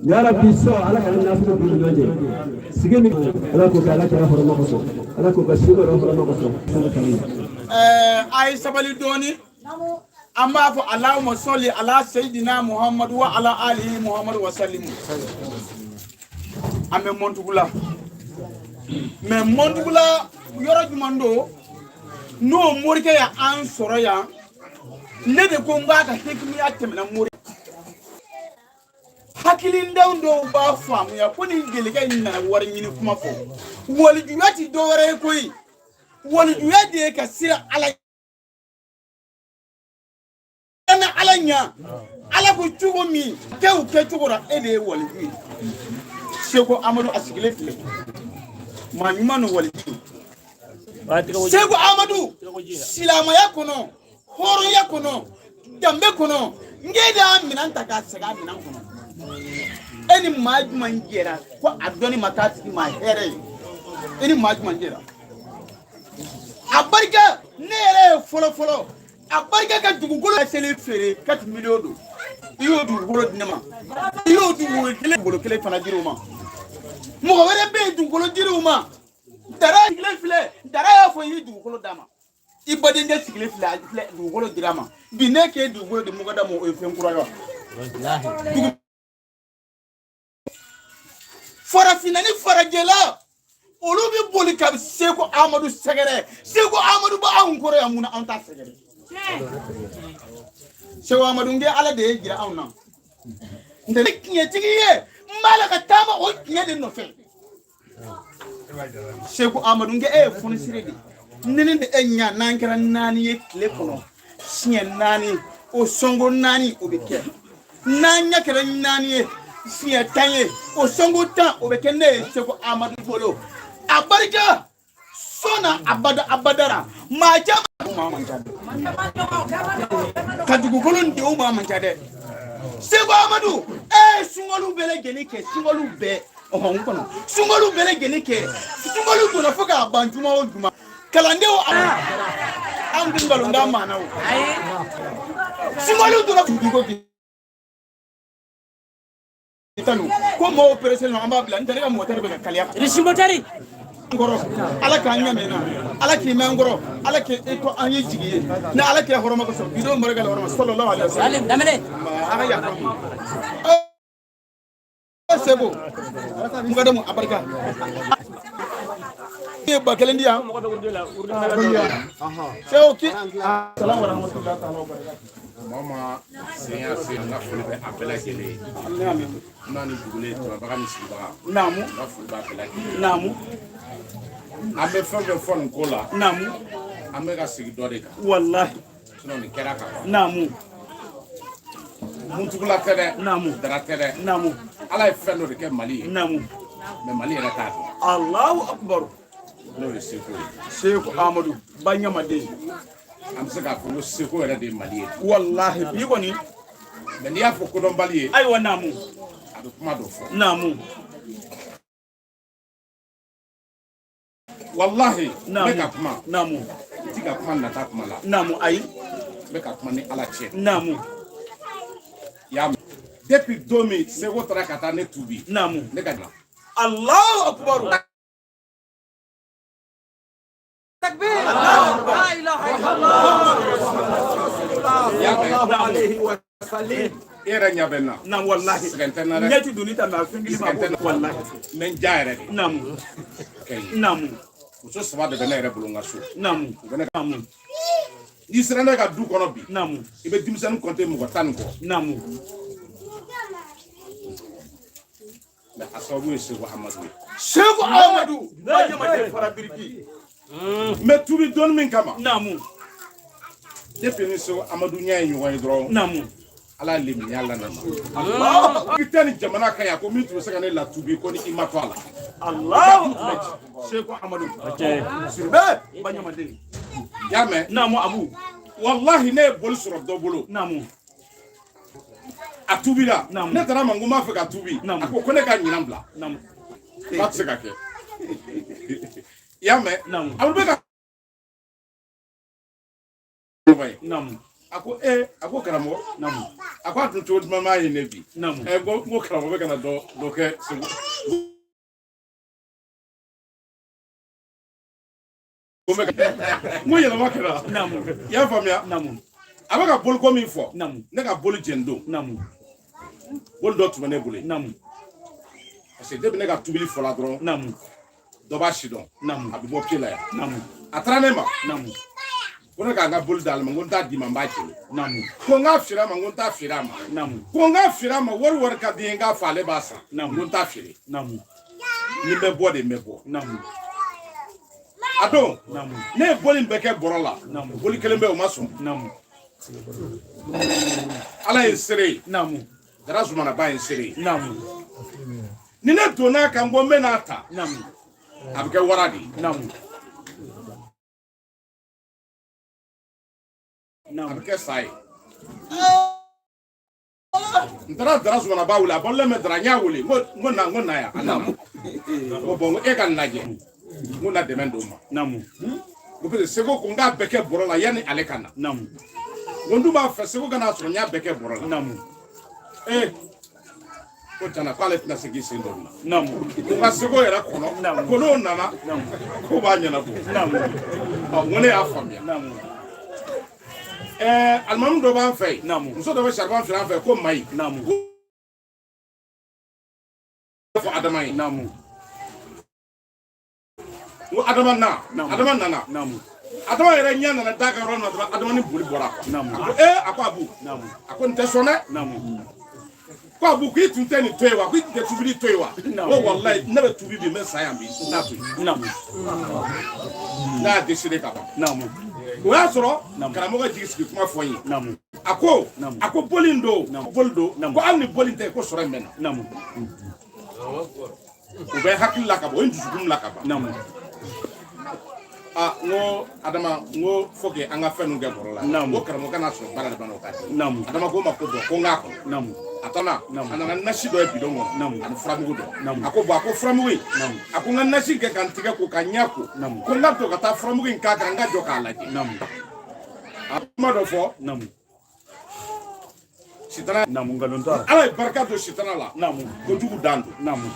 yarabi. Sɔn Ala ka ne nafolo b'u ni ɲɔgɔn cɛ sigi min, Ala k'o kɛ Ala kira hɔrɔma kosɔn, Ala k'o kɛ seko yɛrɛ hɔrɔma kosɔn. A ye sabali dɔɔni. An b'a fɔ Allahumma sɔli ala seyidina Muhammadu wa ala alihi Muhammadu wa salimu. An bɛ Mɔntugula, mɛ Mɔntugula yɔrɔ jumɛn don n'o morikɛ y'an sɔrɔ yan? Ne de ko n k'a ka hekimiya tɛmɛna mori hakilindenw dɔw b'a faamuya ko nin jelikɛ in nana wari ɲini kuma fɔ. Walijuya ti dɔwɛrɛ ye koyi, walijuya de ye ka siran Ala na Ala ɲa. Ala ko cogo min kɛ, o kɛ cogo la, e de ye waliju ye. Seko Amadu a sigilen filɛ, maa ɲuman ni waliju. Seko Amadu, silamɛya kɔnɔ, hɔrɔnya kɔnɔ, danbe kɔnɔ, n k'e de y'a minɛn ta k'a segin a minɛn kɔnɔ. E ni maa jumɛn jɛra ko a dɔnni ma k'a tigi ma hɛrɛ ye? E ni maa jumɛn jɛra? A barika ne yɛrɛ ye fɔlɔ fɔlɔ, a barika ka dugukolo seli feere 4 miliyɔn don. I y'o dugukolo di ne ma, i y'o dugukolo kelen, dugukolo kelen fana dir'o ma. Mɔgɔ wɛrɛ bɛ yen, dugukolo dir'o ma. Dara sigilen filɛ, Dara y'a fɔ i ye dugukolo d'a ma. I badenkɛ sigilen filɛ, a filɛ, dugukolo dir'a ma. Bi ne k'e dugukolo di mɔgɔ da ma, o ye fɛn kura ye wa? Farafinna ni farajɛla, olu bɛ boli ka Seko Amadu sɛgɛrɛ. Seko Amadu bɛ anw kɔrɔ yan, mun na anw t'a sɛgɛrɛ? Seko Amadu, n kɛ Ala de ye jira anw na. N tɛ tiɲɛtigi ye, n b'a la ka taama o tiɲɛ de nɔfɛ. Seko Amadu, n kɛ e ye fonisire de ye. Ne ni e ɲa n'an kɛra naani ye tile kɔnɔ siɲɛ naani, o sɔnko naani o bɛ kɛ. N'an ɲɛ kɛra naani ye siɲɛ 10 ye, o sɔnko 10 o bɛ kɛ ne ye Seko Amadu bolo. A barika sɔnna abada abadara. Maa caman maa man ca dɛ, ka dugukolo in denw maa man ca dɛ. Seko Amadu, e ye sunkalo bɛɛ lajɛlen kɛ, sunkalo bɛɛ ɔhɔn n kɔnɔ, sunkalo bɛɛ lajɛlen kɛ, sunkalo donna fo k'a ban juma o juma. Kalandenw, an tun nkalon da maa na o. Sunkalo donna dugu ko tanu ko mɔgɔw perese don, an b'a bila. N tɛ ne ka mɔtɛri bɛ ka kaliya. Risimotɛri. N kɔrɔ, Ala k'an ɲɛ mɛn na, Ala k'i mɛn n kɔrɔ, Ala k'e to an ye jigi ye ni Ala k'i hɔrɔma kosɔn bi don barika la hɔrɔma sallallahu alaihi wasallam. Daminɛ. A ka yafa n ma. Seko mukadamu, a barika ye 1000 di yan. Seko ki salamu warahmatullahi ta'ala wa barakatuh. Maa ma sen y'a sen, n ka foli bɛ a bɛɛ lajɛlen ye. N'a ni dugulen tɛmɛbaga ni sigibaga. Naamu. N ka foli b'a bɛɛ lajɛlen ye. Naamu. An bɛ fɛn fɛn fɔ nin ko la. Naamu. An bɛ ka segin dɔ de kan. Walahi. Sinon nin kɛra ka ban. Naamu. Muntugula tɛ dɛ. Naamu. Dara tɛ dɛ. Naamu. Ala ye fɛn dɔ de kɛ Mali ye. Naamu. Mais Mali yɛrɛ t'a dɔn. Allahu akbar. N'o ye Seko ye. Seko Amadu ba ɲamaden. An bɛ se k'a fɔ ko Seko yɛrɛ de ye Mali ye. Walahi bi kɔni. Mais n'i y'a fɔ kodɔnbali ye. Ayiwa naamu. A bɛ kuma dɔ fɔ. Naamu. Walahi n bɛ ka kuma. Naamu. N ti ka kuma nata kuma la. Naamu ayi. N bɛ ka kuma ni Ala cɛ. Naamu. I y'a mɛn. Depuis don min Seko taara ka taa ne tuubi. Naamu. Ne ka dilan. Allahu akbar. تكبير لا اله الا الله عليه وسلم. E yɛrɛ ɲɛ bɛ n na. Naam wallahi. Sɛgɛn tɛ n na dɛ. Ɲɛ ti doni ta mɛ a fɛn kelen ma Sɛgɛn tɛ n na. wallahi. N bɛ n ja yɛrɛ de. Naamu. Kɛ n ye. Naamu. Muso 3 de bɛ ne yɛrɛ bolo n ka so. Naamu. U bɛ ne ka. Naamu. N'i sera ne ka du kɔnɔ bi. Naamu. I bɛ denmisɛnnin compter mɔgɔ 10 ni kɔ. Naamu. Mais a sababu ye Seko Amadu ye. Seko Amadu ba ɲamaden fara biriki. N bɛ tuubi donni min kama. Naamu. Depuis ni Seko Amadu ɲɛ ye ɲɔgɔn ye dɔrɔn. Naamu. Ala ye leminiya la ne ma. I tɛ nin jamana kan yan ko min tun bɛ se ka ne latuubi ko ni i ma to a la. Allahu Seko Amadu Sidibe Baɲamaden. I y'a mɛn? Naamu Abu. Walahi ne ye boli sɔrɔ dɔ bolo. Naamu. A tubira. Naamu. Ne taara ma n ko n b'a fɛ ka tubi. Naamu. A ko ko ne ka ɲinan bila. Naamu. K'a tɛ se ka kɛ. I y'a mɛn? Naamu. Amadu bɛ ka. Naamu. A ko ee, a ko karamɔgɔ. Naamu. A ko a dun cogo duman m'a ye ne bi. Naamu. Ɛ n ko karamɔgɔ bɛ ka na dɔ kɛ Segu. Ko n ko yɛlɛma kɛra. Naamu. I y'a faamuya? Naamu. A bɛ ka boliko min fɔ. Naamu. Ne ka boli jɛn don. Naamu. Boli dɔ tun bɛ ne bolo yen. Naamu. Parce que depuis ne ka tubili fɔla dɔrɔn. Naamu. Dɔ b'a si dɔn. Naamu. A bɛ bɔ pied la yan. Naamu. A taara ne ma. Naamu. Ko ne k'an ka boli d'ale ma, n ko n t'a d'i ma, n b'a jeni. Naamu. Ko n k'a feere a ma, n ko n t'a feere a ma. Naamu. Ko n k'a feere a ma, wari ka di n ye, n k'a fɔ ale b'a san. Naamu. N ko n t'a feere. Naamu. Ni n bɛ bɔ de, n bɛ bɔ. Naamu. A don. Naamu. Ne ye boli in bɛɛ kɛ bɔrɔ la. Naamu. Boli kelen bɛ yen, o ma sɔn. Naamu. Ala ye n seere ye. Naamu. Dara Zumanaba ye n seere ye. Naamu. Ni ne donna a kan ko n bɛ n'a ta. Naamu. A bɛ kɛ wara de ye. Naamu. A bɛ kɛ sa ye. N taara Dara Zumanaba wele, a bɔlen bɛ Dara, n y'a wele, n ko na, n ko na yan, a nana. N ko bɔn, n ko e ka nin lajɛ. N ko na dɛmɛ don n ma. Naamu. N ko parce que Seko ko n k'a bɛɛ kɛ bɔrɔ la yanni ale ka na. Naamu. N ko n dun b'a fɛ Seko ka n'a sɔrɔ n y'a bɛɛ kɛ bɔrɔ la. Naamu. Ee, ko tiɲɛna k'ale tɛna se k'i sen don nin na. Naamu. Ko n ka Seko yɛrɛ kɔnɔ. Naamu. Ko n'o nana. Naamu. K'o b'a ɲɛnabɔ. Naamu. Ɔ, n ko ne y'a faamuya. Naamu. Ɛɛ, alimami dɔ b'an fɛ yen. Naamu. Muso dɔ bɛ saribɔn feere an fɛ ko Mayi. Naamu. Ko fɔ Adama ye. Naamu. N ko Adama na. Naamu. Adama nana. Naamu. Adama yɛrɛ ɲɛ nana d'a kan yɔrɔ min na dɔrɔn, Adama ni boli bɔra. Naamu. A ko ee, a ko Abu. Naamu. A ko n tɛ sɔn dɛ. Naamu. Ko Abu, k'i tun tɛ nin to yen wa? K'i tun tɛ tubili to yen wa? Naamu. Ko walayi, ne bɛ tubi bi, n bɛ sa yan bi, n t'a to yen. Naamu. N'a y'a décidé ka ban. Naamu. O y'a sɔrɔ Naamu. karamɔgɔ jigi sigi kuma fɔ n ye. Naamu. A ko, Naamu. a ko boli in don, Naamu. boli don. Naamu. Ko hali ni boli in tɛ, ko sɔrɔ in bɛ na. Naamu. O bɛ hakili la ka ban, o ye n dusukun la ka ban. Naamu. A n ko Adama, n ko faut que an ka fɛn ninnu kɛ bɔrɔ la. Naamu. N ko karamɔgɔ kana sɔrɔ baara de banna o ka di. Naamu. Adama ko n ma ko bɔn, ko n k'a kɔnɔ. Naamu. A taara, Naamu. a nana nasi dɔ ye bidon kɔnɔ. Naamu. Ani furamugu dɔ. Naamu. A ko bɔn, a ko furamugu in. Naamu. A ko n ka nasi kɛ ka n tigɛ ko ka n ɲɛ ko. Naamu. Ko n ka to ka taa furamugu in k'a kan, n ka jɔ k'a lajɛ. Naamu. A kuma dɔ fɔ. Naamu. Sitana. Naamu, nkalon t'a la. Ala ye barika don sitana la. Naamu. Kojugu dan don. Naamu.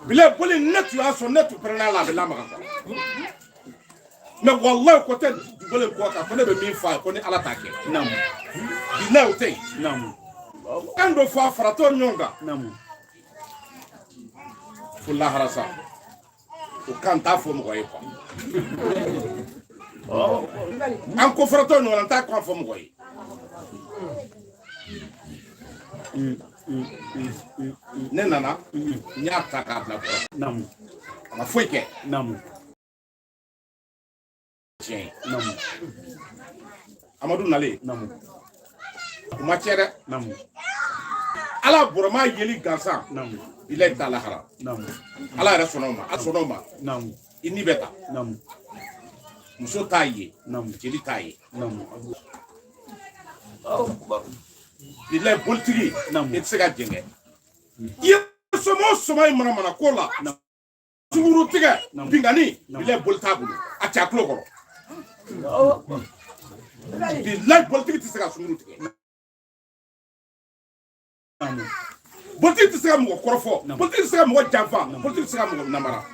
Bile boli ne tun y'a sɔrɔ ne tun pɛrɛnna la, a bɛ lamaga kɔnɔ. Mais walayi ko tɛ dugukolo in kɔ kan, ko ne bɛ min fɔ a ye, ko ni Ala t'a kɛ. Naamu. Bilayi o tɛ yen. Naamu. Kan dɔ fɔ a faratɔ ɲɔgɔn kan. Naamu. Fo lahara sa. O kan t'a fɔ mɔgɔ ye quoi. An ko faratɔ ɲɔgɔn na, n t'a kan fɔ mɔgɔ ye. Ne nana, n y'a ta k'a bila bɔrɔ. Naamu. A ma foyi kɛ. Naamu. Tiɲɛ ye. Naamu. Amadu nalen. Naamu. O ma tiɲɛ dɛ. Naamu. Ala bɔrɔma yeli gansan. Naamu. Bilayi t'a lahara. Naamu. Ala yɛrɛ sɔnna o ma. Ala sɔnna o ma. Naamu. I ni bɛ ta. Naamu. Muso t'a ye. Naamu. Jeli t'a ye. Naamu. Bilayi bolitigi. Naamu. I tɛ se ka jɛngɛ. I ye sɔmɔ o sɔmɔ ye manamana ko la. Naamu. Sunguru tigɛ. Naamu. Binkanni. Naamu. Bilayi boli t'a bolo. A cɛ a tulo kɔrɔ. Bilayi bolitigi tɛ se ka sunguru tigɛ. Naamu. Bolitigi tɛ se ka mɔgɔ kɔrɔfɔ. Naamu. Bolitigi tɛ se ka mɔgɔ janfa. Bolitigi tɛ se ka mɔgɔ namara.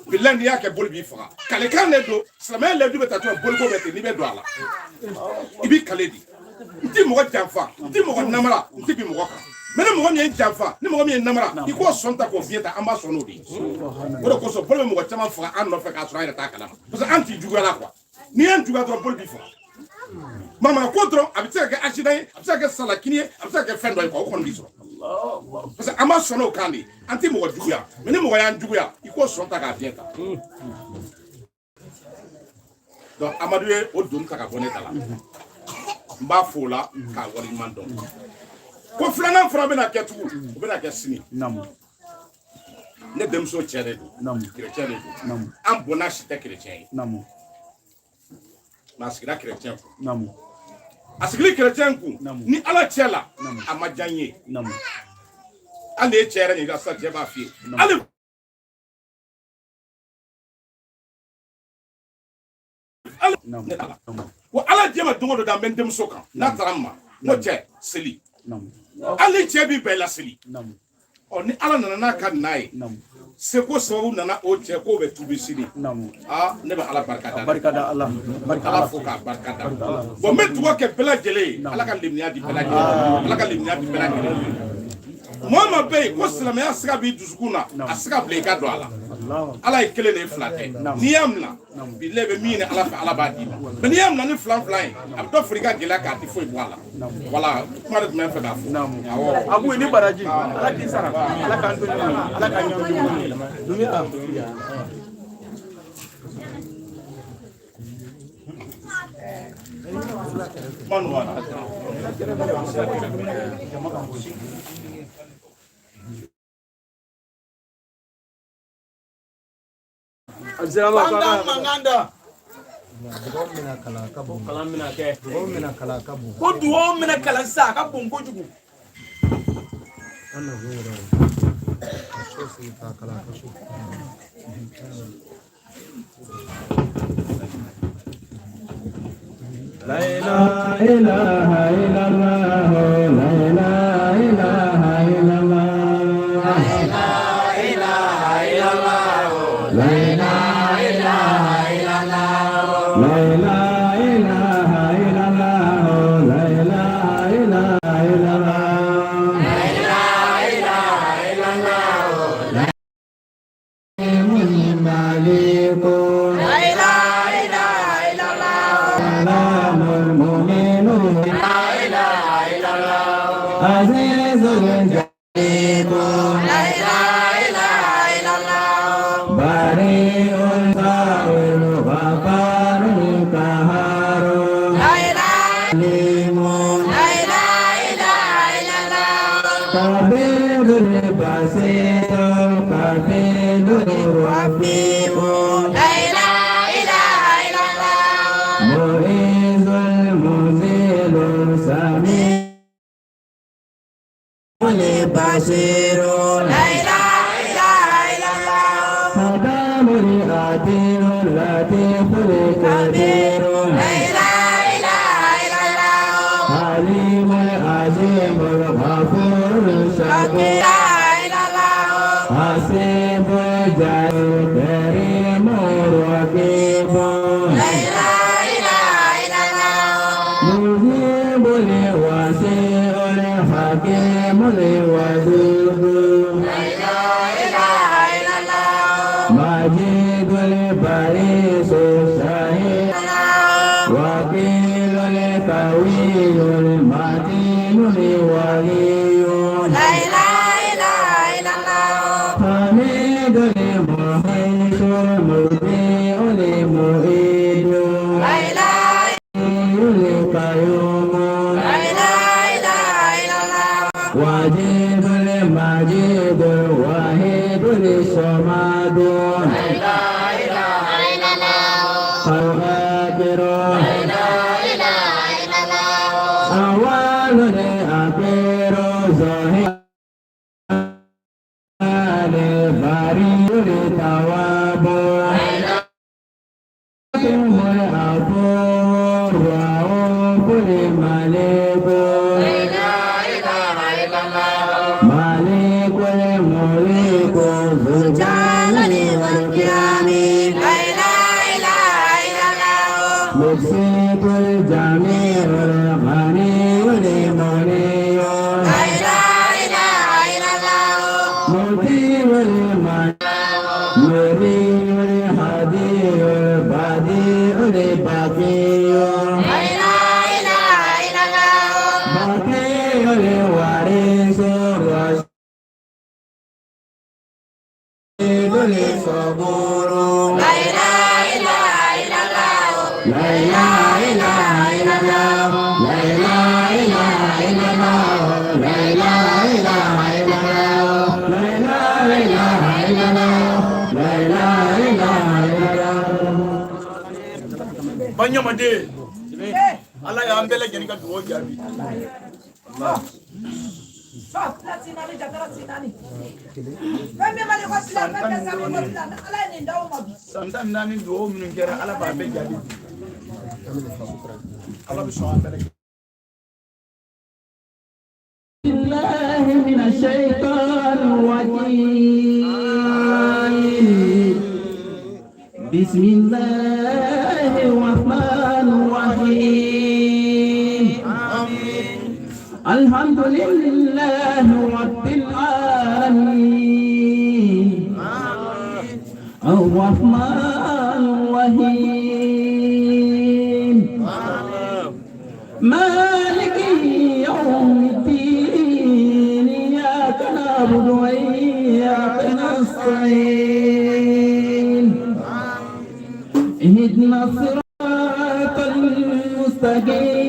Bilayi n'i y'a kɛ boli b'i faga. Kalekan de don. Silamɛya layidu bɛ ta cogo min, boliko bɛ ten, n'i bɛ don a la. I b'i kale di. N ti mɔgɔ janfa, n ti mɔgɔ namara, n ti bin mɔgɔ kan. Mais ni mɔgɔ min ye janfa, ni mɔgɔ min ye namara, i k'o sɔn ta k'o fiɲɛ ta, an b'a sɔn n'o de ye. O de kosɔn bolo bɛ mɔgɔ caman faga an nɔfɛ k'a sɔrɔ an yɛrɛ t'a kalama. Parce que an t'i juguya la quoi. N'i y'an juguya dɔrɔn, bolo b'i faga. Mamana ko dɔrɔn, a bɛ se ka kɛ accident ye, a bɛ se ka kɛ salakini ye, a bɛ se ka kɛ fɛn dɔ ye quoi, o kɔni b'i sɔrɔ. Parce que an b'a sɔn n'o kan de, an tɛ mɔgɔ juguya. Mais ni mɔgɔ y'an juguya, i k'o sɔn ta k'a fiɲɛ ta. Donc Amadu ye o doni ta ka bɔ ne da la. N b'a fo o la k'a waleɲuman dɔn. Ko filanan fana bɛna kɛ tugun, o bɛna kɛ sini. Naamu. Ne denmuso cɛ de don, kerecɛn de don. An bɔnna si tɛ kerecɛn ye, mais a sigira kerecɛn kun. A sigili kerecɛn kun ni Ala cɛ la, a ma diya n ye. Hali ye cɛ yɛrɛ ɲininka sisan, cɛ b'a f'i ye hali ne t'a la. Wa Ala diɲɛ ma don o don da n bɛ n denmuso kan, n'a taara n ma n ko cɛ seli, hali ni cɛ b'i bɛn i la seli. Ɔ ni Ala nana n'a ka na ye, seko sababu nana o cɛ k'o bɛ tubi sini, aa ne bɛ Ala barika da, barika da Ala, Ala fo k'a barika da. Bon n bɛ dugawu kɛ bɛɛ lajɛlen ye, Ala ka limaniya di bɛɛ lajɛlen, Ala ka limaniya di bɛɛ lajɛlen. Mɔgɔ ma bɛ yen ko silamɛya siga b'i dusukun na, a siga bila i ka don a la. Ala ye kelen de ye, fila tɛ. N'i y'a minɛ bilahi bɛ min ɲini Ala fɛ, Ala b'a d'i ma. Mais n'i y'a minɛ ni filan filan ye, a bɛ dɔ fara i ka gɛlɛya kan, a tɛ foyi bɔ a la. Voilà, kuma de tun bɛ n fɛ k'a fɔ. Awɔ. Abu ni baraji, Ala k'i sara, Ala k'an to ɲɔgɔn na, Ala k'an ɲɔgɔn ɲɔgɔn. Kuma nɔgɔyara. Banda manganda. Ko dugawu minɛ kalan sisan a ka bon kojugu. La ilaha illallah, la ilaha illallah, la ilaha illallah, la ilaha illallah, la ilaha illallah, la ilaha illallah, la ilaha illallah. Malikun, la ilaha illallah, salamul mu'minun, la ilaha illallah, azizul jalikun, la ilaha illallah, bari'ul sawil ghafarul qaharun, la ilaha alimun, la ilaha illallah, kabirul basirul kafilur rafiqun, la ilaha illallah, mu'izul muzilul sami'ul basirun, la ilaha illallah, sadamul atirul latiful kabirun, la ilaha illallah, halimul azimul ghafurul shakur, hasibul jalil karimur raqibun, la ilaha illallah, mujibul wasi'ul hakimul wadud, la ilaha illallah, majidul barisul syahid, wakilul qawiyul matinul waliyun, la ilaha illallah, hamidul muhisul mubdi'ul mu'idun, la ilaha qayyumun, la ilaha illallah, wajidul majidul wahidul samadun, la ilaha illallah, qadirun, la ilaha illallah, awwalul akhirul zahir bariul tawwabun, hakimul afur rauful malikun, la ilaha illallah, malikul mulkul dzul jalali wal ikram, la ilaha illallah, muqsitul jami'ul ghaniyul muniyun, la ilaha illallah, mutiul nuriyul hadiyul badi'ul baqiyun, la ilaha illallah, baqiyul warisul rasyidul saburun, la ilaha illallah, la ilaha illallah, la ilaha illallah, la ilaha illallah, la ilaha illallah, An ɲamaden Ala y'an bɛɛ lajɛlen ka dugawu jaabi. San 14 dugawu minnu kɛra Ala b'a bɛɛ jaabi bi. Ala bɛ sɔn an bɛɛ lajɛlen. بالله من الشيطان الرجيم. بسم الله الرحمن الرحيم. الحمد لله رب العالمين الرحمن الرحيم مالك يوم الدين إياك نعبد وإياك نستعين اهدنا الصراط المستقيم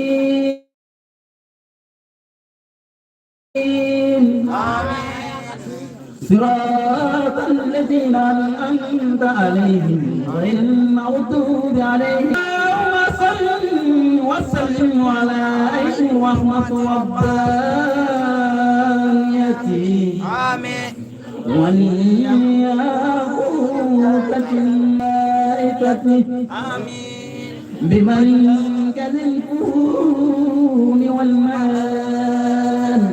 صراط الذين أنعمت عليهم غير المغضوب عليهم. اللهم صل وسلم على عين الرحمة الربانية والياقوتة الملائكة بمنكز الكون والمان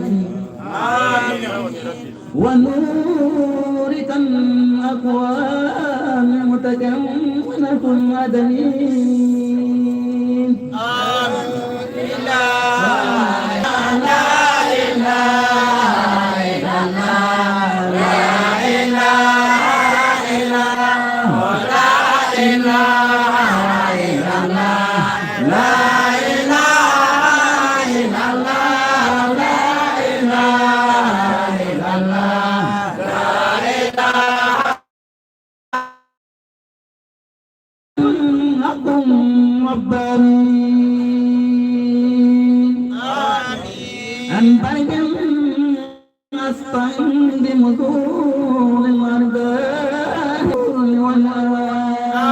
ونورك الأكوان المتكونة العدمين. آمين. لا إله إلا الله لا إله إلا الله لا إله إلا الله لا إله إلا الله لا إله إلا الله لا إله لكم ربانين أن برد أستعين بمذور الأرباب والأوان. لا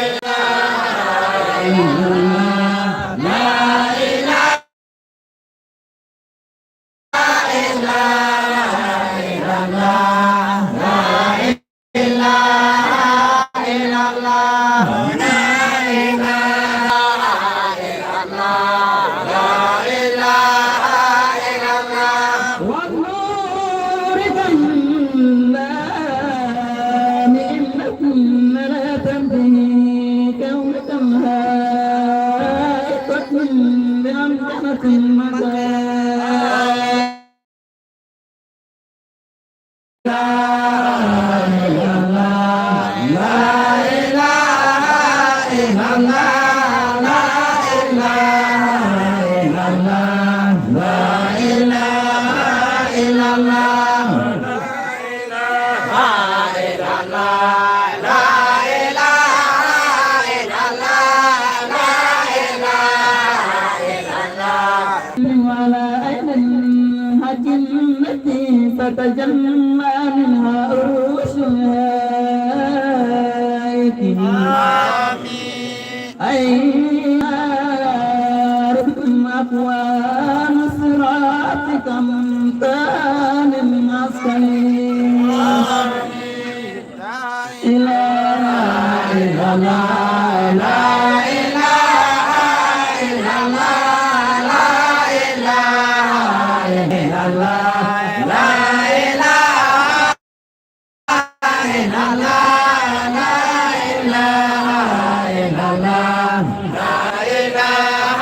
إله إلا الله لا إله إلا الله لا إله إلا الله لا إله إلا الله والنور الظلام إنكم لا تنتهي كونك هائطة بأمكنة المكان. لا إله إلا الله لا إله إلا الله لا إله إلا الله لا إله إلا الله لا إله إلا الله وعلى أين الحج التي تتجلى منها عروش الهائك. أي أكوان صراطك أمتان العسكري. لا إله لا إله إلا الله لا إله إلا الله لا إله إلا الله لا إله إلا الله لا إله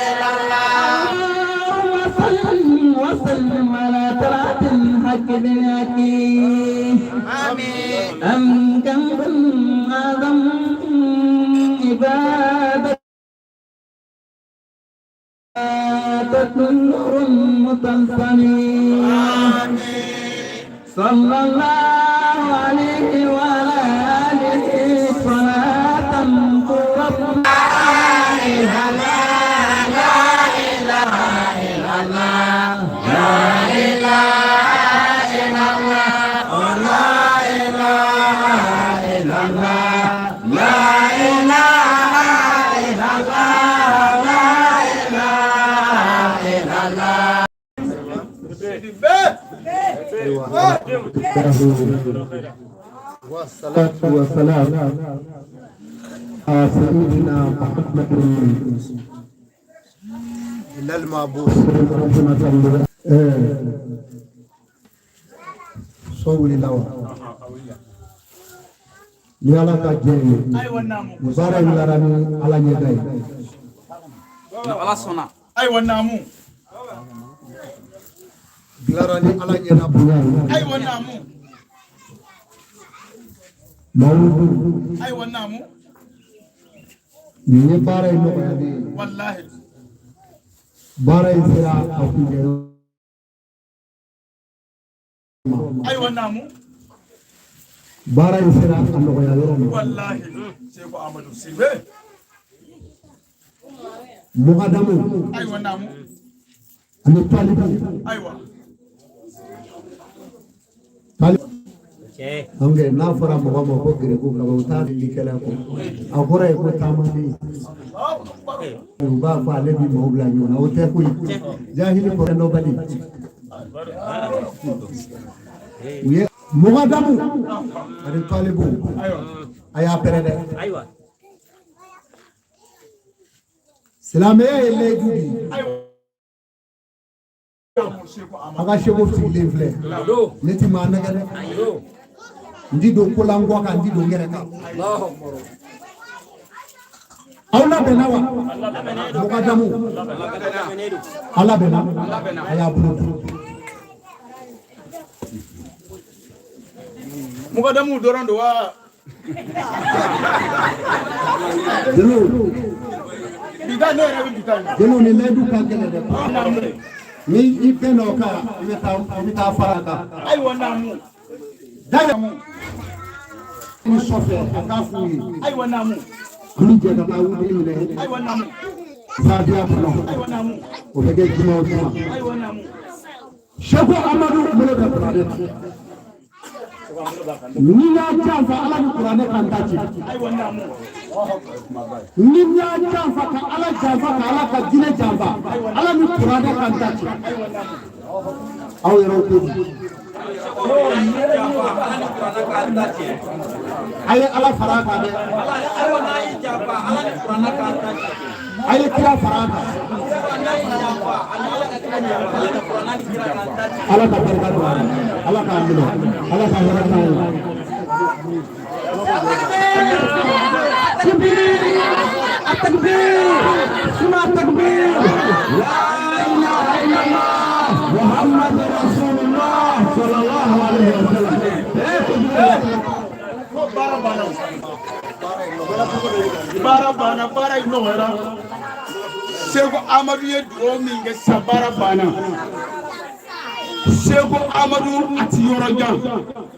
إلا الله. اللهم صل وسلم على طلعة الحق باليقين. آمين. أم كم أعظم عبادة نور متلصم. صلى الله عليه وعلى آله صلاة قرة. لا إله إلا الله لا إله إلا الله لا إله إلا الله لا إله والصلاة والسلام على سيدنا محمد إلى المعبود sɔwuli la wa ni ala ka jɛ ye o baara in lara ni ala ɲɛda ye ala sɔnna ayiwa naamu dilara ni ala ɲɛda bonya ye ayiwa naamu mawudu ayiwa naamu nin ye baara in nɔgɔyalen ye walahi baara in sera a kuncɛ ma ayiwa naamu baara in sera a nɔgɔya yɔrɔ ma walahi Seko Amadu Sibe mugadamu ayiwa naamu ani talibu ayiwa donc n'a fɔra mɔgɔ ma ko gerebu kaba u t'a dilikɛla kɔ a kɔrɔ ye ko taamaden u b'a fɔ ale bi maaw bila ɲɔgɔn na o tɛ koyi jahili kɔrɔ dɔ bali u ye mugadamu ani talibu a y'a pɛrɛ dɛ silamɛya ye layidu de ye a ka seko sigilen filɛ ne ti maa nɛgɛ dɛ n ti don ko la n kɔ kan n ti don n yɛrɛ kan aw labɛnna wa mugadamu aw labɛnna a y'a bolo dun mugadamu dɔrɔn don wa jeliw bi taa ne yɛrɛ bɛ bi taa jeliw ni layidu ka gɛlɛn dɛ ni i bɛnna o kan i bɛ taa fara a kan ayiwa naamu dayɛlɛ ni sɔfɛ a k'a f'u ye ayiwa naamu an bɛ jɛ ka taa wuli minɛ ayiwa naamu zabiya kɔnɔ ayiwa naamu o bɛ kɛ juma o juma ayiwa naamu Seko Amadu bolo bɛ kuranɛ na ni n y'a janfa ala ni kuranɛ kan ta ci ayiwa naamu ni n y'a janfa ka ala janfa ka ala ka jinɛ janfa ala ni kuranɛ kan ta ci aw yɛrɛw ko di a ye ala fara a kan dɛ a ye kira fara a kan ala ka barika don a la ala k'a minɛ ala ka hɛrɛ k'an ye. التكبير ثم التكبير لا إله إلا الله محمد رسول الله صلى الله عليه وسلم. Baara banna baara in nɔgɔyara Seko Amadu ye dugawu min kɛ sisan baara banna Seko Amadu a ti yɔrɔ jan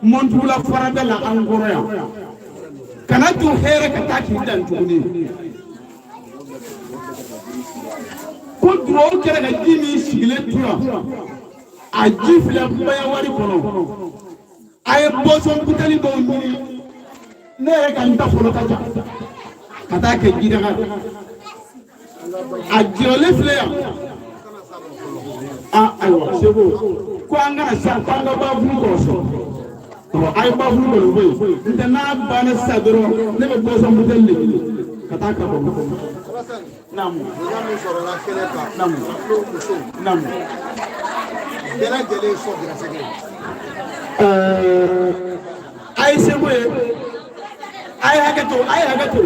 Mɔntugula farada la an kɔrɔ yan kana don hɛrɛ ka taa k'i dan tuguni ko dugawu kɛra ka ji min sigilen to yan a ji filɛ bayawari kɔnɔ a ye bɔsɔn buteli dɔw ɲini ne yɛrɛ ka n ta fɔlɔ ka ca ka taa kɛ jidaga a jɔlen filɛ yan a ayiwa Seko ko an kana sa ko an ka bafulu kɔrɔ sɔrɔ a ye bafulu kɔni bɔ yen n tɛ n'a banna sisan dɔrɔn ne bɛ bɔsɔn buteli de ɲini ka taa ka bɔ. Naamu. Bonya min sɔrɔla kɛnɛ kan. Naamu. Musow. Naamu. Bɛɛ lajɛlen ye sɔn gɛrɛsɛgɛ ye. A ye seko ye a ye hakɛ to a ye hakɛ to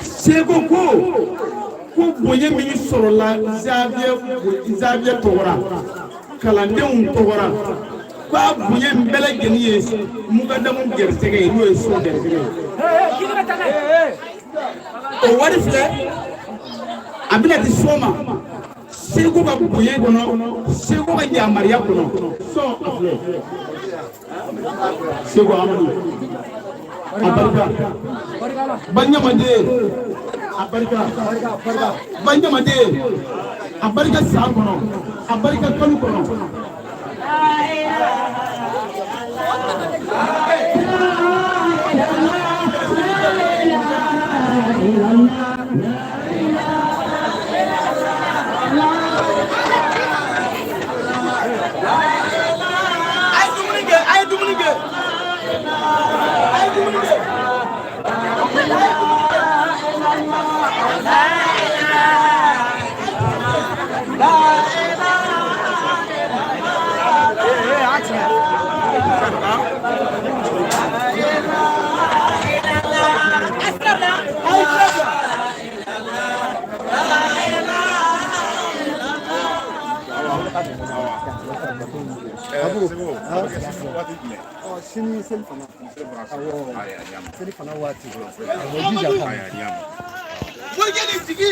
seko ko ko bonya min sɔrɔla zawiya tɔgɔra kalandenw tɔgɔra k'a bonya in bɛɛ lajɛlen ye mugadamu gɛrɛsɛgɛ ye n'o ye so gɛrɛsɛgɛ ye o wari filɛ a bɛna di so ma seko ka bonya kɔnɔ seko ka yamaruya kɔnɔ sɔn a filɛ Seko Amadu a barika baɲamaden a barika baɲamaden a barika san kɔnɔ a barika kalo kɔnɔ. Sini seli fana. Awɔ, seli fana waati. Awɔ, jija kan. Morikɛ ni jigi.